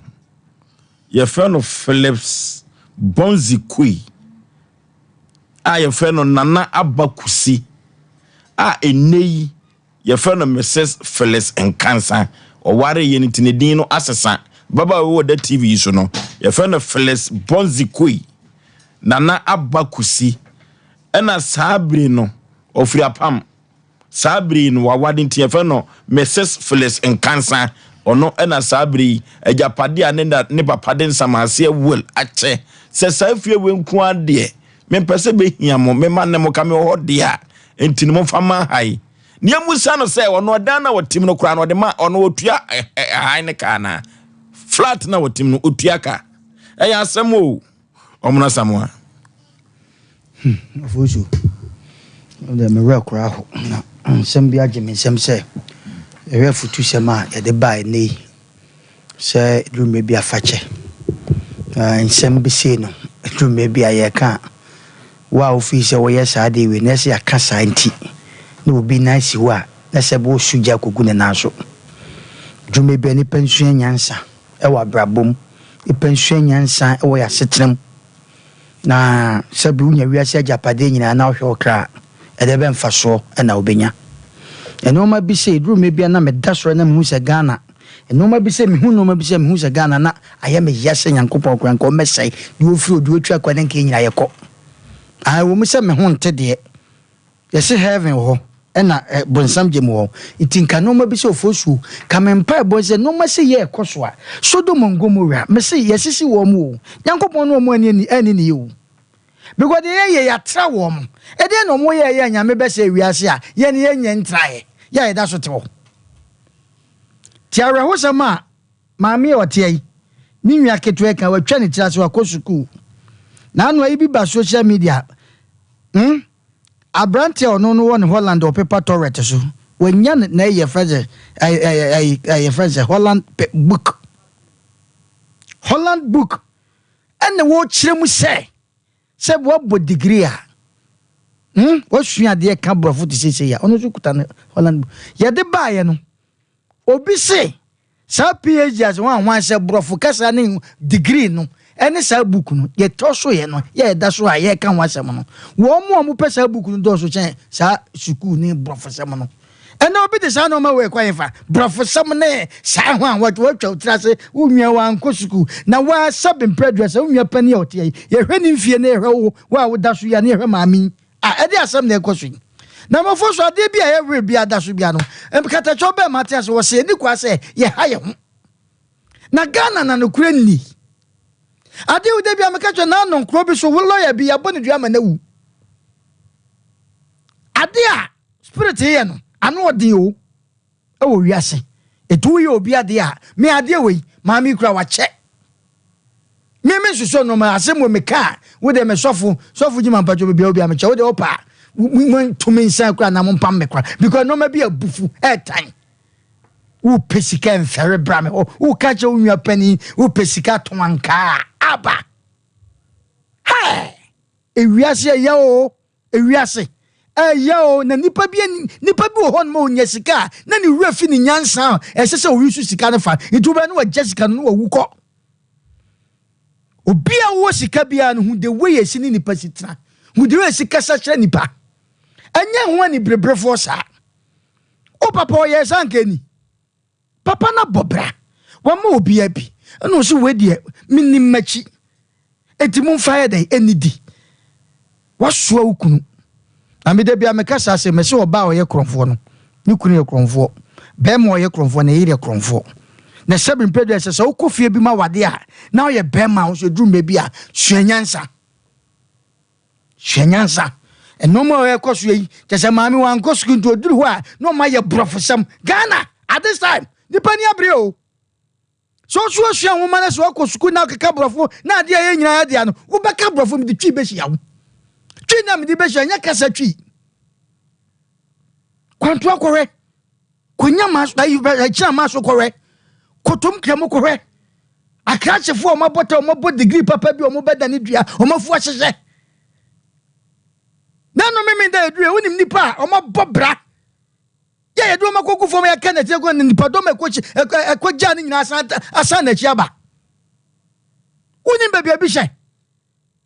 yɛfrɛ no Phillips Bonzi Kui a yɛfrɛ no Nana Aba Kusi a ɛnnɛ yi yɛfrɛ no Mrs. Phyllis Nkansa. Ɔwareeɛ no nti ne din no asesa. Ababaawa wei wɔ da TV yi so no, yɛfrɛ no Phyllis Bonzi Kui Nana Aba Kusi. Ɛna saa bere no, ɔfiri apam. Saa bere yi no waware nti yɛfrɛ no Mrs. Phyllis Nkansah. Ɔno na saa bere yi agyapade a ne na ne papa de nsamaseɛ will akyɛ sɛ saa fie wei nko ara deɛ mempɛ sɛ bɛhia mo, me mma ne mo ka mewɔ hɔ deɛ a nti no momfa mma ha yi. Nea mmusa no sɛ ɔno ɔdan na ɔtim no koraa no ɔde ma ɔno ɔtua han ne ka anaa? Flat na ɔtim no ɔtua ka? Ɛyɛ asɛm o. Ɔmono Asamoah. Hmm, Ofosu, wo deɛ me werɛ koraa ho na nsɛm bi agye me nsam sɛ yɛhwɛ afutusɛm a yɛde baa ɛnnɛ yi sɛ ɛduru mmerɛ bi a fakyɛ. Na nsɛm bi sei no, ɛduru mmerɛ bi a yɛreka a, wo a wofii sɛ woyɛ saa adeɛ wei na ɛsɛ yɛaka saa nti na obi nan si hɔ a na sɛ wosu gya kɔgu ne nan so. Ɛduru mmerɛ bi a nnipa nsua nyansa wɔ abrabɔ mu, nnipa nsua nyansa wɔ yɛn asetena mu. Na sɛbi wonya wiase agyapadeɛ nyinaa na wohwɛ wo kra a, ɛdeɛ bɛn mfasoɔ na wobɛnya? Nnoɔma bi sei, ɛduru mmerɛ bi a na meda sɔre na mehu sɛ Ghana, nnoɔma bi sei, mehu nnoɔma bi sei a mehu sɛ Ghana na ayɛ me ya sɛ Nyankopɔn koraa nka ɔmmɛsɛe, deɛ ɔfiri o, deɛ ɔtwa kwan na nka yɛn nyinaa yɛkɔ. Ah, ɛwɔ mu sɛ me ho nte deɛ, Yɛse heaven wɔ hɔ ɛna bonsam gyem wɔ hɔ nti nka nnoɔma bi sɛ ofosuo ka me mpaebɔ sɛ nnoɔma sei yɛ ɛkɔ so a Sodom and Gomorrah mese yɛsisi wɔn o Nyankopɔn ne wɔn anni anni anni ne yɛ o because deɛ yɛyɛ yɛatra wɔn ɛdeɛn na wɔn yɛɛyɛ a Nyame bɛsɛe wiase a yɛn yɛnyɛ ntraeɛ yɛ a yɛda so te hɔ Nti awerɛhosɛm a Maame a ɔte ha yi, ne nua ketewa yi ka watwa ne tiri ase wakɔ sukuu. N'ano ayi bi ba social media. Hmm? Aberante a ɔno no wɔ ne Holland ɔpepa toilet so. Wanya ne na ɛyɛ fɛ sɛ ɛyɛ ɛyɛ fɛ sɛ Holland book. Holland book ɛna wɔkyerɛ mu sɛ sɛ woabɔ degree a, hmm, woasua adeɛ ka borɔfo te seesei a, ɔno nso kuta ne Holland book. Yɛde baeɛ no, obi se saa PhD ase hwan hwan sɛ borɔfo kasa ne degree no ɛne saa book no yɛtɔ so yɛ no yɛ ɛda so a yɛka ho asɛm no, wɔn mu a wɔpɛ saa book no dɔɔso kyɛn saa sukuu ne borɔfosɛm no. Ɛnɛ obi de saa nneɛma wei kɔ hefa? Borɔfosɛm ne saa ho a wɔatwa wo tiri ase, wo nua wankɔ sukuu, na woa sɛbe mprɛ aduasa, wo nua panin a ɔte ha yi, yɛhwɛ ne mfie na yɛhwɛ wo, wo a woda so yi a na yɛhwɛ maame yi a, ɛde asɛm na ɛkɔ so yi. Na mmɔfo so adeɛ bi a yɛwere bi ada so bia no, nkatakyɛw bɛn mate ase wɔ sɛ yɛni kwa sɛ yɛha yɛn ho. Na Ghana na nokorɛ nni. Adeɛ wo da bi a meka kyerɛ na ano nkuro bi so wo lɔya bi yɛabɔ ne dua ama no awu. Adeɛ a Spirit yɛ no ano ɔden o ɛwɔ wiase ɛti woyɛ obi adeɛ a me adeɛ wei maame yi kura wakyɛ me me nsosɔ nneɛma asɛm wɔ me kaa wo deɛ me sɔfo sɔfo gyima mpatwɔ baabi a obi a mekyɛ wo deɛ wopa mo ntumi nsan kura na mo mpam me kora because nneɛma bi abufu ɛɛtan wopɛ sika mfɛre bra me hɔ woka kyerɛ wo nua panin wopɛ sika tɔn ankaa aba hɛɛ ewiase ɛyɛ o. Ewiase ɛyɛ o, na nipa bi nipa bi wɔ hɔ nom a onya sika a na ne werɛ fi ne nyansa a ɛsɛ sɛ oyi so sika no fa. Nti wobɛyɛ na wagya sika no na wawu kɔ. Obi a wɔ sika biara no hu the way esi ne nipa si tena. Hu the way esi kasa kyerɛ nipa. Ɛnyɛ ho anibereberefoɔ saa. O papa ɔyɛ saa nka ni. Papa no abɔ bra, wama obiara bi, ɛna ɔse wei deɛ menim makyi, enti momfa yɛ dɛn ɛnidi. Wasoa wo kunu. Na me da bia meka saa sɛ mese ɔbaa a ɔyɛ korɔmfoɔ no, ne kunu yɛ korɔmfoɔ, bɛrima a ɔyɛ korɔmfoɔ ne yere yɛ korɔmfoɔ. Na sɛbi mpɛ dɛ sɛ sɛ wokɔ fie bi ma wade a na ɔyɛ bɛrima a wo nso ɛduru mmerɛ bi a sua nyansa. Sua nyansa. Nneɛma a ɛkɔ so yi, kyɛ sɛ maame wankɔ sukuu nti oduru hɔ a na ɔma yɛ borɔfosɛm. Ghana at this time, nipa ni abere o. Sɛ ɔso asua nwoma na sɛ wakɔ sukuu na ɔkeka borɔfo na adeɛ a ɛyɛ nyinaa yɛ dea no, wobɛka borɔfo mede twi bɛhyia wo. Twi na mede bɛhyia nyɛ kasa twi. Kwantoa kɔhwɛ, konya ma ayi akyina ma so kɔhwɛ, kotom kra mu kɔhwɛ. Akrakyefoɔ a wɔabɔ ta wɔabɔ degree papa bi a wɔbɛda ne dua wɔn afu ahyehyɛ. Na no meme da aduru wonim nipa a wɔabɔ bra yɛ yɛde wɔn akɔgu fam yɛka n'akyi akɔ ne nipadɔm ɛkɔkyi ɛkɔgya ne nyinaa asan asan n'akyi aba. Wonim baabi a bi hyɛ.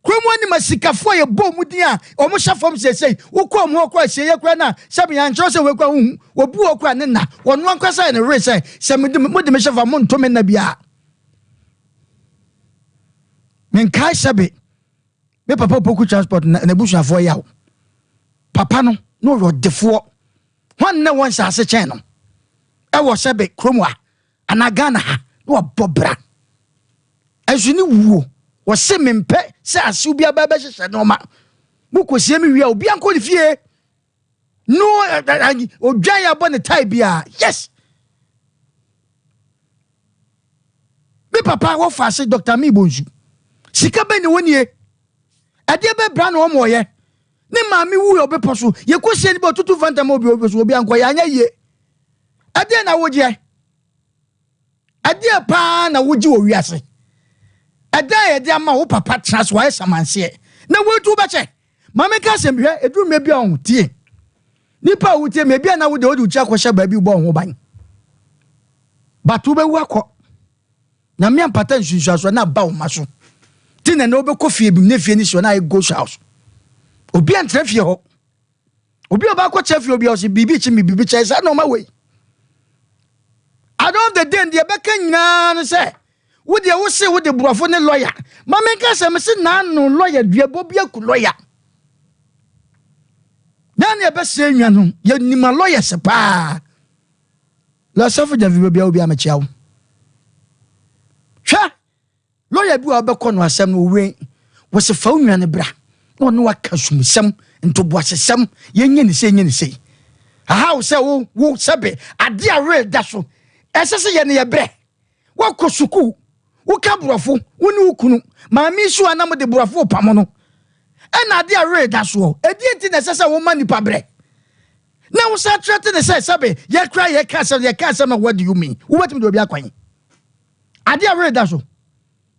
Kurom anim asikafoɔ a yɛbɔ wɔn din a wɔhyɛ fam seesei, wokɔ wɔn hɔ kɔ asieeɛ koraa no a, sɛbe yɛankyerɛ sɛ wei koraa wonhu. Obi wɔ hɔ koraa ne nna, ɔno ankasa yɛ ne were sɛ, sɛ mede mode me hyɛ fam a, monto me nna biara. Menkae sɛbe me papa Opoku Transport na n'abusuafoɔ yaw. Papa no, na ɔyɛ ɔdefoɔ. Hwan na ɛwɔ nsaase kyɛn no? Ɛwɔ sɛbe kurom ha anaa Ghana ha na wabɔ bra. Ɛnso ne wuo, wɔse mempɛ sɛ asew bi aba bɛhyehyɛ nneɛma. Mokɔsie me wie a, obi ankɔ ne fie. No, odwan abɔ ne tae biara. Yes! Me papa wɔfa ase Dr. Mi Bonsu. Sika bɛn na ɛwɔ nie? Ɛdeɛ bɛ bra na wɔn ɔyɛ. Ne maame wu yɛ ɔbɛpɔ so. Yɛkɔsie no bi ɔtutu fanta ma obi obi so obi ankɔ yɛ anyɛ yie. Ɛdeɛ na wogyeɛ? Ɛdeɛ paa na wogye wɔ wiase? Ɛdan a yɛde ama wo papa tena so ayɛ samanseɛ na woatu wobɛkyɛ? Ma menka asɛm bi hwɛ, ɛduru mmerɛ bi a ɔho tie. Nipa a wotie me, ebia na wode wode wo ti akɔhyɛ baabi wobɔ wo ho ban. But wobɛwu akɔ. Nyame ampata nsunsuansoɔ na aba wo ma so. Ti na na wobɛkɔ fie bi mu na fie no si hɔ na ayɛ ghost house. Obi antra fie hɔ. Obi a ɔbaakɔ kyerɛ fie obi a ɔsɛ biribi kyi me biribi kyɛ saa nneɛma wei. At the end of the day deɛ ɛbɛka nyinaa no sɛ wo deɛ wo se wo de borɔfo ne lɔya ma menka sɛ mese naano lɔya duabɔ bi aku lɔya na ne ɛbɛsɛ nwa no yɛnim a lɔyɛs paa lɔsafo gyamfi baabi a obi a mekyia wo hwɛ Lɔya bi a wobɛkɔ no asɛm no, owɛn. Wɔse fa wo nua no bra na ɔne wo aka sumsɛm, ntoboasesɛm, yɛnyɛ ne sei, nyɛ ne sei. Ahaw sɛ wo, wo, sɛbe, ade a werɛ da so, ɛsɛ sɛ yɛ no yɛ brɛ. Woakɔ sukuu, woka borɔfo, wo ne wo kunu, maame yi so a na mode borɔfo repamo no, ɛna ade a werɛ da soɔ, ɛdeɛn nti na ɛsɛ sɛ woma nipa brɛ? Na wo san kyerɛ te ne sɛ, sɛbe, yɛkora yɛka asɛm, yɛka asɛm a what do you mean? Wobɛtumi de obi akwan. Ade a werɛ da so.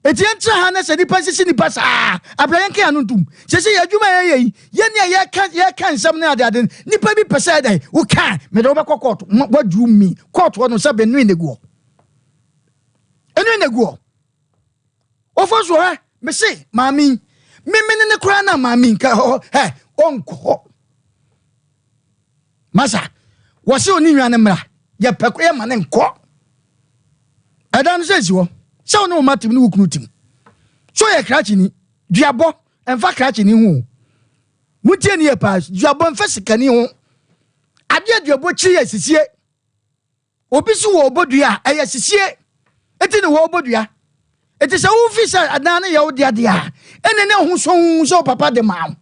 Enti yɛntra ha na sɛ nnipa nsisi nnipa saa a, abra yɛnka yɛn ano ntom. Seesei yɛn adwuma a yɛyɛ yi, yɛn a yɛka yɛka nsɛm ne adeade no, nnipa bi pɛ sɛ ɛdɛn, woka a, mede wo bɛkɔ kɔɔto. What do you mean? Kɔɔto hɔ no, sɛ bɛnoe na egu hɔ. Ɛnoe na egu hɔ. Wɔfa so hɛ, mese maame yi, me mene ne koraa na maame yi nka hɔ hɛ, ɔnkɔ hɔ. Masa, wɔse ɔne nwa no mmra, yɛpɛ kɔ yɛma ne nkɔ. Ɛdan no sɛ esi hɔ, sɛ wo ne wo mma tim ne wo kunu tim. So yɛ krakyeni, duabɔ ɛmfa krakyeni ho o. Montie ne yie paa, duabɔ ɛmfa sikani ho. Adeɛ duabɔ kyiri yɛ sisie. Obi so wɔbɔ dua a, ɛyɛ sisie nti na wɔbɔ dua. Enti sɛ wofi sɛ adan no yɛ wo dea deɛ a, ɛnne ne ho sɔn sɛ wo papa de maa wo.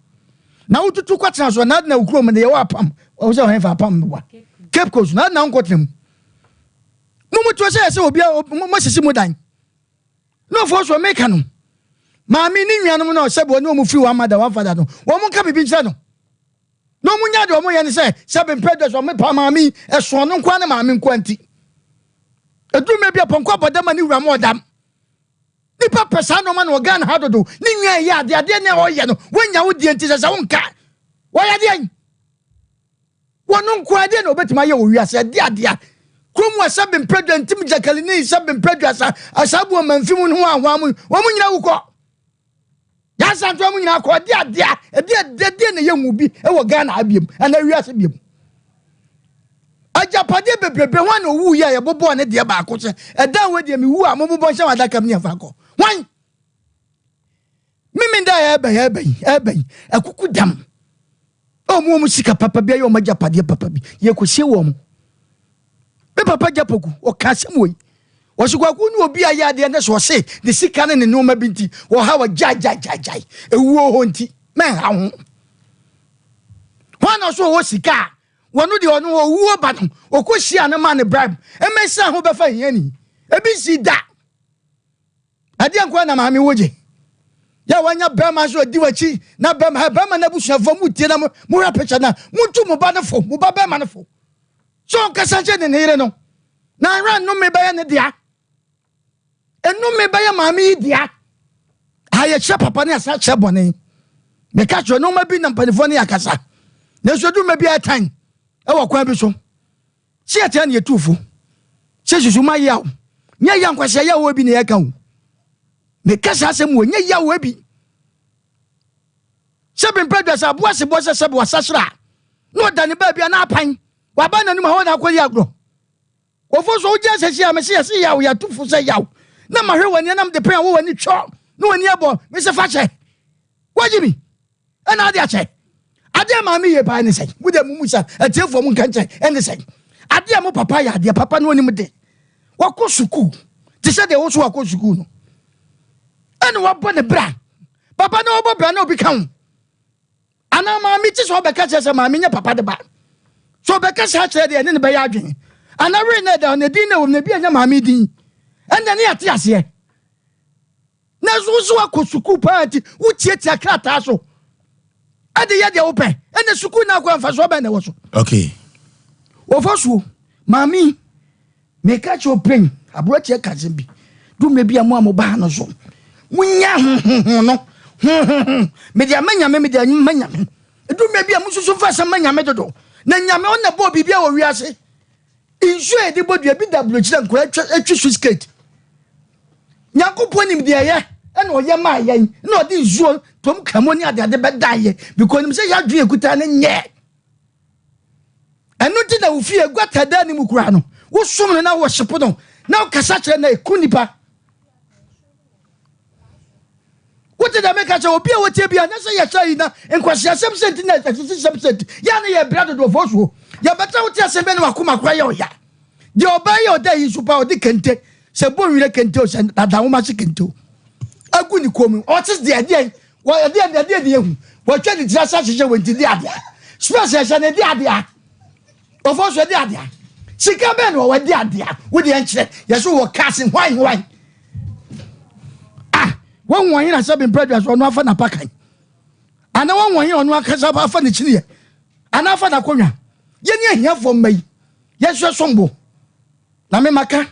Na wotutu kɔtena so, na adena wo kurom de yɛ wɔ apam, wo sɛ ɔhefa apam wa. Cape Coast, na adena wo nkɔtena mu. Mo mo tuo sɛ yɛ sɛ obi a mo sisi mo dan. Na ɔfoɔ so meka no, maame ne nuanom na ɔsɛ bɔ ne wɔn firi wɔn amada wɔn fada no, wɔn nka biribi nkyerɛ no. Na ɔmo nya deɛ ɔmo yɛ ne sɛ sɛ bempɛ dɛ sɛ ɔmo pa maame yi ɛso ɔno nkoa ne maame nkoa nti. Ɛduru mmerɛ bi a pɔnkɔ abɔ dam a ne wura mo ɔdam. Nipa pɛ saa nnoɔma no wɔ Ghana ha dodo. Ne nua ɛyɛ adeɛ adeɛ ne ɔyɛ no wonya wo deɛ nti sɛ sɛ wonka wɔyɛ adeɛ wɔno nkoa adeɛ na ɔbɛtumi ayɛ wɔ wiase ɛde adeɛ kurom a sɛ bempɛ dwa ntim gyakalini sɛ bempɛ dwa sa asabu ɔmanfi mu no ho ahoa mu wɔn nyina wukɔ. Nyansa ntoa mu nyinaa kɔ ɛde adeɛ a ɛde adeɛ na ɛyɛ hu bi wɔ Ghana ha biom anaa wiase biom. Agyapadeɛ bebrebe hwan na owu yɛ a yɛbobɔɔ ne deɛ baako sɛ ɛdan wei deɛ mewu a mobobɔ nhyɛ wɔ adaka mu ne yɛmfa nkɔ. Hwan? Mimi da ɛbɛn ɛbɛn ɛbɛn akuku dam. Ɔmo wɔn sika papa bi ayɛ wɔn agyapadeɛ papa bi yɛkɔsie wɔn. Me papa gya poku ɔka asɛm wei. Wɔsi kwaku ne obi ayɛ adeɛ ne so ɔse ne sika ne ne nneɛma bi nti wɔha wɔ gyae gyae gyae gyae ewuo hɔ nti mɛnha ho. Hwan na ɔso ɔwɔ sika a wɔno deɛ ɔno owuo ba no ɔkɔ hyia no ma ne bribe ɛmɛ san ho bɛfa hiani ebi nsi da. Ɛdeɛ nkoa na maame wo gye yɛ wanya bɛrima nso odi w'akyi na bɛrima ha bɛrima n'abusuafoɔ mu tie na mo hwɛ picture na mo tu mo ba no fo mo ba bɛrima no fo so ɔnkasa nkyɛn ne ne yere no na ahwɛ nnome bɛyɛ ne dea nnome bɛyɛ maame yi dea a yɛkyerɛ papa ne asa kyerɛ bɔne meka kyerɛ nneɛma bi na mpanimfoɔ ne akasa nanso adwuma bi ɛtan ɛwɔ kwan bi so Sɛ yɛtaa ne yɛtu fo sɛ susu ma yaw nyɛ yaw nkwasia yaw bi na yɛka o meka saa asɛm wɔ nyɛ yaw bi sɛ bempɛ dwa sɛ aboa sebɔ sɛ sɛbe wasahyera a na ɔda ne baabi a na apan waba n'anim a hɔ na akɔyi agorɔ wɔfo so wogye asɛsi a mese yɛse yaw yɛatu fo sɛ yaw na mahwɛ w'ani anam de pɛn a wɔ w'ani twɔ na w'ani abɔ mese fa kyɛ wagye mi ɛna ade akyɛ adeɛ maame yie paa ne sɛn mo deɛ mo mu sa atiefoɔ mo nka nkyɛn ɛne sɛn adeɛ mo papa yɛ adeɛ papa no onim de wakɔ sukuu te sɛ deɛ woso wakɔ sukuu no ɛna wabɔ ne bra papa na wabɔ bra na obi ka ho anaa maame ti sɛ ɔbɛka kyerɛ sɛ maame nyɛ papa de ba so ɔbɛka saa kyerɛ deɛ ɛne ne bɛyɛ adwene anaa wei na ɛda ne din na ɛwɔ mu na ebi ɛnyɛ maame din ɛnna ne yɛte aseɛ Nanso wo nso woakɔ sukuu paa nti wotiatia krataa so de yɛ deɛ wopɛ. Ɛnna sukuu no akɔ mfasoɔ bɛn na ɛwɔ so? Okay. Wɔfa suo. Maame yi, meka kyerɛ ɔpɛn, aberɛteɛ ka asɛm bi. Dummerɛ bi a mo a moba ha no so, monya hohoho no, hohoho. Mede ama Nyame, mede ama Nyame. Dummerɛ bi a mosusu mfa asɛm ma Nyame dodo. Na Nyame ɔna bɔɔ biribi a wɔ wiase. Nsuo a yɛde bɔ dua bi da aburokyire a nkwadaa atwa atwi so skate. Nyankopɔn nim deɛ ɛyɛ ɛna ɔyɛ maa yɛn na ɔde nsuo tom kamo ne adeade bɛdan yɛ because nim sɛ yɛadwene ekuta no nyɛ. Ɛno nti na wo fie guata dan ne mu koraa no wosom no na wɔhyepo no na wokasa kyerɛ na ɛku nipa. Wote deɛ meka kyerɛ obi a wɔtie bi a nyɛ sɛ yɛhyɛ yi na nkwaseasɛm sɛ nti na asisisɛm sɛ nti yɛ ne yɛ brɛ dodoɔfoɔ soɔ yɛbɛtena wote asɛm bɛ ne wakoma kora yɛ ɔya deɛ ɔbaa yɛ ɔda yi so pa ɔde kente sɛ bɔ nwira kente o sɛ dada nwoma se kente o agu ne kɔn mu ɔte deɛ ɛdeɛ ɛdeɛ ɛdeɛ deɛ ehu wɔatwa ne tiri ase ahyehyɛ wɔn ti de adeɛ spɛs ɛhyɛ ne de adeɛ ɔfɔ so ɛde adeɛ sika bɛn na ɔwɔ de adeɛ wo deɛ nkyerɛ yɛ so wɔ kaase hwan hwan Ah, wɔn wɔn yɛn asɛ bempɛ dwa so ɔno afa n'apakan. Ana wɔn wɔn yɛn ɔno akasa afa ne kyiniiɛ. Ana afa n'akonnwa. Yɛn ni ahiafoɔ mma yi. Yɛn nso ɛsom bo. Na me maka.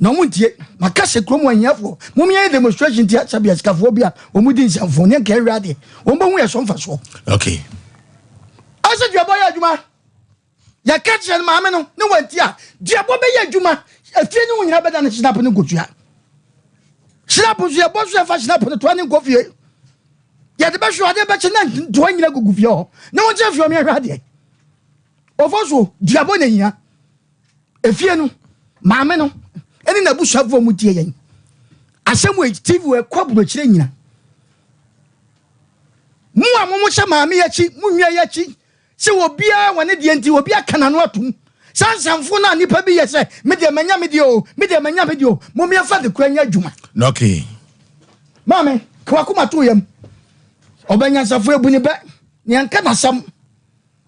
Na ɔmo ntie. Maka sɛ kurom ahiafoɔ, mom yɛnyɛ demonstration tia sɛbi asikafoɔ bi a ɔmo di nsɛmfo ne nka ɛwɛ adeɛ. Wɔn bɛhu yɛ so mfasoɔ. Okay. Ɔsɛ duabɔ yɛ adwuma. Yɛka kyerɛ no maame no ne wantie a, duabɔ bɛyɛ adwuma. Efie ne ho nyinaa bɛda ne hyinap ne nkosua. Hyinap nso yɛbɔ nso yɛfa hyinap no toa ne nkɔ fie. Yɛde bɛhwɛ adeɛ bɛkye na ntoa nyina gugu fie hɔ. Ne wɔn kyerɛ fie ɔmo yɛhwɛ adeɛ. Ɔfɔ so duabɔ na ehia. Efie no, maame no ne n'abusuafoɔ mu tie yɛn. Asɛm wei TV wɔ ɛkɔ aburokyire nyina. Mo a mo hyɛ maame yi akyi, mo nua yi akyi, sɛ obiara wɔ ne deɛ nti obi aka n'ano atom. Saa nsamfo no a nipa bi yɛ sɛ me deɛ manya me deɛ o, me deɛ manya me deɛ o, mo mmiɛnfa de kura nyɛ adwuma. Okay. Maame, ka wakoma to yam. Ɔbɛnyansafo ebu ne bɛ, nea nka n'asɛm.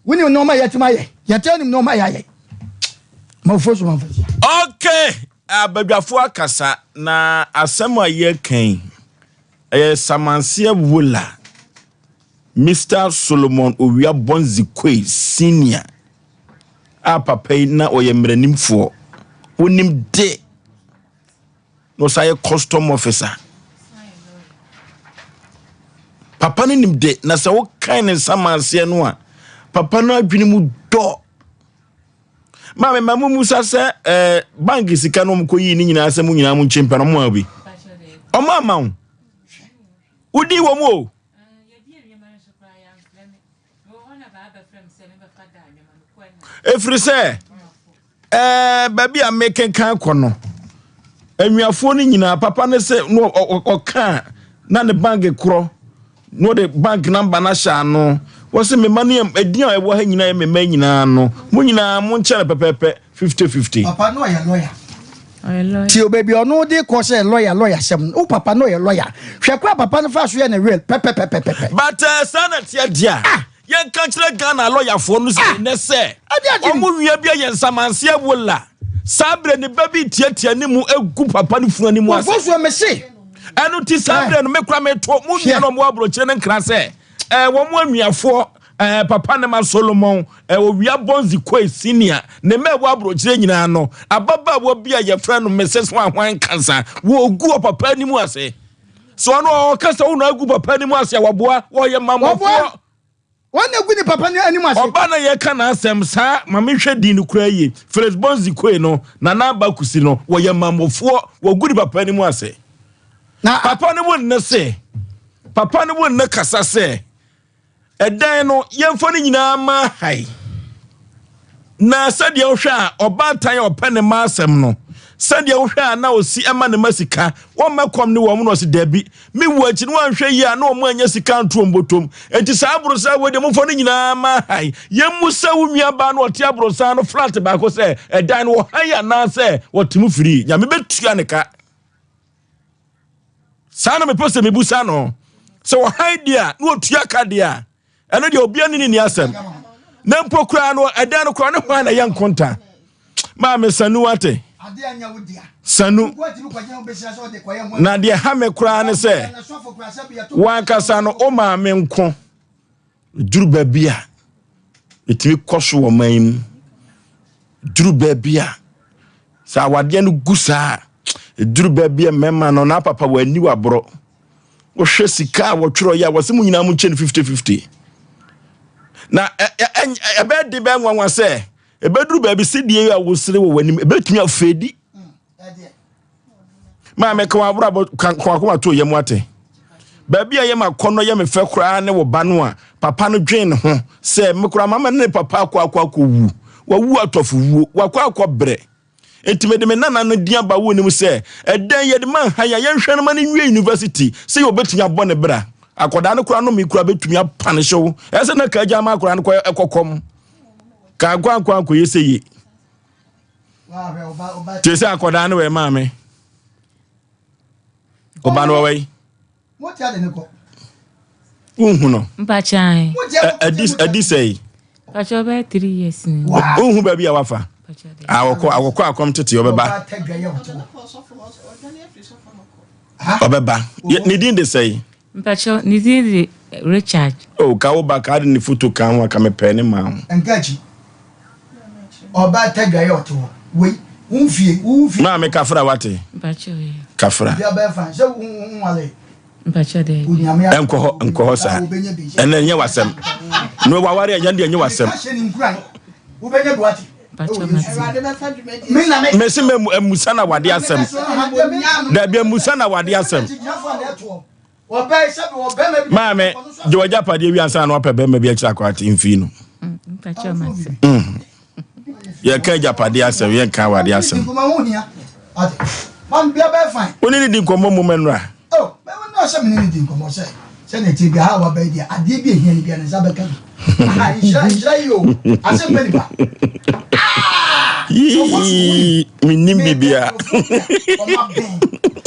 Wonim nneɛma a yɛatumi ayɛ. Yɛtaa nim nneɛma a yɛayɛ. Mawofo so mamfa sia. Okay, abadwafo akasa na asɛm a yɛreka yi ɛyɛ Samanseɛ Wola, Mister Solomon Owia Bonzikwe Senior a papa yi na ɔyɛ mmaranimfoɔ. Wonim de. na ɔsan yɛ custom officer papa no nim de na sɛ wokan ne nsa ma aseɛ no a papa no adwene mu dɔ maame ma mo musa sɛ ɛɛ eh, bank sika no ɔmo kɔ yii ne nyinaa sɛ mo nyinaa mo nkye mpɛ no ɔmo a bi ɔmo ama wo wodi wɔn o. Ɛfiri sɛ, ɛɛ baabi a mekenkan kɔ no, anuafoɔ no nyinaa papa no sɛ no ɔka na ne bank korɔ na ɔde bank namba no ahyɛ ano wɔsɛ mema no ɛdin a ɛwɔ ha nyinaa yɛ mema nyinaa no mo nyinaa mo nkyɛ no pɛpɛpɛ 50-50. Papa no ɔyɛ lawyer. Ti o baabi ɔno de kɔ sɛ lawyer lawyer sɛm wo papa no ɔyɛ lawyer hwɛ kora papa no fa so yɛ ne real pɛpɛpɛpɛpɛ. But uh, saa na teɛ deɛ ah. yɛnka nkyerɛ Ghana lɔyafoɔ no sɛ ah. nnɛ sɛ ɔmo wia bi ayɛ nsamanseɛ wola saa berɛ ne ba bi tiatia ne mu egu papa no funu anim ase. Wɔfɔ mese. Ɛno ti saa berɛ no mekora meto mo nua no ɔmo aburokyerɛ no nkra sɛ ɛɛ wɔn anuafoɔ Ɛɛ papa ne ma Solomon, ɛɛ Owia Bonzi Koi Senior, ne mma ɛwɔ aburokyire nyinaa no, ababaawa bi a yɛfrɛ no Mrs. Hwan Hwan Nkansa, wɔgu ɔpapa anim ase. So ɔno ɔka sɛ wo na agu papa anim ase a wɔboa, wɔyɛ mamɔfoɔ. Wɔn na egu ne papa no anim ase. Ɔba na yɛka n'asɛm saa, ma mehwɛ din no koraa yie. Felix Bonzi Koi no, Nana Aba Kusi no, wɔyɛ mamɔfoɔ, wɔgu ne papa anim ase. Na papa no wo nne se, papa no wo nne kasa sɛ, Ɛdan no, yɛmfa no nyinaa mma ha yi. Na sɛdeɛ wohwɛ a, ɔbaatan a ɔpɛ ne mma asɛm no, sɛdeɛ wohwɛ a na ɔsi ma ne mma sika, wɔmma kɔm ne wɔn na ɔsi dabi, me wu akyi no wɔanhwɛ yie a na wɔn anya sika anto wɔn bɔtɔm. Enti saa aborosan wei deɛ momfa no nyinaa mma ha yi. Yɛmmu sɛ wo nuabaa no ɔte aborosan no flat baako sɛ ɛdan no wɔ han anaasɛ wɔte mu firii. Nyame bɛtua ne ka. Saa na mepɛ sɛ mebusa no sɛ ɔhan deɛ a na ɔtua ka deɛ a ɛno deɛ obia ne ne ni asɛm na mpo koraa no ɛdan no koraa ne hwan na ɛyɛ nkonta maame sanu wate sanu na deɛ ha me koraa ne sɛ wankasa no wo maame nko Duru baabi a, ɛtumi kɔ so wɔ ɔman yi mu. Duru baabi a, sɛ awadeɛ no gu saa a, ɛduru baabi a mmarima no na papa wɔ ani waborɔ. Wohwɛ sika a wɔtwerɛ yɛ a wɔsɛ mu nyinaa mu nkyɛ no 50-50. Na ɛbɛyɛ de bɛyɛ nwanwa sɛ ɛbɛduru baabi sɛdeɛ a wosere wɔ w'anim ɛbɛtumi afeedi. Maame ka w'abrabɔ ka wakoma to yam ate. Baabi a yɛ ma kɔnɔ yɛ me fɛ koraa ne wo ba no a papa no dwen ne ho sɛ me koraa mama ne papa akɔ akɔ akɔ wu. Wawu atɔfo wuo, wakɔ akɔ brɛ. Enti mede me nana no din aba wo nim sɛ ɛdɛn yɛde ma nha yɛ yɛnhwɛ no ma no nwie university sɛ yɛ obetumi abɔ ne bra. Akɔdaa no koraa no me koraa betumi apanehye wo. Ɛsɛ na ka agya ma akɔdaa no kɔ ɛkɔkɔm. Ka akɔ akɔ akɔ yɛ sɛ ye. Te sɛ akɔdaa no wɔ maame. Ɔba no wɔwɔ yi. Wonhu no. Mpakyan. Ɛdi sɛ yi. Mpakyɛ ɔbɛyɛ 3 years ni. Wonhu baabi a wafa. Awɔkɔ awɔkɔ akɔm tete ɔbɛba. Ɔbɛba. Ne din de sɛ yi. Mpakyɛw ne din de Richard. Oh ka wo ba ka de ne foto ka ho a ka me pɛɛ ne maa ho. Nka akyi. Ɔbaa tadwa yɛ ɔte hɔ. Wei. Maame kafra wate. Kafra. Nkɔ hɔ nkɔ hɔ saa. Ɛnna ɛnyɛ wasɛm. No waware ɛnyɛ deɛ ɛnyɛ wasɛm. Mesi mɛ musa na wade asɛm. Dabi musa na wade asɛm. Maame gye w'agyapadeɛ wi ansa na wapɛ bɛrima bi akyiri akɔ ate mfii no. Mm. Yɛka agyapadeɛ asɛm yɛnka awadeɛ asɛm. Wo ne ne di nkɔmmɔ mu mɛnora. Oh, sɛ mene ne di nkɔmmɔ sɛ sɛdeɛ ɛteɛ bi aha waba yi deɛ adeɛ bi ɛhia no bia ne nsa bɛka bi. Aha, nhyira nhyira yi o asɛm pɛ nipa. Yii, mennim bibia. Ɔma bɛn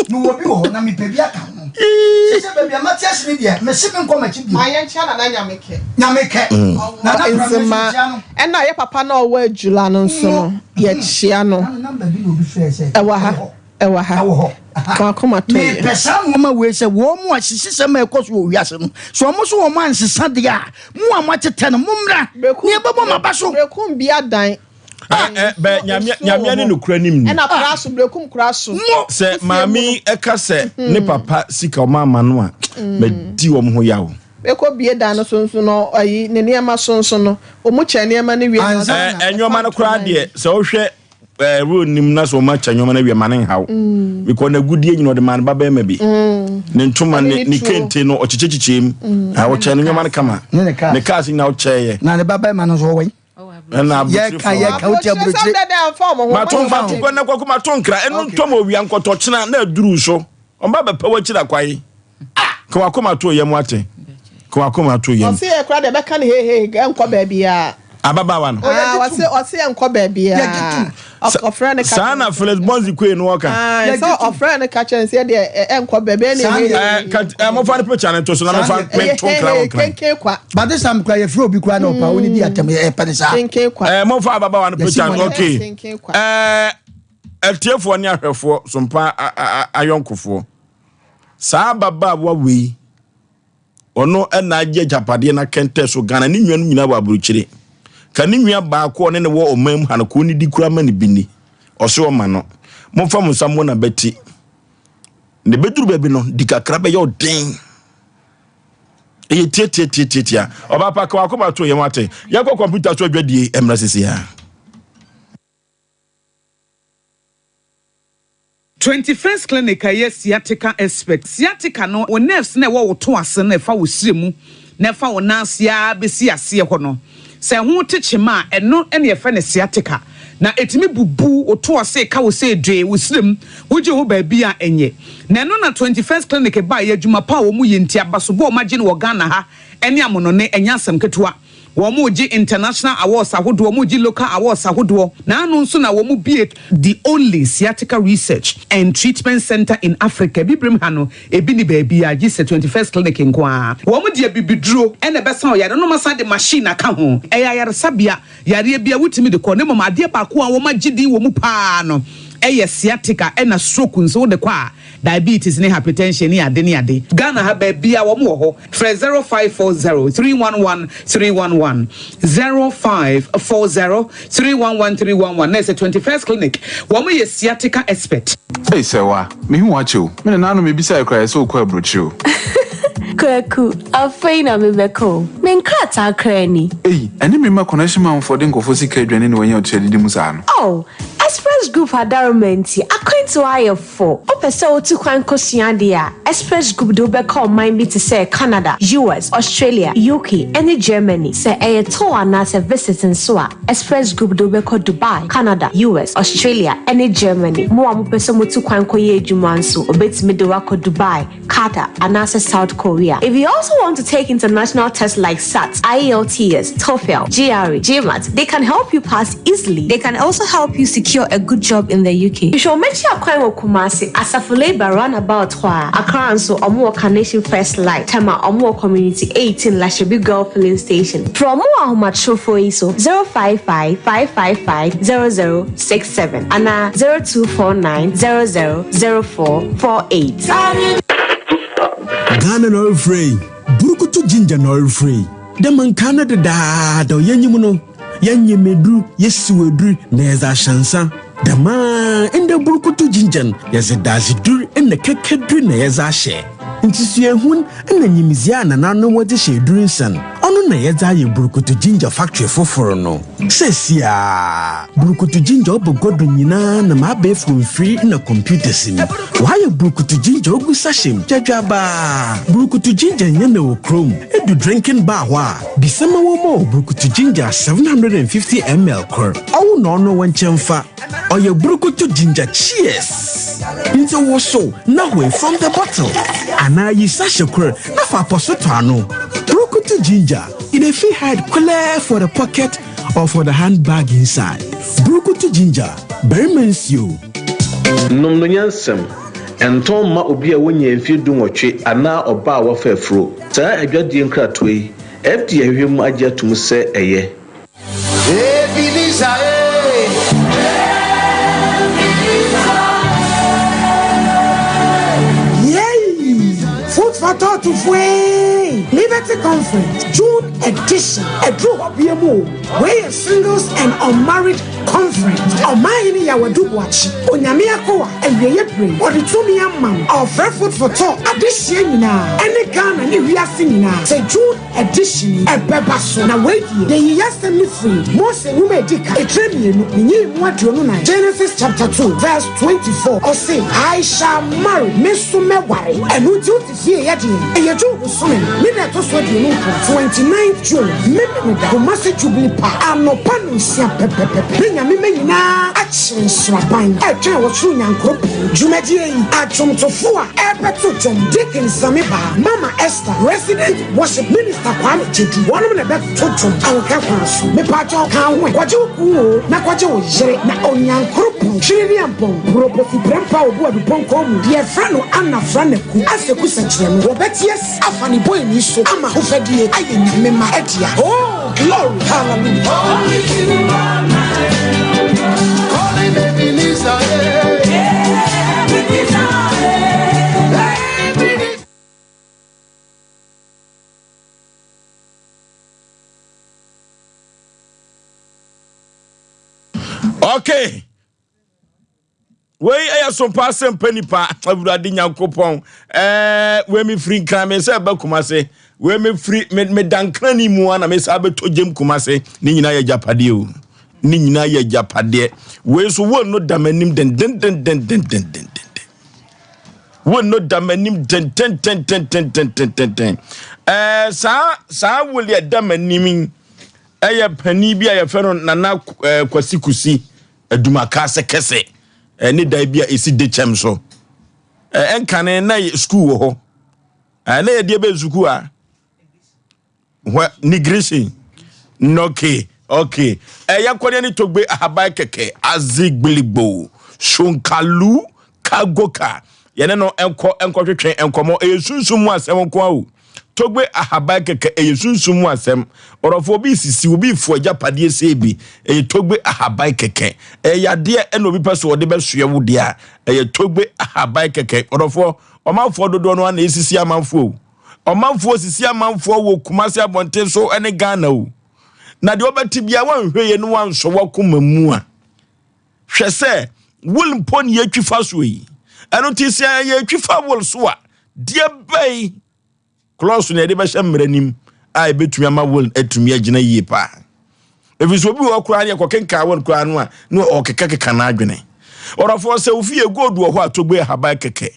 mewɔ bi wɔ hɔ na mepɛ bi aka ho. Sɛ baabi a mate ase ne deɛ mese menkɔ m'akyi bio. Ma yɛnkyia Nana Nyamekɛ. Nyamekɛ. Nana Prame nso Nzema. mekyia no. Ɛna yɛ papa no a ɔwɔ Adwula no nso no, yɛkyia no. Nana number bi na obi frɛɛ sɛ Ɛwɔ ha. ɛwɔ hɔ. Ɛwɔ ha. Ɛwɔ hɔ. Ka w'akoma to yɛ. Mepɛ saa nnoɔma wei sɛ wɔn a sisisɛm a ɛkɔ so wɔ wiase no, sɛ wɔn nso wɔn ansesa deɛ a, mo a moatetɛ no, mommra, na yɛbɛbɔ mo aba so. Berekum bia dan. Bɛ nyamea ne nokura nim ni. Ɛna kora so berekum kora so. Sɛ maame yi ɛka sɛ ne papa sika ɔma ama no a, mɛdi wɔn ho yaw. Bɛkɔ bie dan no so nso no ayi ne nneɛma so nso no, wɔn kyɛ nneɛma no wie. Nneɛma no koraa deɛ sɛ wohwɛ ɛɛ role nim na sɛ wɔn akyɛ nneɛma no awie ma ne nhaw mm. because n'agudie nyina ɔde maa ne ba bɛrima bi mm. ne ntoma ne ne kente no ɔkyekyɛkyekyɛ mu mm. na ɔkyɛ ne nneɛma no kama ne cars nyina ɔkyɛ yɛ. Na ne ba bɛrima no nso ɔwɔ yi. Ɛna yɛka yɛka wote aburokyire. Mato mato kɔ na kɔkɔ mato nkra ɛno ntɔm owia nkɔtɔ kyena na aduru so ɔmba bɛpɛ w'akyiri akwae. Ka w'akoma to yam wate. Ka w'akoma to yam. Ɔse yɛ kora deɛ bɛka no hehehe ɛnkɔ baabiaa. Ababaawa no. Ah, ɔse ɔse ɛnkɔ baabiaa. Ɔfrɛ no ka. Saa na Phyllis Bonzi Quay no ɔka. Ah, sɛ ɔfrɛ no ka kyerɛ no sɛ deɛ ɛnkɔ baabi ɛne hehehe. Eh, ka eh, mofa no picture no to so na mefa mento nkra wɔ nkra. Kenken kwa. But this time kura yɛfrɛ obi kura na ɔpa wo ne di atɛm yɛ pɛ ne saa. Kenken kwa. Eh, mofa ababaawa no picture no okay. Eh, atiefoɔ ne ahwɛfoɔ sompa ayɔnkofoɔ. Saa ababaawa wei, ɔno na agye agyapadeɛ no akɛntɛ so Ghana. Ne nuanom nyinaa wɔ aburokyire. Ka ne nua baako a ɔne ne wɔ ɔman mu ha no, ka ɔnidi koraa ma no bi ni. Ɔse ɔma no. Momfa mo nsa mmɔ n'abati. Na ɛbɛduru baabi no, di kakra bɛyɛ ɔden. Ɛyɛ tiatiatiatiatia. Ɔbaa pa, ka w'akoma to yɛn wate. Yɛnkɔ kɔmputa so adwadie mmra sisi a. 21st Clinic a ɛyɛ sciatica expert. Sciatica no, wo nerves no a ɛwɔ wo to ase no a ɛfa wo srɛ mu na ɛfa wo nan ase ara bɛsi aseɛ hɔ no, sɛ ɛho te kyema a, ɛno na yɛfrɛ no sciatica. Na ɛtumi bubu wo to ase, ɛka wo sɛ dwee, wo srɛ mu, wogye ho baabi a ɛnyɛ. Na ɛno na 21st Clinic baeɛ, adwuma pa a wɔyɛ nti, abasobɔ a wɔagye no wɔ Ghana ha ne amonɔne, ɛnyɛ asɛm ketewa. Wɔregye international awards ahodoɔ, wɔregye local awards ahodoɔ. Naano nso na wɔbue the only sciatica research and treatment centre in Africa. Abibirem ha no, ebi nni baabiara gye sɛ 21st Clinic nko ara. Wɔde abibiduro na ɛbɛsa ɔyare no na wɔasan de machine aka ho. Ɛyɛ ayaresabea, yareɛ biara wotumi de kɔ na mmom adeɛ baako a wɔagye din wɔ mu pa ara no yɛ sciatica ɛna stroke nso wode kɔ a diabetes ne hypertension ne ade ne ade. Ghana ha baabiara wɔn wɔ hɔ. Frɛ 0540 311 311, 0540 311 311 na ɛsɛ 21st Clinic. Wɔn yɛ sciatica expert. Ei Sɛwa, mehu wo akyɛ o. Me nananom mebisae koraa yɛ sɛ wokɔ aburokyire o. Kwaku, afei na mebɛkɔ o. Me nkrataa koraa ni. Ei, ɛne me mma connection manfoɔ de nkurɔfoɔ sika adwane na wɔanya otua didi mu saa no. Oh, Express Group adaworoma nti, akwantuo ayɛ fo. Wopɛ sɛ wotu kwan kosua adeɛ a, Express Group de wo bɛkɔ ɔman bi te sɛ Canada, US, Australia, UK, ne Germany. Sɛ ɛyɛ tour anaasɛ visit nso a, Express Group de wo bɛkɔ Dubai, Canada, US, Australia, ne Germany. Mo a mopɛ sɛ motu kwan kɔyɛ adwuma nso, wɔbɛtumi de wo akɔ Dubai, Qatar, anaasɛ South Korea. If you also want to take international tests like SAT, IELTS, TOEFL, GRE, GMAT, they can help you pass easily. They can also help you secure a good job in the UK. Hwehwɛ wɔn akyi akwan wɔ Kumasi, Asafo Labour roundabout hɔ a. Accra nso, wɔn wɔ Carnation First Light, Tema, wɔn wɔ Community 18 Lashibi Girl Filling Station. Frɛ wɔn wɔ ahomatorofo yi so, 055 555 0067 anaa 0249 00 0448. Ghana na ɔrefrɛ yi, burukutu ginger na ɔrefrɛ yi. Dɛ ma nkaa no dedaada yɛnyim no, yɛnyem edur, yesiw edur na yɛdze ahyɛ nsa. Dɛm ara ndɛ Burukutu Ginger no, yɛdze dadzedur na kɛkɛdur na yɛdze ahyɛ. Ntsi suahun na nyimdzee a nananom wɔdze hyɛ edur nsa no, ɔno na yɛdze ayɛ Burukutu Ginger factory fofor no. Seseiara, Burukutu Ginger ɔba gua do nyina nam abaɛfor mfir na computers mu. Wɔayɛ Burukutu Ginger ogu sachet mu gyadwabaa. Burukutu Ginger nnyɛ na wɔ kurom. Edu drinking bar hɔ a, bisa ma wɔmma wo Burukutu Ginger 750 ml kor. Ɔwo na ɔno wo nkyɛn fa. Ɔyɛ Burukutu Ginger Cheers! Ntsi wosow na hoe from the bottle anaa yi sachet kor na fa apɔso tɔ ano. Burukutu Ginger, e dey fit hide clear for the pocket or for the handbag inside. Burukutu Ginger, barima nsuo. Nom no nyansam. Ɛntɔn mma obi a wonyaa mfeɛ dunwɔtwe anaa ɔbaa a wafa afuro. Saa adwadie nkratoɔ yi, FDA ahwehwɛ mu agye atom sɛ ɛyɛ. Ebenezer eh. Yay! Food for thought foe! Liberty Conference June edition ɛduru hɔ bie mu o. Wei yɛ Singles and Unmarried Conference. Ɔmanhene Yaw Adu Boakye, Onyame akoa, awieɛ bere yi, ɔde tumi ama wo. Ɔrefrɛ Food for Thought adehyeɛ nyinaa ɛne Ghana ne wiase nyinaa sɛ June edition yi ɛbɛba so. Na wei deɛ, yɛyi y'asɛm no firi Mose nwoma a ɛdi kan, etire mmienu, ne nyiyimu 24, Genesis chapter 2 verse 24, ɔse, I shall marry, me nso mɛware. Ɛno nti wote fie yɛ deɛn? Ɛyɛ June bosome no ne da ɛtɔ so 29, 29th June, Memeneda, Kumasi Jubilee Park, anɔpa nnɔnsia pɛpɛpɛpɛ, ne Nyame mma nyinaa akyere nsraban ɛretwɛn ɔsoro Nyankoropɔn. Dwumadie yi, adwomtofoɔ a ɛrebɛto dwom, Deacon Sami Baa, Mama Esther, Resident Worship Minister Kwame Gyedu, wɔnom na ɛbɛto dwom ahokɛ kwan so. Mepaakyɛw ka wo ho ɛ, kɔgye wo kunu oo, na kɔgye wo yere, na Onyankoropɔn, Twere-ne-Ampɔn, Burobofi Prɛmpa Obu Adupɔnkɔn mu, deɛ yɛfrɛ no Anna Franaku, Aseku Sɛkyerɛ no, wɔbɛte asi afa ne bɔeni so ama ahofadie ayɛ Nyame mma dea. Oh, glory, hallelujah. Only you are mine. Calling Ebenezer, eh. Ebenezer, eh. Ebenezer. Okay. Wei ɛyɛ sompa asɛmpa nipa awurade nyankopɔn ɛɛ wei me firi nkran me sɛ ɛbɛ kumase wei me firi me me da nkran ni mu ana me sa abɛtɔ gyem kumase ne nyinaa yɛ agyapadeɛ o ne nyinaa yɛ agyapadeɛ wei nso wɔn no da m'anim dendendendendendenden Wo no da m'anim dentententententententen. Ɛɛ saa saa woli ɛda m'anim yi ɛyɛ panin bi a yɛfrɛ no Nana ɛɛ Kwasi Kusi Adumakaase kɛse ɛne dan bi a esi dekyɛm so. Ɛɛ ɛnkane na sukuu wɔ hɔ. Ɛɛ na yɛde ɛbɛn sukuu a. Hwɛ nigrishin. Okay, okay. Ɛyɛ kɔdeɛ ne togbe ahaban kɛkɛ azigbiligbo shonkalu kagoka. Yɛne no nkɔ nkɔtwetwe nkɔmmɔ. Ɛyɛ sunsum mu asɛm nko ara o. Togbe ahaban kɛkɛ ɛyɛ sunsum mu asɛm. Ɔrɔfo obi sisi obi fo agyapadeɛ sei bi. Ɛyɛ togbe ahaban kɛkɛ. Ɛyɛ yadeɛ ɛna obi pɛ so ɔde bɛsoɛ wo deɛ a ɛyɛ togbe ahaban kɛkɛ. Ɔrɔfoɔ ɔmanfoɔ dodoɔ no ara na ɛsisi amanfoɔ o. Ɔmanfoɔ sisi amanfoɔ wɔ Kumasi abɔnten so ne Ghana o. Na deɛ ɔbɛte bia wanhwɛ yie no wansɔ wakoma mu a. Hwɛ sɛ will mpo ne yɛtwi fa soɔ yi. Ɛno nti sɛ yɛtwi fa will so a, deɛ bɛyi klɔs na yɛde bɛhyɛ mmara nim a ɛbɛtumi ama will atumi agyina yie paa. Ɛfiri sɛ obi wɔ hɔ koraa ne yɛkɔkenkan will koraa no a na ɔkekakeka n'adwene. Ɔdɔfoɔ sɛ ofie gold wɔ hɔ a togbe ahaban kɛkɛ.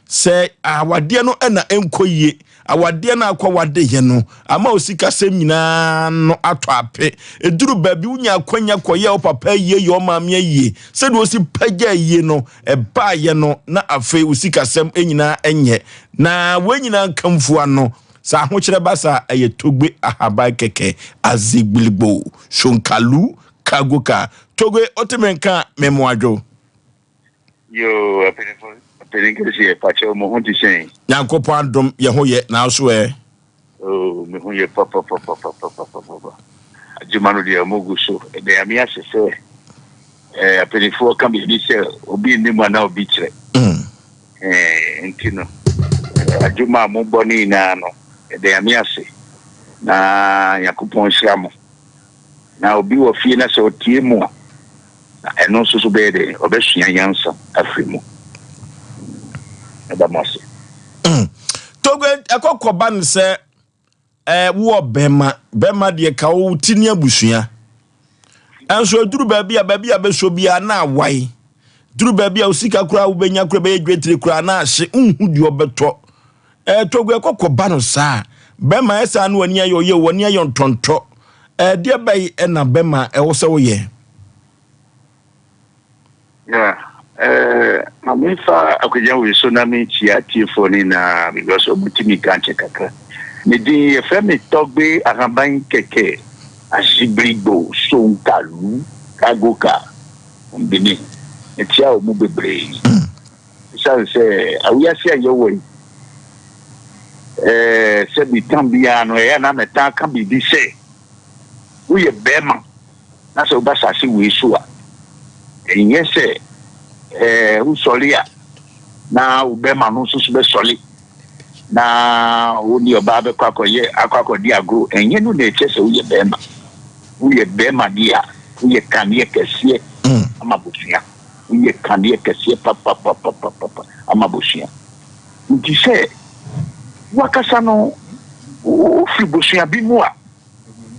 Sɛ awadeɛ no na ɛnkɔ yie, awadeɛ no akɔ wadeyɛ no ama wo sikasɛm nyinaa no atɔ ape. Ɛduru baabi wonya akwanya kɔyɛ wo papa ayie, yɛ wo maame ayie. Sɛdeɛ ɔsi pagya ayie no, ɛbaayɛ no na afei wo sikasɛm nyinaa nyɛ. Na wei nyinaa nkamfua no, sɛ ahokyerɛ ba saa ɛyɛ togbe ahaban kɛkɛ, azigbiligbo, shonkalu, kagoka. Togbe, wote me nka a, memoadwo. Yoo ɔpanyinfo ɔpanyin kɛseɛ pakyɛw mo ho te sɛn. Nyankopɔn adom yɛ ho yɛ nanso ɛ. Oh me ho yɛ papapapapapapapa adwuma no deɛ ɔmo gu so ɛda Nyame ase sɛ ɛɛ apanyinfoɔ ka biribi sɛ obi nni mu anaa obi kyerɛ ɛɛ nti no adwuma a mo bɔ ne nyinaa no ɛda Nyame ase na Nyankopɔn nhyira mo na obi wɔ fie na sɛ ɔtie mu a. Na ɛno nso so bɛyɛ dɛn? Ɔbɛsua nyansa afiri mu. Meda mo ase. Togo ɛkɔ kɔba no sɛ ɛɛ wowɔ bɛma bɛma deɛ ka wo ti ne abusua ɛnso eduru baabi a baabi a bɛsɔ biara na awae duru baabi a osika koraa wobɛnya koraa bɛyɛ dwetire koraa na ahye nhu deɛ ɔbɛtɔ ɛɛ Togo ɛkɔ kɔba no saa bɛma ɛsaa no w'ani ayɛ ɔyɛ w'ani ayɛ ntɔntɔ ɛɛ deɛ bɛyi ɛna bɛma ɛwɔ sɛ woyɛ. Yeah, eh, ma memfa akonnwa wei so na menkyia atiefoɔ no nyinaa because wɔtumi ka nkyɛ kakra. Me din yɛfrɛ me Tɔgbe Ahaban Kɛkɛ Azibrigbo Sonkalu Kagoka Mbini. Mekyia wɔn mu bebree. Esiane sɛ awiase a yɛwɔ yi, eh, sɛbi tam biara no ɛyɛ na mɛtaa ka biribi sɛ woyɛ bɛrima na sɛ woba asase wei so a, ɛnyɛ sɛ ɛɛ wosɔre a na wo bɛrima no nso so bɛsɔre na wo ne ɔbaa bɛkɔ akɔyɛ akɔ akɔdi agorɔ. Ɛnyɛ no na ɛkyerɛ sɛ woyɛ bɛrima. Woyɛ bɛrima deɛ a, woyɛ kaneɛ kɛseɛ ama abusua. Woyɛ kaneɛ kɛseɛ papapapapapa ama abusua. Nti sɛ wakasa no wofiri bosua bi mu a,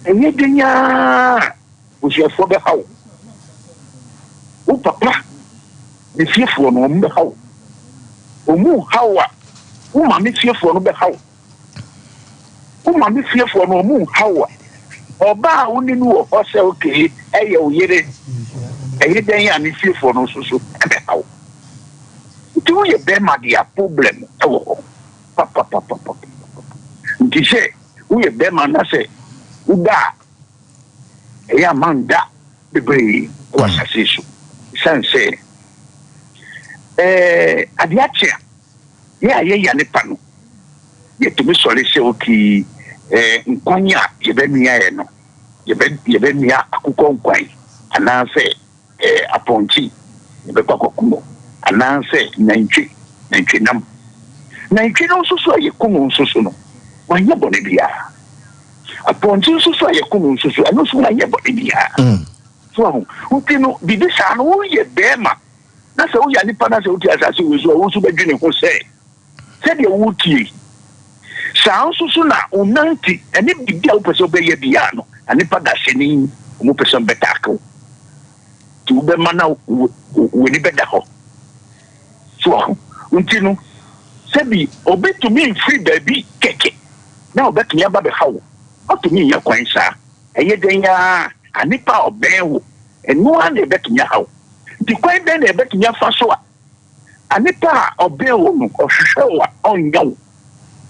Ɛnyɛ den ara a, abusuafoɔ bɛha wo. Wo papa ne fiefoɔ no, wɔbɛha wo. Wɔnha wo a, wo maame fiefoɔ no bɛha wo. Wo maame fiefoɔ no, wɔnha wo a, ɔbaa a wo ne no wɔ hɔ sɛ okay, ɛyɛ wo yere, ɛyɛ dɛn a ne fiefoɔ no nso so bɛha wo. Nti woyɛ bɛrima deɛ a, problem wɔ hɔ papapapapapa. Nti sɛ Woyɛ bɛrima na sɛ woda a, ɛyɛ a ma nda bebree wɔ asase yi so. Esiane sɛ ɛɛ ade akye a, yɛ a yɛya ne pa no, yɛtumi sɔre sɛ okay ɛɛ nkwan a yɛbɛnoa yɛ no, yɛbɛ yɛbɛnoa akokɔ nkwan anaasɛ Ɛɛ apɔnkye na ɛbɛkɔ akɔko no, anaasɛ nantwi, nantwinam. Nantwi no nso so a yɛku no nso so no, wanyɛ bɔne biara. Apɔnkye nso so a yɛku no nso so, ɛno nso wanyɛ bɔne biara. So ahu? Nti no, biribi saa no, woyɛ bɛrima, na sɛ woyɛ nipa na sɛ wote asase wei so a, wo nso bɛdwene ho sɛ, sɛdeɛ woretie yi, saa nso so na wo nante ne biribi a wopɛ sɛ wobɛyɛ biara no, na nipa dasani, wɔpɛ sɛ wɔbɛtaake wo. Nti wobɛma na w'ani bɛda hɔ. So wahu? Nti no, sɛbi obi tumi mfiri baabi kɛkɛ na ɔbɛtumi aba bɛha wo. Ɔtumi nyɛ kwan saa. Ɛyɛ dɛn ara a, nipa a ɔbɛn wo, ɛno ara na ɛbɛtumi aha wo. Nti kwan bɛn na ɛbɛtumi afa so a Onipa a ɔbɛn wo no, ɔhwehwɛ wo a, ɔnnya wo.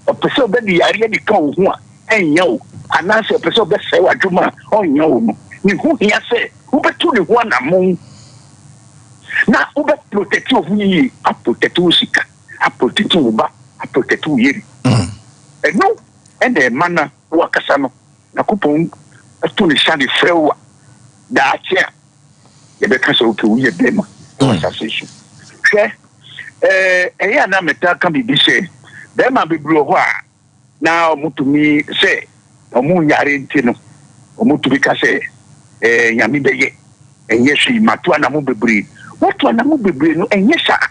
Ɔpɛ sɛ ɔbɛde yareɛ de ka wo ho a, ɛnnya wo. Anaasɛ ɔpɛ sɛ ɔbɛsɛe w'adwuma a, ɔnnya wo no. Ne ho hia sɛ wobɛtu ne ho anammɔn na wobɛprotɛte wo ho yie, aprotɛte wo sika, aprotɛte wo ba, aprotɛte wo yere. Ɛno na ɛma na wo akasa no, Nyankopɔn to ne nsa de frɛ wo a, daakye a, yɛbɛka sɛ okay woyɛ bɛrima wɔ asase so. Hwɛ, ɛɛ ɛyɛ a na metaa ka biribi sɛ bɛrima bebree wɔ hɔ a na wɔtumi sɛ wɔn nyare nti no wɔtumi ka sɛ ɛɛ nyame bɛyɛ ɛnyɛ hwee mato anamo bebree. Woato anamo bebree no ɛnyɛ saa.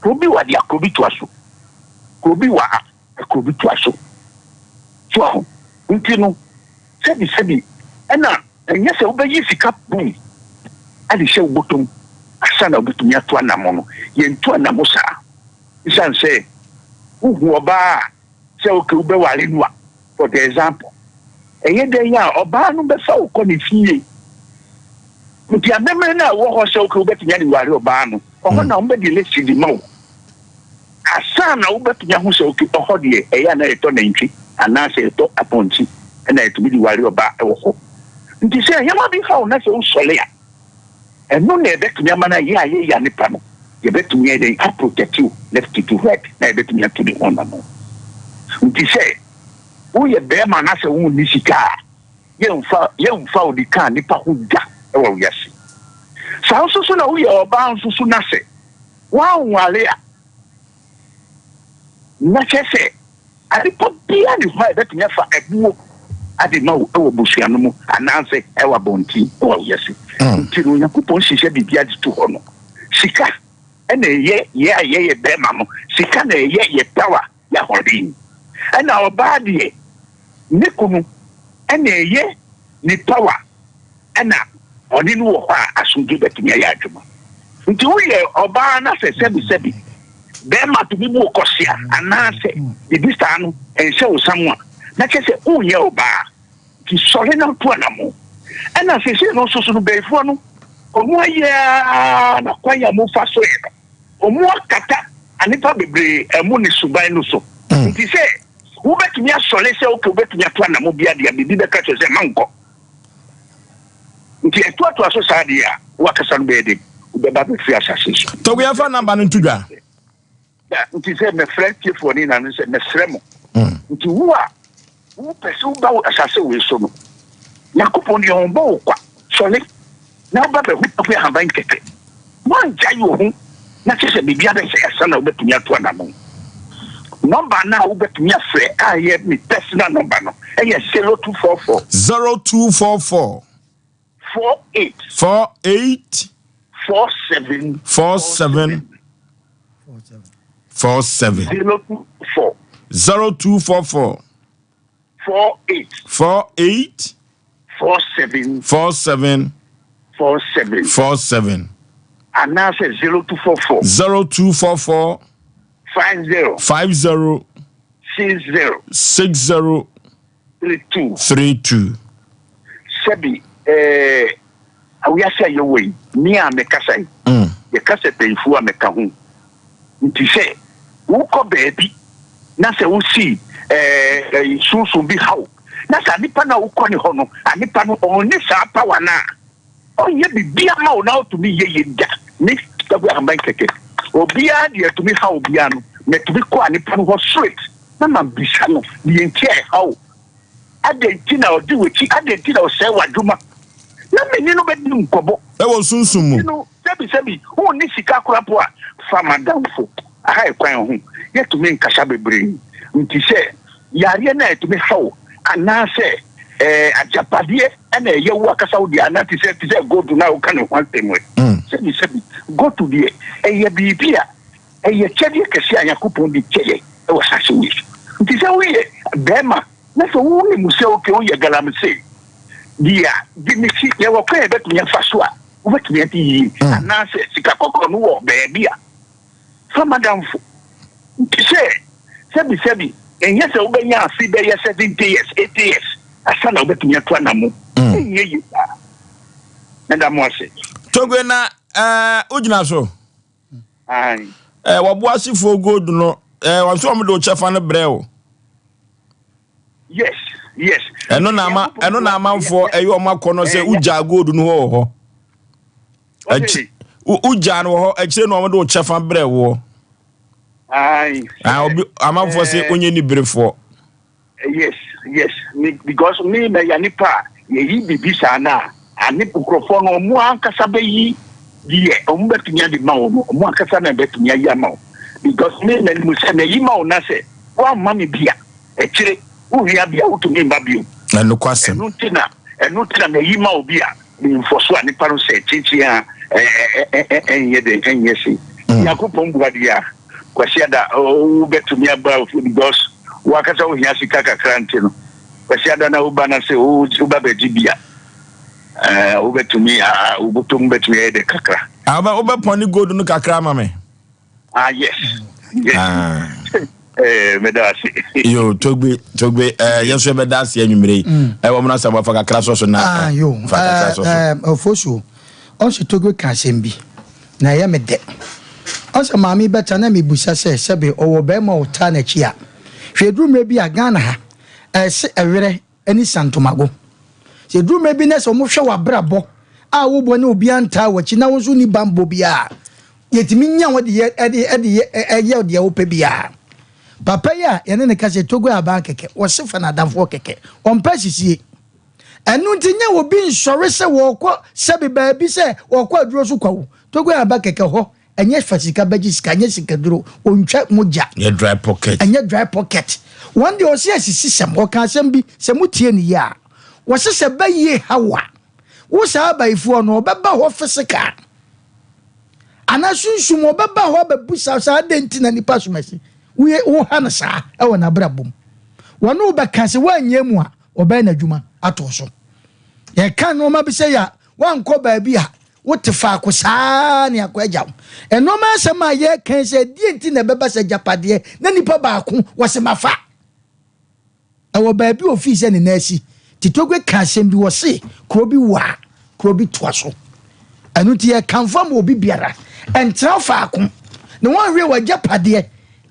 Kuro bi wɔ adeɛ a kuro bi toa so. Kuro bi wɔ a kuro bi toa so. So aho nti no sɛbi sɛbi ɛna Ɛnyɛ sɛ wobɛyi sika pii de hyɛ wo bɔtɔ mu ansa na wobɛtumi atu anammɔn no. Yɛntu anammɔn saa. Esiane sɛ wohu ɔbaa a sɛ okay wobɛware no a, for the example, ɛyɛ dɛn a ɔbaa no bɛfa wo kɔ ne fie. Nti amemmerɛ no a ɛwɔ hɔ sɛ okay wobɛtumi ade ware ɔbaa no, ɔhɔ na wɔbɛde list de ma wo. Ansa na wobɛtumi ahu sɛ okay ɔhɔ deɛ ɛyɛ a na yɛtɔ nantwi anaasɛ yɛtɔ apɔnkye na yɛtumi de ware ɔbaa wɔ hɔ. Nti sɛ nneɛma bi ha wo na sɛ wosɔre a, ɛno na ɛbɛtumi ama no ayɛ a yɛyɛ nipa no, yɛbɛtumi ayɛ dɛn aprotect wo left to right na yɛbɛtumi atu ne ho anammɔn. Nti sɛ woyɛ bɛrima na sɛ wonni sika a, yɛmfa yɛmfa wo de ka nipa ho da wɔ wiase. Saa nso so na woyɛ ɔbaa nso so na sɛ Woanware a, na kyerɛ sɛ ade pa biara nni hɔ a ɛbɛtumi afa ɛboɔ. ade ma wo wɔ abusua no mu anaasɛ ɛwɔ abɔnten wɔ wiase. Nti no Onyankopɔn hyehyɛ biribi ade to hɔ no, sika na ɛyɛ yɛ a yɛyɛ bɛrima no, sika na ɛyɛ yɛ power, yɛ ahoɔden. Ɛna ɔbaa deɛ, ne kunu na ɛyɛ ne power ɛna ɔne no wɔ hɔ a asomdwoe bɛtumi ayɛ adwuma. Nti woyɛ ɔbaa na sɛ sɛbisɛbi bɛrima tumi bu wo kɔsea anaasɛ biribi saa no ɛnhyɛ wo sa mu a, na kyerɛ sɛ wonyɛ ɔbaa. Nti sɔre na tu anamo. Ɛna seesei no nso so no bayifoɔ no wɔn ayɛ ara na kwan a wɔfa so yɛ no wɔn akata anipa bebree ɛmo ne suban no so. Nti sɛ wobɛtumi asɔre sɛ okay wobɛtumi ato anamo bi adeɛ a biribi bɛka kyerɛ sɛ mankɔ. Nti ɛtoatoa so saa deɛ a, w'akasa no bɛyɛ den, wobɛba abɛfiri asase so. Togo yɛmfa number no nto dwa. Na nti sɛ mɛfrɛ tiefoɔ ne nyinaa no sɛ mɛsrɛ mo. Nti wo a wopɛ sɛ woba wo asase wei so no, Nyankopɔn deɛ ɔnbɔ wo kwa, sɔre na woba bɛhu papa ahaban kɛkɛ. Woangyae wo ho na kyerɛ sɛ biribi abɛsɛe ansa na wobɛtumi ato anamɔn. Nɔmba no a wobɛtumi afrɛ a ɛyɛ me personal nɔmba no yɛ 0244. 0244. 48. 48. 47. 47. 47. 024. 0244. 48. 48. 47. 47. 47. 47. Anaasɛ 0244. 0244. 50. 50. 60. 60. 32. 32. Sɛbi ɛɛ wiase a yɛwɔ yi, me a mekasa yi, yɛka sɛ bayifoɔ a meka ho. Nti sɛ wokɔ baabi na sɛ wosi ɛɛ sunsum bi haw na sɛ nipa no a wokɔ ne hɔ no, anipa no ɔnni saa power no a, ɔnyɛ biribi ama wo na wotumi yɛ yie da. Me Kwaku Ahaban kɛkɛ, obiara deɛ ɛtumi haw obiara no, mɛtumi kɔ anipa no hɔ straight na mabisa no deɛ nti a ɛhaw wo. Adɛn nti na ɔdi w'akyi? Adɛn nti na ɔsɛe w'adwuma? Na me ne no bɛdi nkɔmmɔ. Ɛwɔ sunsum mu. Nti no, sɛbisɛbi, wonni sika koraa mpo a, fa m'adamfo. Aha yɛ kwan ho. Yɛtumi nkasa bebree. Nti sɛ yareɛ no a ɛtumi ha wo, anaasɛ ɛɛ agyapadeɛ na ɛyɛ wo akasa wo deɛ, anaa te sɛ te sɛ gotu no a woka ne ho asɛm yi. Sɛbisɛbi, gotu deɛ, ɛyɛ biribi a ɛyɛ kyɛdeɛ kɛseɛ a Nyankopɔn de kyɛ yɛn wɔ asase wei so. Nti sɛ woyɛ bɛrima na sɛ wonim sɛ okay woyɛ galamsey deɛ a, gye me si, yɛwɔ kwan a yɛbɛtumi afa so a wobɛtumi adi yie, anaasɛ sika kɔkɔɔ no wɔ baabi a, fa madamfo. Nti sɛ sɛbisɛbi, ɛnyɛ sɛ wobɛnya afe bɛyɛ 70 years, 80 years ansa na wobɛtumi atu anamo. Ɛnyɛ yie saa. Meda mo ase. Togbe na ɛɛ wogyina so. Ae. Eh, wɔboasefoɔ gold no, eh, wɔn nso wɔn de wo kyɛfa no brɛ wo. Yes, yes. Ɛno na ama ɛno na amanfoɔ ɛyɛ wɔn akɔ no sɛ wogyaa gold no hɔ wɔ hɔ. Akyi wogyaa no wɔ hɔ akyire na wɔn de wo kyɛfa brɛ woɔ. Ae. Ah, obi amanfoɔ sɛ wonyɛ niberefoɔ. Yes yes me because me mɛya nipa a yɛyi biribi saa no a ane nkurɔfoɔ no ɔmo ankasa bɛyi deɛ ɔmo bɛtumi ade ma wo no ɔmo ankasa na bɛtumi ayi ama wo because me manim sɛ mayi ma wo na sɛ woamma me bi a akyire wohia bi a wotumi mma bio. Ɛnokwasɛm. Ɛno nti na ɛno nti na mayi ma wo bi a Mfɔso a nipa no sɛ kyenkyen a ɛnyɛ dɛn ɛnyɛ se. Nyankopɔn bua deɛ a, Kwasiada wobɛtumi aba because wankasa wohia sika kakra nti no, Kwasiada na woba na sɛ woba bɛgye bi a, wobɛtumi wobɔtɔ mu bɛtumi ayɛ dɛ kakra. Wobɛpɔne gold no kakra ama me. Ah yes. Yes. Ah. Eh, meda ase. Yo, Togbe, Togbe, eh, yɛn nso yɛbɛda ase anwummere yi. Eh, wɔn na sɛ wɔfa kakra sɔ so na. Ah, yo. Fa kakra sɔ so. Eh, Ofosu, ɔsɛ Togbe ka asɛm bi na ɛyɛ me dɛ. Ɔsɛ maame bɛta na mebusa sɛ sɛbe ɔwɔ bɛrima a ɔtaa n'akyi a. Hwɛ eduru mmerɛ bi a Ghana ha, ɛse ɛwerɛ ne Santomago. Sɛ ɛduru mmerɛ bi na sɛ wɔhwɛ w'abrabɔ a wobɔ ne obiara ntaa w'akyi na wo nso wonni bammɔ biara a, yɛtumi nya wo de yɛ de de yɛ ɛyɛ deɛ wopɛ biara. Papa yi a yɛne no kasa yi, Togo aban kɛkɛ, wɔse fa no adamfoɔ kɛkɛ, ɔmpɛ asisie. Ɛno nti nyɛ obi nsɔre sɛ wɔrekɔ sɛbe baabi sɛ wɔrekɔ aduro so kwa o. Togo aba kɛkɛ hɔ Ɛnyɛ fa sika bɛgye sika, ɛnyɛ sikaduro, ɔntwa mogya. Ɛnyɛ dry pocket. Ɛnyɛ dry pocket. Wɔn deɛ ɔse asisisɛm, wɔka asɛm bi, sɛ motie no yie a, wɔse sɛ bɛyie ha wo a, wo saa abayifoɔ no ɔbɛba hɔ physical anaa sunsum ɔbɛba hɔ abɛbusa sɛ adɛn nti na nipa somasi woyɛ woha no saa ɛwɔ n'abrabɔ mu. Wɔne wo bɛka sɛ woanyɛ mu a ɔbɛyɛ n'adwuma ato so. Yɛka nneɛma bi sɛ yɛ a woankɔ baabi a Wote faako saa ara ne akɔ agya wo. Nnoɔma asɛm a yɛreka yi sɛ ɛdeɛn nti na ɛbɛba sɛ agyapadeɛ na nipa baako wɔse mafa. Ɛwɔ baabi a ofii sɛ ne nan asi. Titogwe ka asɛm bi wɔse kuro bi wɔ a kuro bi toa so. Ɛno nti yɛkamfo ama obi biara ɛntena faako na wɔnhwɛ w'agyapadeɛ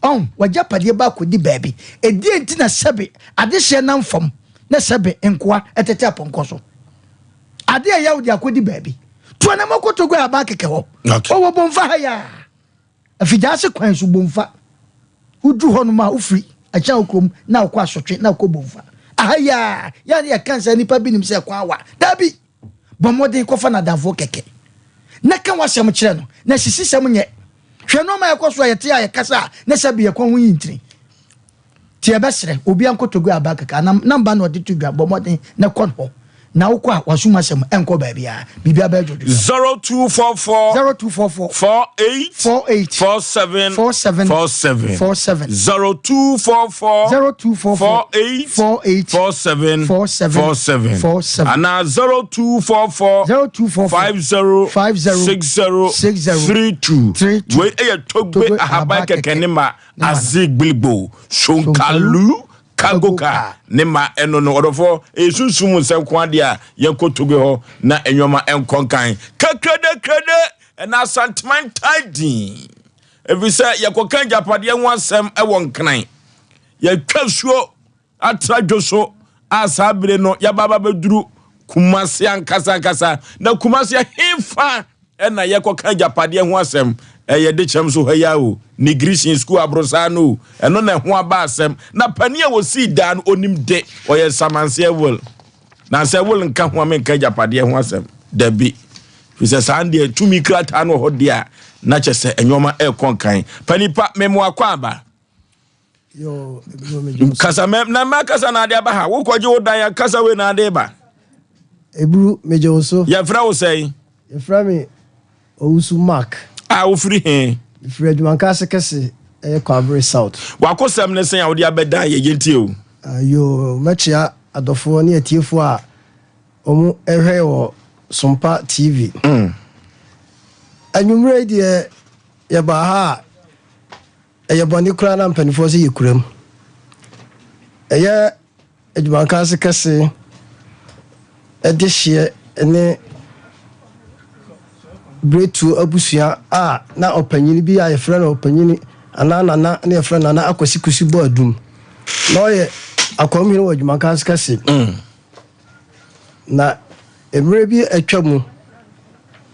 ɔn w'agyapadeɛ ba akɔdi baabi. Ɛdeɛn nti na sɛbe adehyeɛ nam fam na sɛbe nkoa ɛtete apɔnkɔ so. Ade a ɛyɛ wo de akɔdi baabi. Tu anamɔ kɔ Togo Aban kɛkɛ hɔ. Ɔwɔ Bomfa ha yi ara. Afigyaase kwan so Bomfa. Woduru hɔnom a wofiri Akyea wo kurom na wokɔ Asɔtwe na wokɔ Bomfa. Aha yi ara, yɛ a na yɛka sɛ nnipa bi nim sɛ kwan wa. Dabi! Bɔ mmɔden kɔfa no adamfoɔ kɛkɛ na ka w'asɛm kyerɛ no, na asisisɛm nyɛ. Hwɛ nneɛma a ɛkɔ so a yɛte a yɛkasa a na sɛbe yɛn kɔn ho yi ntini. Nti yɛbɛsrɛ, obiara nkotodwe aba kɛkɛ anaa namba na ɔde to dwa, bɔ mmɔden na kɔ hɔ. Na wokɔ a, w'asom asɛm ɛnkɔ baabiara, biribiara bɛyɛ dwodwo. 0244 0244 48 48 47 47 47 47 0244 0244 48 48 47 47 47 47 anaa 0244 0244 50 50 60 60 32 32 Wei ɛyɛ Togbe Togbe Ahaban Ahaban Kɛkɛ Kɛkɛ ne ma ne ma no. Aze Gbilgbo Shonkalu Kagoka ne ma ɛno no ɔdɔfoɔ ɛyɛ sunsum mu nsɛm ko adeɛ a yɛnkɔ Togo hɔ na nneɛma ɛnkɔ nkan kakrade ɛna Asanteman tae din ɛfiri sɛ yɛkɔka agyapadeɛ ho asɛm ɛwɔ Nkran yɛtwa suo atra dwo so a saa bere no yɛaba aba bɛduru Kumasi ankasa ankasa. Na Kumasi ɛhefa ɛna yɛkɔka agyapadeɛ ho asɛm? Ɛyɛ de kyɛm so ha yi o, Nigrishin sukuu aborosaa no o, ɛno na ɛho aba asɛm. Na panin a wɔsii daa no onim de, ɔyɛ nsamanseɛ will. Na sɛ will nka ho a menka agyapadeɛ ho asɛm. Dabi. Firi sɛ saa deɛ tumi krataa no wɔ hɔ deɛ a, na kyɛ sɛ nneɛma ɛrekɔ nkan. Panin pa, memoa kɔ aba. Kasa mɛ na mɛ kasa na ade aba ha. Wokɔgye wo dan kasa wei na ade ba. Eburu megye wo so. Yɛfrɛ wo sɛn? Yɛfrɛ me Owusu Mark. A wofiri he? Mefiri Adwumankase kɛse ɛyɛ Kwaabere South. W'akosɛm ne sɛn a wode abɛdan yɛ yɛntie o. Yoo, mɛkyea adɔfoɔ ne atiefoɔ a wɔn ɛhwɛ wɔ Sompa TV. Anwummerɛ yi deɛ yɛbaa ha a Ɛyɛ bɔne koraa na mpanimfoɔ sɛ yɛkura mu. Ɛyɛ adwumanka ase kɛse de hyeɛ ne Biretuo abusua a na ɔpanyin bi a yɛfrɛ no ɔpanyin anaa nana na yɛfrɛ no Nana Akwasi Kusi Boadum. Na ɔyɛ akwamhene wɔ adwumanka ase kɛse. Na mmerɛ bi atwa mu,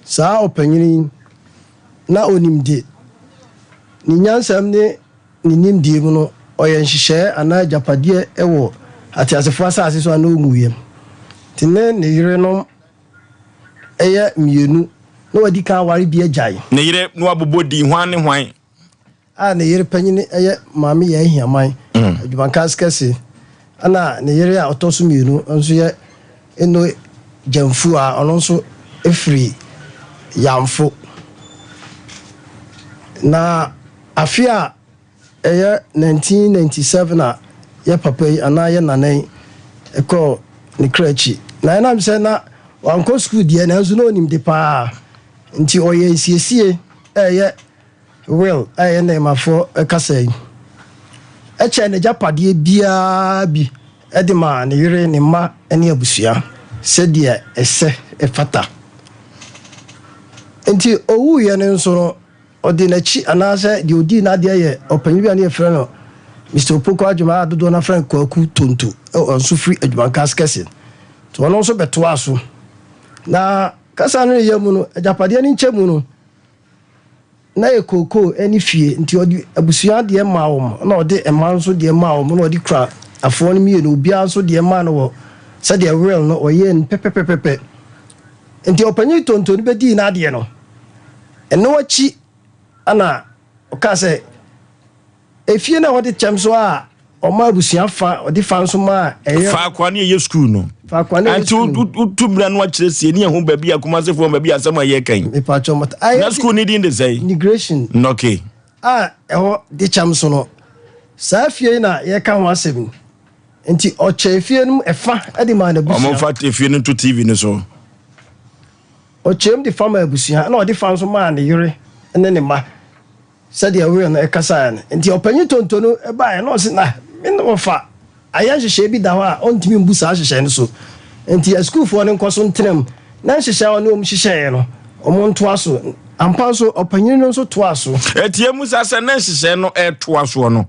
saa ɔpanyin yi na ɔnim de, ne nyansam ne ne nimdeɛ mu no, ɔyɛ nhyehyɛɛ anaa agyapadeɛ wɔ ateasefoɔ asase so a na ɔnwuiɛ. Nti ne ne yerenom yɛ mmienu na wadi kan aware bi agyae. Ne yere na wabobɔ din, hwan ne hwan? A ne yere panyin yɛ Maame Yaa Ahiaman, Adwumankas Kɛse, ɛna ne yere a ɔtɔ so mmienu nso yɛ Eno Gyamfu a ɔno nso firi Yamfo. Na afe a ɛyɛ 1997 a yɛ papa yi anaa yɛ nana yi kɔɔ ne kra akyi. Na ɛnam sɛ na wankɔ sukuu deɛ nanso na ɔnim de paa nti ɔyɛ nsiesie a ɛyɛ Will a ɛyɛ nnɛɛmafoɔ kasa yi kyɛɛ n'agyapadeɛ biara bi de maa ne yere, ne mma ne abusua sɛdeɛ ɛsɛ fata. Nti ɔwuiɛ no nso no, ɔde n'akyi anaasɛ deɛ ɔdii n'adeɛ yɛ ɔpanyin bi a ne yɛfrɛ no Mister Opoku Agyemang a dodoɔ no afrɛ no Kwaku Tonto, ɔno nso firi Adwumankas kɛse. Nti ɔno nso bɛtoaa so. Na kasa no reyɛ mu no, agyapadeɛ no nkyɛmu no, Na yɛ kookoo ne fie, nti ɔde abusua deɛ maa wɔn, ɛna ɔde mma nso deɛ maa wɔn, ɛna ɔde kura afoɔ no mmienu, obiara nso deɛ maa no wɔ sɛdeɛ will no ɔyɛɛ no pɛpɛpɛpɛpɛ. Nti ɔpanyin Tonto no bɛdii n'adeɛ no, ɛno akyi ɛna ɔkaa sɛ, efie no a wɔde kyɛm so a. Ɔma abusua fa, ɔde fa nso ma ɛyɛ. Faako a ne yɛyɛ sukuu no. Faako a ne yɛyɛ sukuu no. Nti wotu mmira no akyerɛ sie ne yɛho baabi a Kumasefoɔ baabi a asɛm a yɛka yi. Mepatwɔ mata. Ayɛ Na sukuu ne din de sɛn? Migration. Okay. A ɛhɔ de kyɛm so no, saa fie yi na yɛka ho asɛm yi. Nti ɔkyɛ efie no mu ɛfa de maa n'abusua. Wɔmfa efie no nto TV no so. Ɔkyɛm de fa maa abusua na ɔde fa nso maa ne yere ne ne mma. Sɛdeɛ were no kasaeɛ no. Nti ɔpanyin tonto no baeɛ na ɔse, Na me ne wɔfa ayɛ nhyehyɛe bi da hɔ a ɔntumi mbu saa nhyehyɛe no so. Nti asukuufoɔ no nkɔ so ntena mu na nhyehyɛe a ɔne wɔn hyehyɛeɛ no, wɔn ntoa so. Ampa nso, ɔpanyin no nso toaa so. Ɛteɛ mu saa sɛ na nhyehyɛe no retoa soɔ no,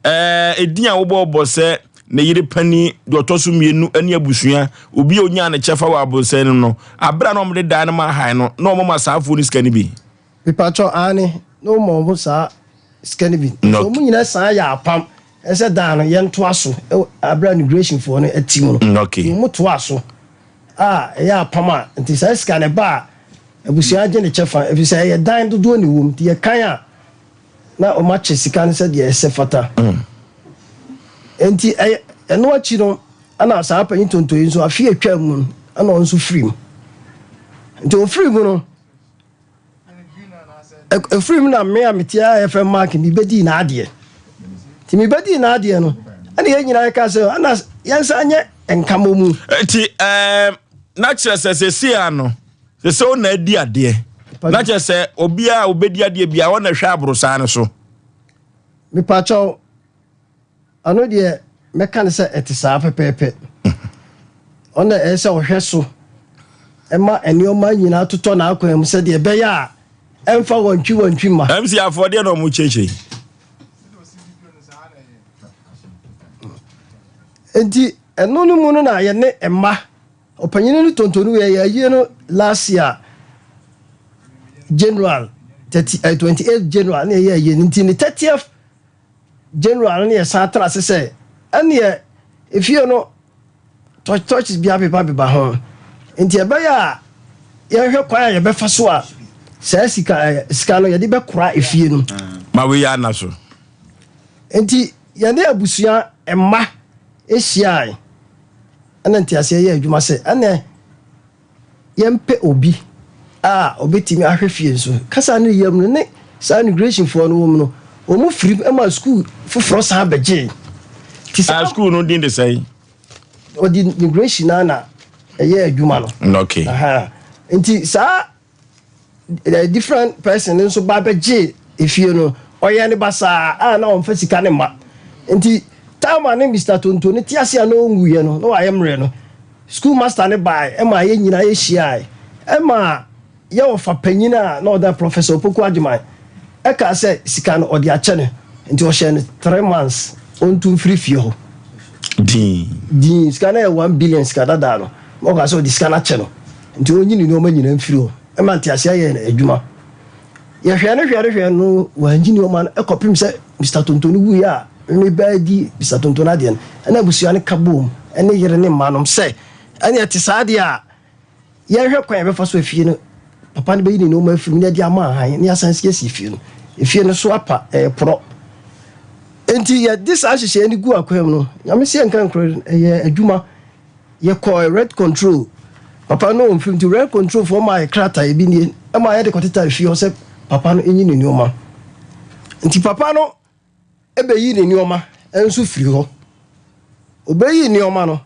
edin a wobɔɔbɔ sɛ ne yere panin, deɛ ɔtɔ so mmienu ne abusua, obi a ɔnyaa ne kyɛfa wɔ abonsɛn no no, aberɛ a na wɔde dan no ma han no, na wɔma saa afoɔ no sika no bi. Mepakyɛw, aane, na wɔma wɔn saa sika no bi. Nti wɔn nyinaa san yɛ apam sɛ dan no yɛntoa so wɔ abere a immigration foɔ no te mu no. Nti wɔn toa so a ɛyɛ apam a nti saa sika no ɛba a abusua gye ne kyɛfa ɛfiri sɛ ɛyɛ dan dodoɔ na ɛwɔ mu nti yɛkan a na wɔn akyɛ sika no sɛdeɛ ɛsɛ fata. Nti ɛyɛ ɛno akyi no ɛna saa panyin tonto yi nso afe atwa mu no ɛna ɔno nso firi mu. Nti ofiri mu no. Ɛfiri mu na me a mete a yɛfrɛ Mark mebɛdii n'adeɛ. Nti mebɛdii n'adeɛ no, ɛna yɛn nyinaa yɛka sɛ ɛna yɛnsa nyɛ nkamɔ mu. Nti ɛɛm na kyerɛ sɛ sɛsi a no sɛ sɛ ɔna adi adeɛ na kyerɛ sɛ obiara a obɛdi adeɛ biara ɔna hwɛ aborosaa no so. Mepakyɛw Ɔno deɛ mɛka no sɛ ɛte saa pɛpɛɛpɛ. Ɔno na ɛyɛ sɛ ɔhwɛ so ma nneɛma nyinaa totɔ n'akwan mu sɛdeɛ ɛbɛyɛ a ɛmfa wantwi wantwi mma. MC afɔdeɛ na ɔmo kyerɛkyerɛ. Nti ɛno no mu no na yɛne mma ɔpanyin no tonto no yɛ yɛayie no last year January 30, 28 January na yɛyɛ ayie no nti ne 30th General no ne yɛsan tena ase sɛ ɛneɛ efie no torch torches bi abeba beba ho nti ɛbɛyɛ a yɛnhwɛ kwan a yɛbɛfa so a saa sika eh, sika no yɛde bɛkora efie no. Ma wei yɛ ana so. Nti yɛne abusua mma ehyiae ɛna nteaseɛ yɛ adwuma sɛ ɛnɛ yɛmpɛ obi a ɔbɛtumi ahwɛ fie nso. Kasa no yam no ne saa immigration foɔ no wɔm no, wɔn firim ma sukuu foforɔ san bɛgyee. Ti saa sukuu no din de sɛn? Ɔde immigration na na ɛyɛ adwuma no. Okay. Aha. Nti saa different person no nso ba bɛgyee efie no, ɔyɛ ne basaa a na ɔmfa sika ne mma. Nti time a ne Mister Tonto no te ase a na ɔnwuiɛ no, na wayɛ mmerɛ no, school master no bae ma yɛn nyinaa yɛhyiae ma yɛn ɔfa panyin a na ɔda Professor Opoku Agyemang kaa sɛ sika no ɔde akyɛ no nti ɔhyɛɛ no 3 months ɔntu mfiri fie hɔ. Dinn. Dinn, sika no yɛ 1 billion sika dadaa no ma ɔkaa sɛ ɔde sika no akyɛ no nti ɔnyi ne nneɛma nyinaa mfiri hɔ ma nteaseɛ yɛɛ no adwuma. Yɛhwɛɛ no hwɛɛ no hwɛɛ no wannyi nneɛma no kɔpem sɛ Mister Tonto no wuiɛ a me baa di Mister Tonto no adeɛ no ɛna abusua no ka boom ne yere ne mma nom sɛ ɛne ɛte saa deɛ a yɛnhwɛ kwan a yɛbɛfa so afie no papa no bɛyi ne nneɛma afiri mu na ɛde ama ahan na yɛasan siesie fie no. Efie no so apa ɛyɛ porɔ. Enti yɛde saa nhyehyɛeɛ no gu akwan mu no Nyame sɛ yɛnka nkorɛ ɛyɛ adwuma. Yɛkɔɔ rent control, papa no ɔmfiri nti rent control foɔ maa yɛ krataa ebi nie ɛma yɛde kɔteta fie hɔ sɛ papa no nyi ne nneɛma. Nti papa no ɛbɛyi ne nneɛma nso firi hɔ. Ɔbɛyi nneɛma no,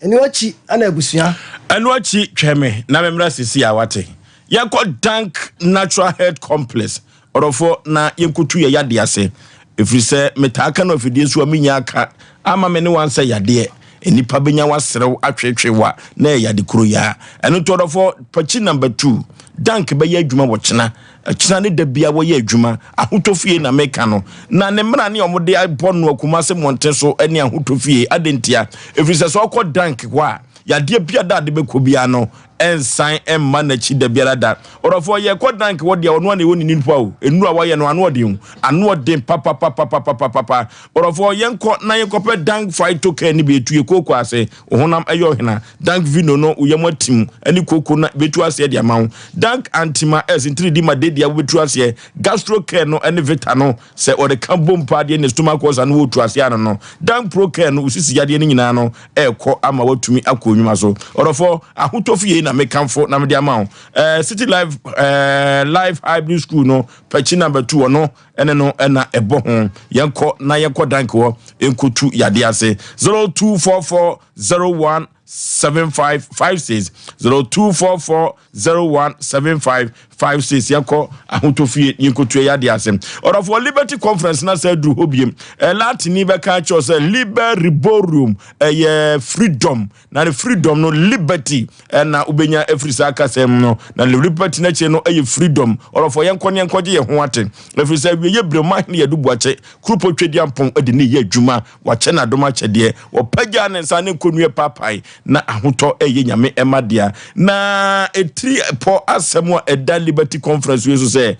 ɛno akyi ɛna abusua. Ɛno akyi twɛn me na memmra sisi a wate. Yɛnkɔ Dank Natural Health Complex Ɔdɔfoɔ, na yɛnkɔtu yɛn yadeɛ ase, ɛfiri sɛ metaa ka no afidie so a mennya aka ama me ne wo ansɛ yadeɛ. Nnipa bɛnya w'aserew atweetwee wo a, na ɛyɛ yade koro yi ara. Ɛno nti ɔdɔfoɔ, pakyi number two, Dank bɛyɛ adwuma wɔ kyena. Kyena ne da biara wɔyɛ adwuma. Ahotɔ fie na meka no. Na ne mmara ne a wɔde abɔ no Kumase mmɔnten so ne ahotɔ fie. Adɛn ntia? Ɛfiri sɛ sɛ ɔkɔ Dank hɔ a, yadeɛ biara a de bɛkɔ biara no, ɛnsan mma n'akyi da biara da. Ɔdɔfoɔ yɛkɔ dank wɔ deɛ ɔno a na ɛwɔ ne nipa o. Nnuro a wayɛ no ano ɔden o. Ano ɔden papapapapapapa. Ɔdɔfoɔ yɛnkɔ na yɛnkɔpɛ dank phyto care no bi ɛtu yɛ kooko ase. Wo honam ɛyɛ ɔhena. Dank vino no wo yam atim ɛne kooko no bɛtu aseɛ de ama wo. Dank antima S ntiridi ma dedeɛ wobɛtu aseɛ. Gastro care no ɛne vita no sɛ ɔde ka bom paa deɛ ne stomach ulcer no wɔtu aseɛ ano no. Dank pro care no wo sisi yadeɛ no nyinaa no ɛrekɔ ama woatumi akɔ nnwuma so. Ɔdɔfoɔ, ahotɔ fie na mekamfo na mede ama wo. Eh, City Life, eh, Life Hybrid School no, pakyi number 2, ɔno ɛne no ɛna ɛbɔ ho. Yɛnkɔ na yɛnkɔ dank hɔ nkotu yadeɛ ase. 0244 01 7556 0244 0175 56 yɛnkɔ ahotɔ fie yɛnkɔtua yɛ adeɛ ase. Ɔdɔfoɔ, Liberty Conference na sɛ aduru hɔ biem. Latini bɛka akyerɛ sɛ liber riborium ɛyɛ freedom, na ne freedom no liberty ɛna wobɛnya afiri saa kasa mu no, na liberty no akyire no ɛyɛ freedom. Ɔdɔfoɔ, yɛnkɔ ne yɛnkɔgye yɛn ho ate, ɛfiri sɛ awieyɛ berɛ mu ahene yɛde buakye kuropɔ twadiampɔn de ne yɛ adwuma. Wakyɛ n'adom akyɛdeɛ, wɔpagyaa ne nsa ne nkonnua paapae, na ahotɔ ɛyɛ Nyame ɛma dea. Na ɛtiri pɔ asɛm a ɛda Liberty Conference wei so sɛ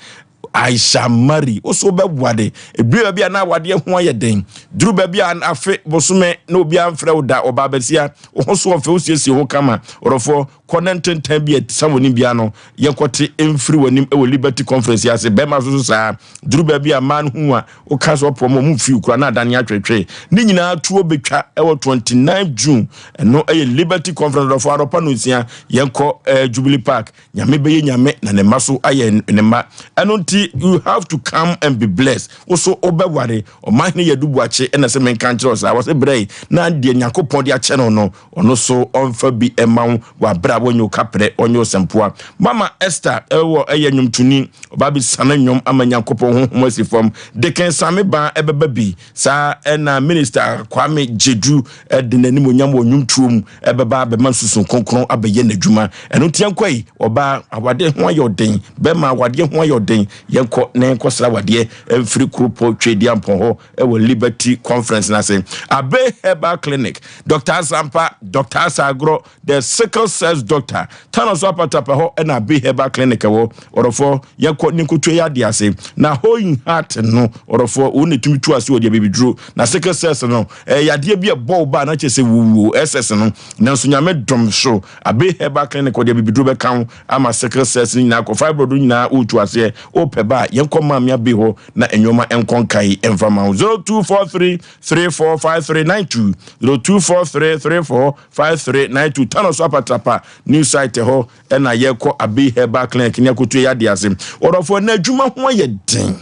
I shall marry. Wo so wobɛwade. Ɛduru baabi a na awadeɛ ho ayɛ den. Duru baabi a afe bosome na obiara mfrɛ wo da. Ɔbaa basia, wo ho so ɔfɛ, wosiesie ho kama. Ɔdɔfoɔ, kɔ na ntentan bi a ɛsa w'anim biara no, yɛnkɔte mfiri w'anim wɔ Liberty Conference yi ase. Bɛrima nso so saa. Duru baabi a mmaa no hu a, woka sɛ ɔpɔ mu, ɔmo mfiri kura na adane atwetwe. Ne nyinaa tuo betwa wɔ 29 June. Ɛno ɛyɛ Liberty Conference. Ɔdɔfoɔ, anɔpa nonsia, yɛnkɔ Jubilee Park. Nyame bɛyɛ Nyame na ne mma so ayɛ ne mma. Ɛno nti, you have to come and be blessed. Wo so wobɛware. Ɔmanhene Yadu Boakye ɛna sɛ menka nkyerɛ wo saa. Wɔse brɛ yi na deɛ Nyankopɔn de akyɛ no no, ɔno so ɔmfa bi mma wo wɔ aberɛ a wɔnyɛ wo kaprɛ, ɔnyɛ wo sɛmpoa. Mama Esther ɛwɔ ɛyɛ nnwomtoni. Ɔba abɛsiane nnwom ama Nyankopɔn honhom asi fam. Dickens Same Baa ɛbɛba bi. Saa ɛna Minister Kwame Gyedu de n'animuonyam wɔ nnwomtoɔ mu ɛbɛba abɛma Susu Kronkron abɛyɛ n'adwuma. Ɛno nti yɛnkɔ yi, ɔbaa awadeɛ ho ayɛ ɔden, bɛrima awadeɛ ho ayɛ ɔden, yɛnkɔ na yɛnkɔsra awadeɛ mfiri Kuropɔ Tweediampɔn hɔ ɛwɔ Liberty Conference no ase. Abe Herbal Clinic, Dr. Asampa, Dr. Asagorɔ, The Sickle Cells Doctor, Tano so apatapa hɔ ɛna Abe Herbal Clinic ɛwɔ. Ɔdɔfoɔ, yɛnkɔ ne nkotua yɛ adeɛ ase. Na Hoeing Heart no, ɔdɔfoɔ, wo na ɛtumi tu ase wɔ deɛ bibiduro. Na sickle cells no, ɛyɛ yadeɛ bi a ɛbɔ wo ba a na kyerɛ sɛ wuwuo, SS no. Nanso Nyame dom so, Abe Herbal Clinic ɔde abibiduro bɛka ho ama sickle cells no nyinaa akɔ, fibroid no nyinaa woretu aseɛ. Wopɛ ba a, yɛnkɔ Maame Abe hɔ na nneɛma nkɔ nkae mfa ma wo. 0243 345392, 0243 345392, Tano so apatrapa, new site hɔ ɛna yɛkɔ Abe Herbal Clinic ne akotua yɛ adeɛ ase. Ɔdɔfoɔ, na adwuma ho ayɛ den.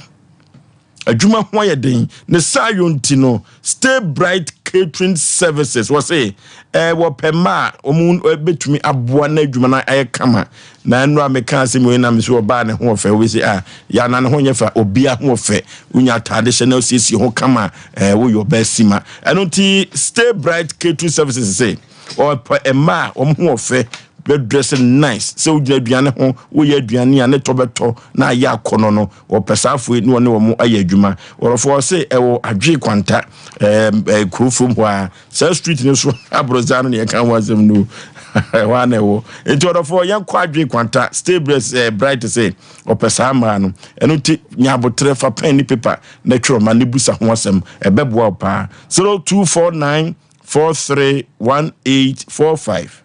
Adwuma ho ayɛ den. Ne saa yɔ nti no, Stay Bright Catering Services wɔ se eh, wɔpɛ mma a wɔn bɛtumi aboa na adwuma no ayɛ kama. Na nnora meka asɛm wei na me so ɔbaa ne ho ɔfɛ. Wobɛsi a, yɛ ana ne ho nyɛ fɛ. Obia ho ɔfɛ. Wonya ataade hyɛ na osiesie ho kama, eh, woyɛ ɔbaa sima. Ɛno nti Stay Bright Catering Services se ɔpɛ mma a wɔn ho ɔfɛ, bɛdress nice. Sɛ wogyina aduane ho, woyɛ aduane a ne tɔ bɛtɔ na ayɛ akɔnɔ no, Wɔpɛ saa afoe ne wɔne wɔn ayɛ adwuma. Wɔrɔfoɔ ɔse ɛwɔ Adwee Kwanta ɛɛ kuro fam hɔ a, saa street no so aborɔzaa no na yɛka ho asɛm no, ɛhɔ a na ɛwɔ. Nti ɔdɔfoɔ yɛnkɔ Adwee Kwanta, stay blessed, bright se ɔpɛ saa mmaa no. Ɛno nti nya aboterɛ, fa pen ne paper na twerɛ ma ne busa ho asɛm, ɛbɛboa wo paa. 0249 431845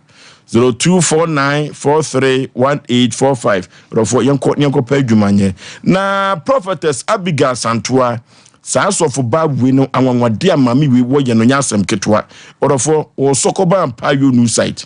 0249 431845. Rɔfoɔ yɛnkɔ yɛnkɔ pɛ adwuma nyɛ. Na Prophetess Abigail Santoa, saa asɔfo ba wei no, anwanwade a maame wei wɔyɛ no nyɛ asɛm ketewa. Ɔdɔfoɔ wɔ Sɔkɔba Ampayo new site.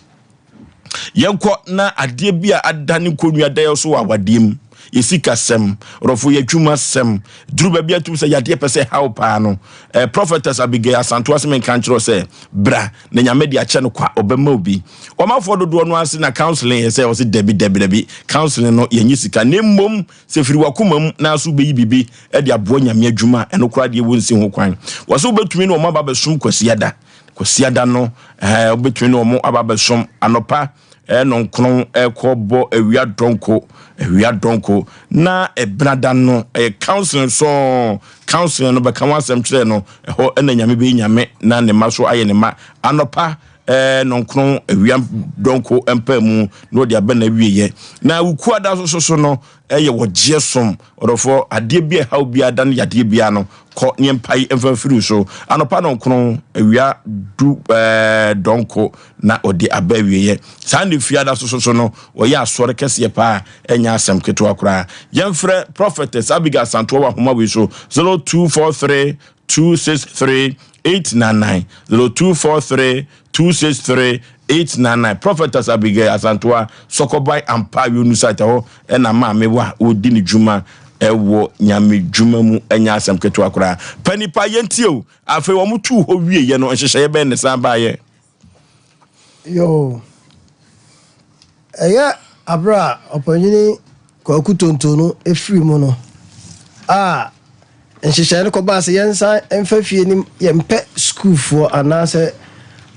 Yɛnkɔ na adeɛ bi a adane nkonnwa da yɛ so wɔ awadeɛ mu, yɛ sikasɛm, rɔfo yɛ adwumasɛm, duru baabi atum sɛ yadeɛ pɛ sɛ haw paa no. Eh, Prophetess Abigail Asantewa sɛ menka nkyerɛ sɛ bra na Nyame de akyɛ no kwa, ɔbɛma obi. Ɔmanfoɔ dodoɔ no ase na counseling yɛ sɛ ɔse dabi dabi dabi, counseling no yɛnye sika na mmom sɛ firi wakoma mu na so wobɛyi biribi de aboa Nyame adwuma a, ɛno koraa deɛ wɔnsi ho kwan. Wɔse wobɛtumi ne wɔn aba abɛsom Kwasiada. Kwasiada no, ɛɛ, wobɛtumi ne wɔn aba abɛsom anɔpa ɛɛ nɔnkron ɛkɔ bɔ awia dɔnko, awia dɔnko. Na ɛbenada no, ɛyɛ counseling sɔn. Counseling no bɛka ho asɛm kyerɛ no, ɛhɔ ɛna Nyame bɛyi Nyame na ne mma so ayɛ ne mma. Anɔpa ɛɛ nɔnkron awia dɔnko mpaa mu na ɔde aba n'awieɛ. Na Wukuada nso so no ɛyɛ wɔgyeɛ som. Ɔdɔfoɔ, adeɛ bi a ɛhaw biara da ne yadeɛ biara no, kɔ ne mpae mfa mfiri wo so. Anɔpa nɔnkron, awia du ɛɛ dɔnko na ɔde aba awieɛ. Saa na Efiada nso so no, wɔyɛ asɔre kɛseɛ paa, ɛnyɛ asɛm ketewa koraa. Yɛmfrɛ Prophetess Abigail Asantoa wɔ ahoma wei so, 0243 263 899, 0243 263 899. Prophetess Abigail Asantoa, Sɔkɔban Ampa Yonu site hɔ ɛna maame wɔ a ɔredi ne dwuma ɛwɔ nyame dwuma mu, ɛnyɛ asɛm ketewa koraa. Pa nipa yɛntie o. Afei wɔn tuu hɔ wieɛ no, nhyehyɛeɛ bɛn ne san baayɛ? Yoo, ɛyɛ aberɛ a ɔpanyini Kwaku Tonto no firi mu no a nhyehyɛeɛ no kɔbaa sɛ yɛnsan mfa fie no, yɛmpɛ sukuufoɔ anaasɛ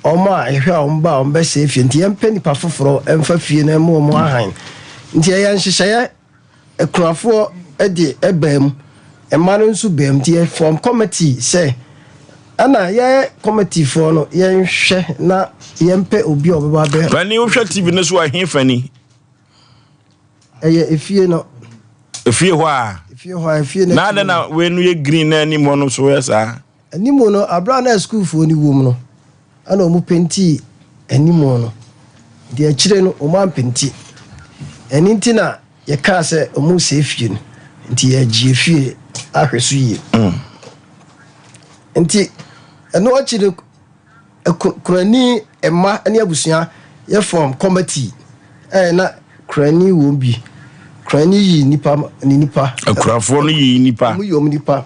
wɔn a yɛhwɛ a wɔn ba a wɔbɛsɛe fie nti yɛmpɛ nipa foforɔ mfa fie no mma wɔn ahan. Nti ɛyɛ nhyehyɛeɛ akunafoɔ de baa mu, mma no nso baa mu nti yɛ form committee sɛ ɛna yɛ committee foɔ no yɛnhwɛ na yɛmpɛ obi a ɔbɛba abɛ. Fani wohwɛ TV no so a he fani? Ɛyɛ efie no. Efie hɔ a. Efie hɔ a efie no. Na adɛn na wei no yɛ green na anim hɔ no so yɛ saa? Anim no abira na sukuufoɔ no wom no ɛna wɔn pentii anim no. Deɛ akyire no wɔn ampenti. Ɛno nti na yɛkaa sɛ wɔn resɛe fie no nti yɛgye efie ahwɛ so yie. Nti ɛno akyi no Kurani mma ne abusua yɛ form committee ɛɛ na kurani wɔm bi. Kurani yi nipa ne nipa. Akurafoɔ no yi nipa. Wɔn yi wɔn nipa.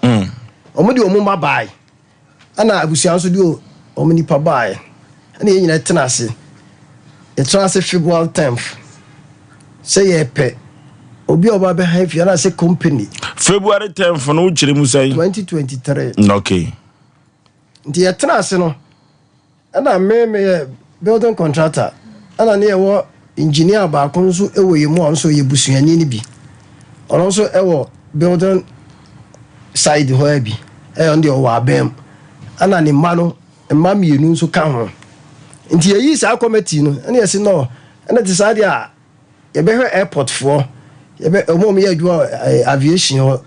Wɔn de wɔn mma baae. Ɛna abusua nso de wɔn nipa baae. Ɛna yɛn nyinaa tena ase. Yɛtena ase February 10th sɛ yɛpɛ obi a ɔba bɛhan fie anaasɛ company. February 10th no wokyerɛ mu sɛn? 2023. Okay. Nti yɛtena ase no, ɛna me meyɛ building contractor, ɛna ne yɛwɔ engineer baako nso wɔ yɛn mu a ɔno nso yɛ busuani no bi. Ɔno nso wɔ building side hɔ bi, ɛyɛ ɔno deɛ ɔwɔ abɛn mu. Ɛna ne mma no, mma mmienu nso ka ho. Nti yɛyii saa committee no, ɛna yɛsi no, ɛna te saa deɛ a yɛbɛhwɛ airport foɔ, yɛbɛ wɔn a wɔyɛ adwuma wɔ aviation hɔ,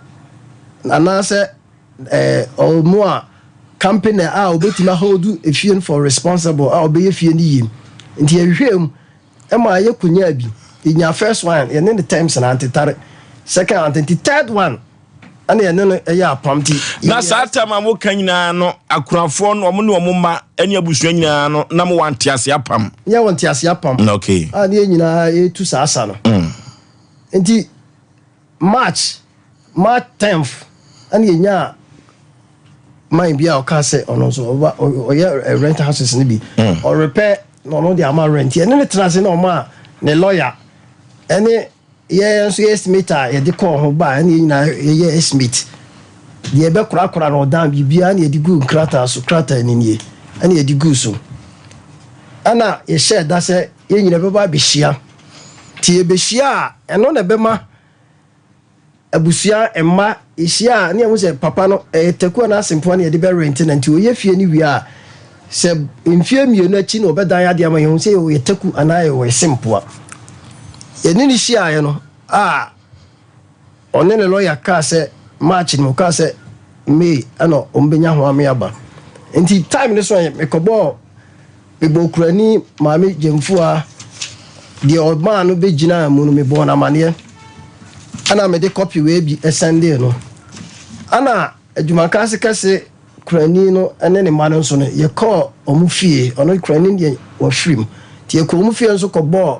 anaasɛ Eh ɔmo a company a obetumi ahold efie no for responsible a ɔbɛyɛ fie no yie. Nti yɛhwehwɛɛ mu ɛma yɛ konyaa bi. Yɛnyaa first one yɛne no terms no antetare, second ante nti third one ɛna yɛne no ɛyɛ apam nti. Na saa term a moka nyinaa no akunafoɔ no ɔmo ne ɔmo mma ɛne abusua nyinaa no na mowɔ antease apam? Yɛwɔ ntease apam. Okay. A ne yɛn nyinaa yɛtu saa sa no. Nti March, March tenth ɛna yɛnyaa man bi a ɔkaa sɛ ɔno nso ɔba ɔyɛ rent houses no bi hmm. ɔrepɛ na ɔno de ama rent ɛne ne tena ase na ɔma ne lawyer ɛne yɛn nso yɛ estimate a yɛde kɔɔ ho ba ɛne yɛn nyinaa yɛyɛ estimate deɛ ɛbɛkorakora na ɔdan biribiara na yɛde gu nkrataa so krataa ni nie ɛne yɛde gu so ɛna yɛhyɛ da sɛ yɛn nyinaa bɛba abɛhyia Nti yɛbɛhyia a, ɛno na ɛbɛma abusua mma yɛhyia a ne yɛhu sɛ papa no ɛyɛ taku anaa asempoa ne yɛde bɛrente na nti ɔyɛ fie no wie a sɛ mfie mmienu akyi na ɔbɛdan adeɛ ama yɛhu sɛ yɛwɔ taku anaa yɛwɔ sempoa. Yɛne no hyiaeɛ no a Ɔne ne lɔya kaa sɛ March no mu ɔkaa sɛ May ɛna wɔn bɛnya ho ame aba. Nti time no so ɛ mekɔbɔɔ mebɔɔ kurani maame Gyamfua deɛ ɔmaa no bɛgyinaa mu no mebɔɔ no amaneɛ ɛna mede kɔpi wei bi ɛsɛndee no ɛna Adwumakaase kɛse kurani no ne ne mma no nso no, yɛkɔɔ wɔn fie. Ɔno kurani no deɛ wafiri mu. Nti yɛkɔɔ wɔn fie nso kɔbɔɔ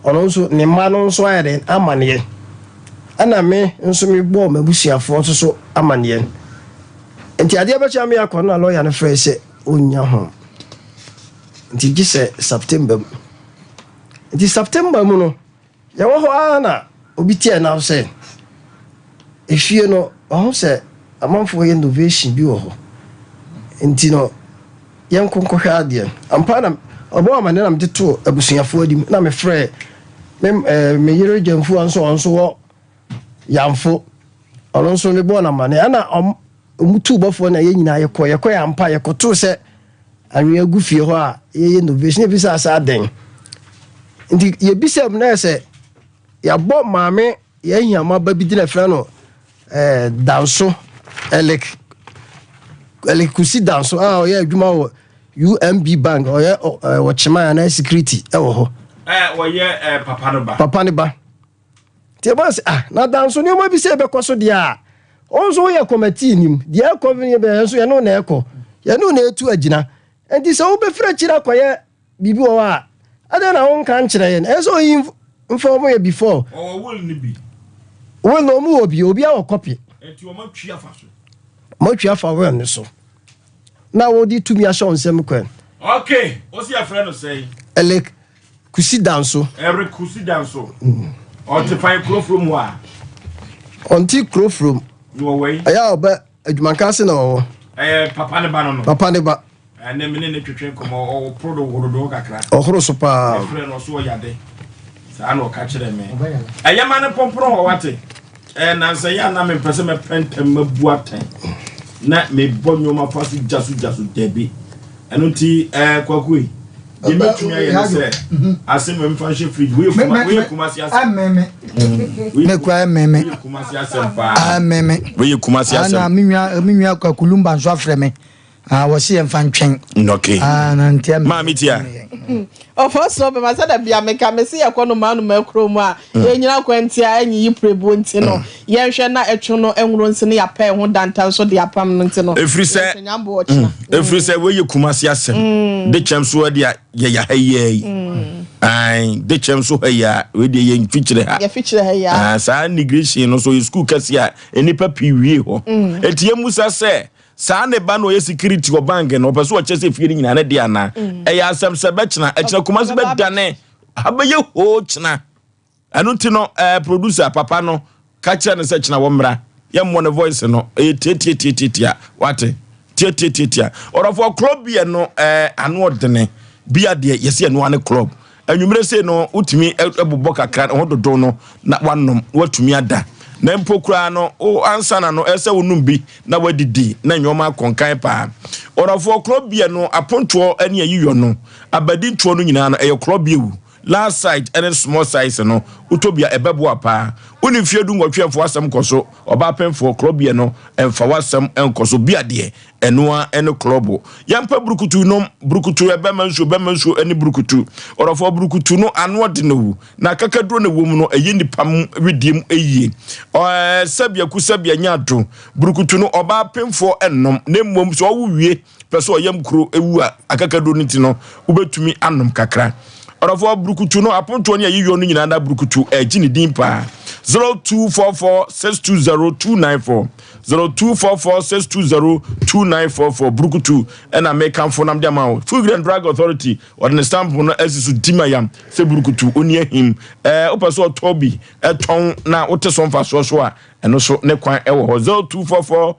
ɔno nso ne mma no nso ayɛ dɛn amaneɛ. Ɛna me nso mebɔɔ m'abusuafoɔ nso so amaneɛ. Nti adeɛ bɛkyɛ a me akɔ no na lɔya no frɛɛ sɛ ɔnnya ho. Nti gye sɛ September mu. Nti September mu no, Yɛwɔ hɔ ara na obi teɛɛ n'aso sɛ, Efie no, wahu sɛ amanfoɔ yɛ innovation bi wɔ hɔ, nti no yɛnkɔ nkɔhwɛ adeɛ. Ampa ara na ɔbɔɔ amanneɛ na mede too abusuafoɔ anim na mefrɛɛ me eh, me yere Gyamfua nso ɔno nso wɔ Yamfo, ɔno nso mebɔɔ no amanneɛ. Ɛna ɔm, ɔmo tuu bɔfoɔ na yɛn nyinaa yɛkɔ, yɛkɔɛ ampa yɛkɔtoo sɛ. anwea gu fie hɔ a yɛyɛ innovation yɛbisaa sɛ adɛn nti yɛbisaa mu na yɛ sɛ yɛabɔ maame yɛn ahiama ba bi din a yɛfrɛ no eh, Danso Elik Elik Kusi Danso a ɔyɛ adwuma wɔ UMB Bank ɔyɛ ɔkyeman anaa security ɛwɔ hɔ. Ɛ wɔyɛ ɛ papa no ba. Papa no ba. Nti ɛbaa sɛ ah na Danso nneɛma bi sɛ ɛbɛkɔ so deɛ a wɔn nso woyɛ kɔmɛtii nim deɛ ɛkɔ yɛn nso yɛne wo na ɛkɔ yɛne wo na ɛtu agyina nti sɛ wobɛfiri akyiri akɔyɛ Biribi wɔ hɔ a, adɛn na wonka nkyerɛ yɛn? Ɛsɛ sɛ oyi mfa wɔn yɛ before. Ɔwɔ will no bi. Will no wɔn wɔ bi, obiara wɔ copy. Nti wɔn atwi afa so. Wɔn atwi afa will no so. Na wɔde tumi ahyɛ wɔn nsam kwan. Okay, wosi yɛfrɛ no sɛn? Eric Kusi Danso. Eric Kusi Danso. Ɔte fan kurofurom hɔ a. Ɔnte kurofurom. Na ɔwɔ yi. Ɛyɛ a ɔbɛ adwumanka ase na ɔwɔ. Ɛyɛ papa ne ba no no. Papa ne ba. Ɛnɛ me ne ne twetwe nkɔmmɔ, ɔporo do horo kakra. Ɔhoro so paa. Mefrɛ no ɔso ɔyade. Saa na ɔka kyerɛ me. Ɛyɛ ma no pɔmpono hɔ wate. Ɛɛ nansa yi a na mempɛ sɛ mɛpɛ ntɛm mabu atɛn na mebɔ nneɛma fa so gya so gya so dabi. Ɛno nti ɛɛ kwaku yi. Deɛ mɛtumi ayɛ ne sɛ asɛm a mfa nhyɛ fridge woyɛ kuma woyɛ kumasi asɛm. Ɛmɛmɛ. Mekura ɛmɛmɛ. Woyɛ kumasi asɛm paa. Ɛmɛmɛ. Woyɛ kumasi asɛm. Ana me nua me nua kwakulumba nso afrɛ me. Ah, wɔsi yɛn fa ntwɛn. Okay. Ah, na nti ɛmɛ. Maame tia. Ɔfɔ soro bɛma sɛ da bia meka me se yɛkɔ no maa no maa kuro mu a mm. yɛnyina kwantia anyiyi prebuo nti no mm. yɛnhwɛ na ɛtwe no nwuro nsi no yɛapɛ ho danta nso de apam no nti no ɛfiri sɛ ɛfiri sɛ wɔyɛ kumase asɛm de kyɛm so de a yɛyɛ ha yia yi mm. de kyɛm so ha yi a wei deɛ yɛmfikyerɛ ha yɛfikyerɛ ha yi a ah, saa migration no so yɛ sukuu kɛse a nnipa pii wie hɔ ɛnti yɛmmusa sɛ Saa ne ba no ɔyɛ security wɔ bank no ɔpɛ so ɔkyɛ sɛ fie no nyinaa ne de anaa mm. ɛyɛ asɛm sɛ bɛkyena ɛkyena Kumasi bɛdane ha bɛyɛ hoo kyena ɛno nti no ɛɛ producer papa no ka kyerɛ no sɛ kyena wɔ mmra yɛmmɔ ne voice no ɛyɛ tiatiatiatiatia wate tiatiatiatia ɔdɔfoɔ club bi ɛno ɛɛ ano ɔdene bi adeɛ yɛsɛ ɛno ane club Anwummere sei no, wotumi bobɔ kakra, ho dodow no, na wanom, na watumi ada. Na mpo koraa no, wo ansa na no, ɛsɛ sɛ wonom bi na wadidi na nneɛma akɔ nkan paa. Ɔdɔfoɔ, korɔ beer no, apontoɔ ne ayiyɔ no, abadintoɔ no nyinaa no, ɛyɛ korɔ beer wu. Large size ne small size no, wotɔ bi a, ɛbɛboa paa. Wone mfeɛ du nwɔtwe a, mfa w'asɛm nkɔ so. Ɔbaa pemfoɔ, korɔ beer no, mfa w'asɛm nkɔ so. Beer deɛ, Ɛno ara ne klɔbo. Yɛmpɛ burukutu nom, burukutu yɛ bɛma nsuo, bɛma nsuo ne burukutu. Ɔdɔfoɔ, burukutu no ano ɔde na wu, na akakaduro na ɛwɔ mu no, ɛyɛ nipa mu wedeɛ mu yie. Ɛɛ sɛbea ku sɛbea nya ado. Burukutu no ɔbaa pemfoɔ nnom, na mmom sɛ ɔwo wie pɛ sɛ ɔyam kuro wu a, akakaduro no nti no, wobɛtumi anom kakra. Ɔdɔfoɔ, burukutu no apontoɔ ne ayiyɔ no nyinaa na burukutu ɛgye ne din paa. 0244 620 294. 0244 620 2944 Burukutu ɛna mekamfo nam de ama wo. Food and Drug Authority ɔde ne stamp no asi so di ma yam sɛ burukutu oni ahim. Ɛɛ wopɛ sɛ ɔtɔ bi ɛtɔn na wote so mfasoɔ so a ɛno so ne kwan ɛwɔ hɔ 0244.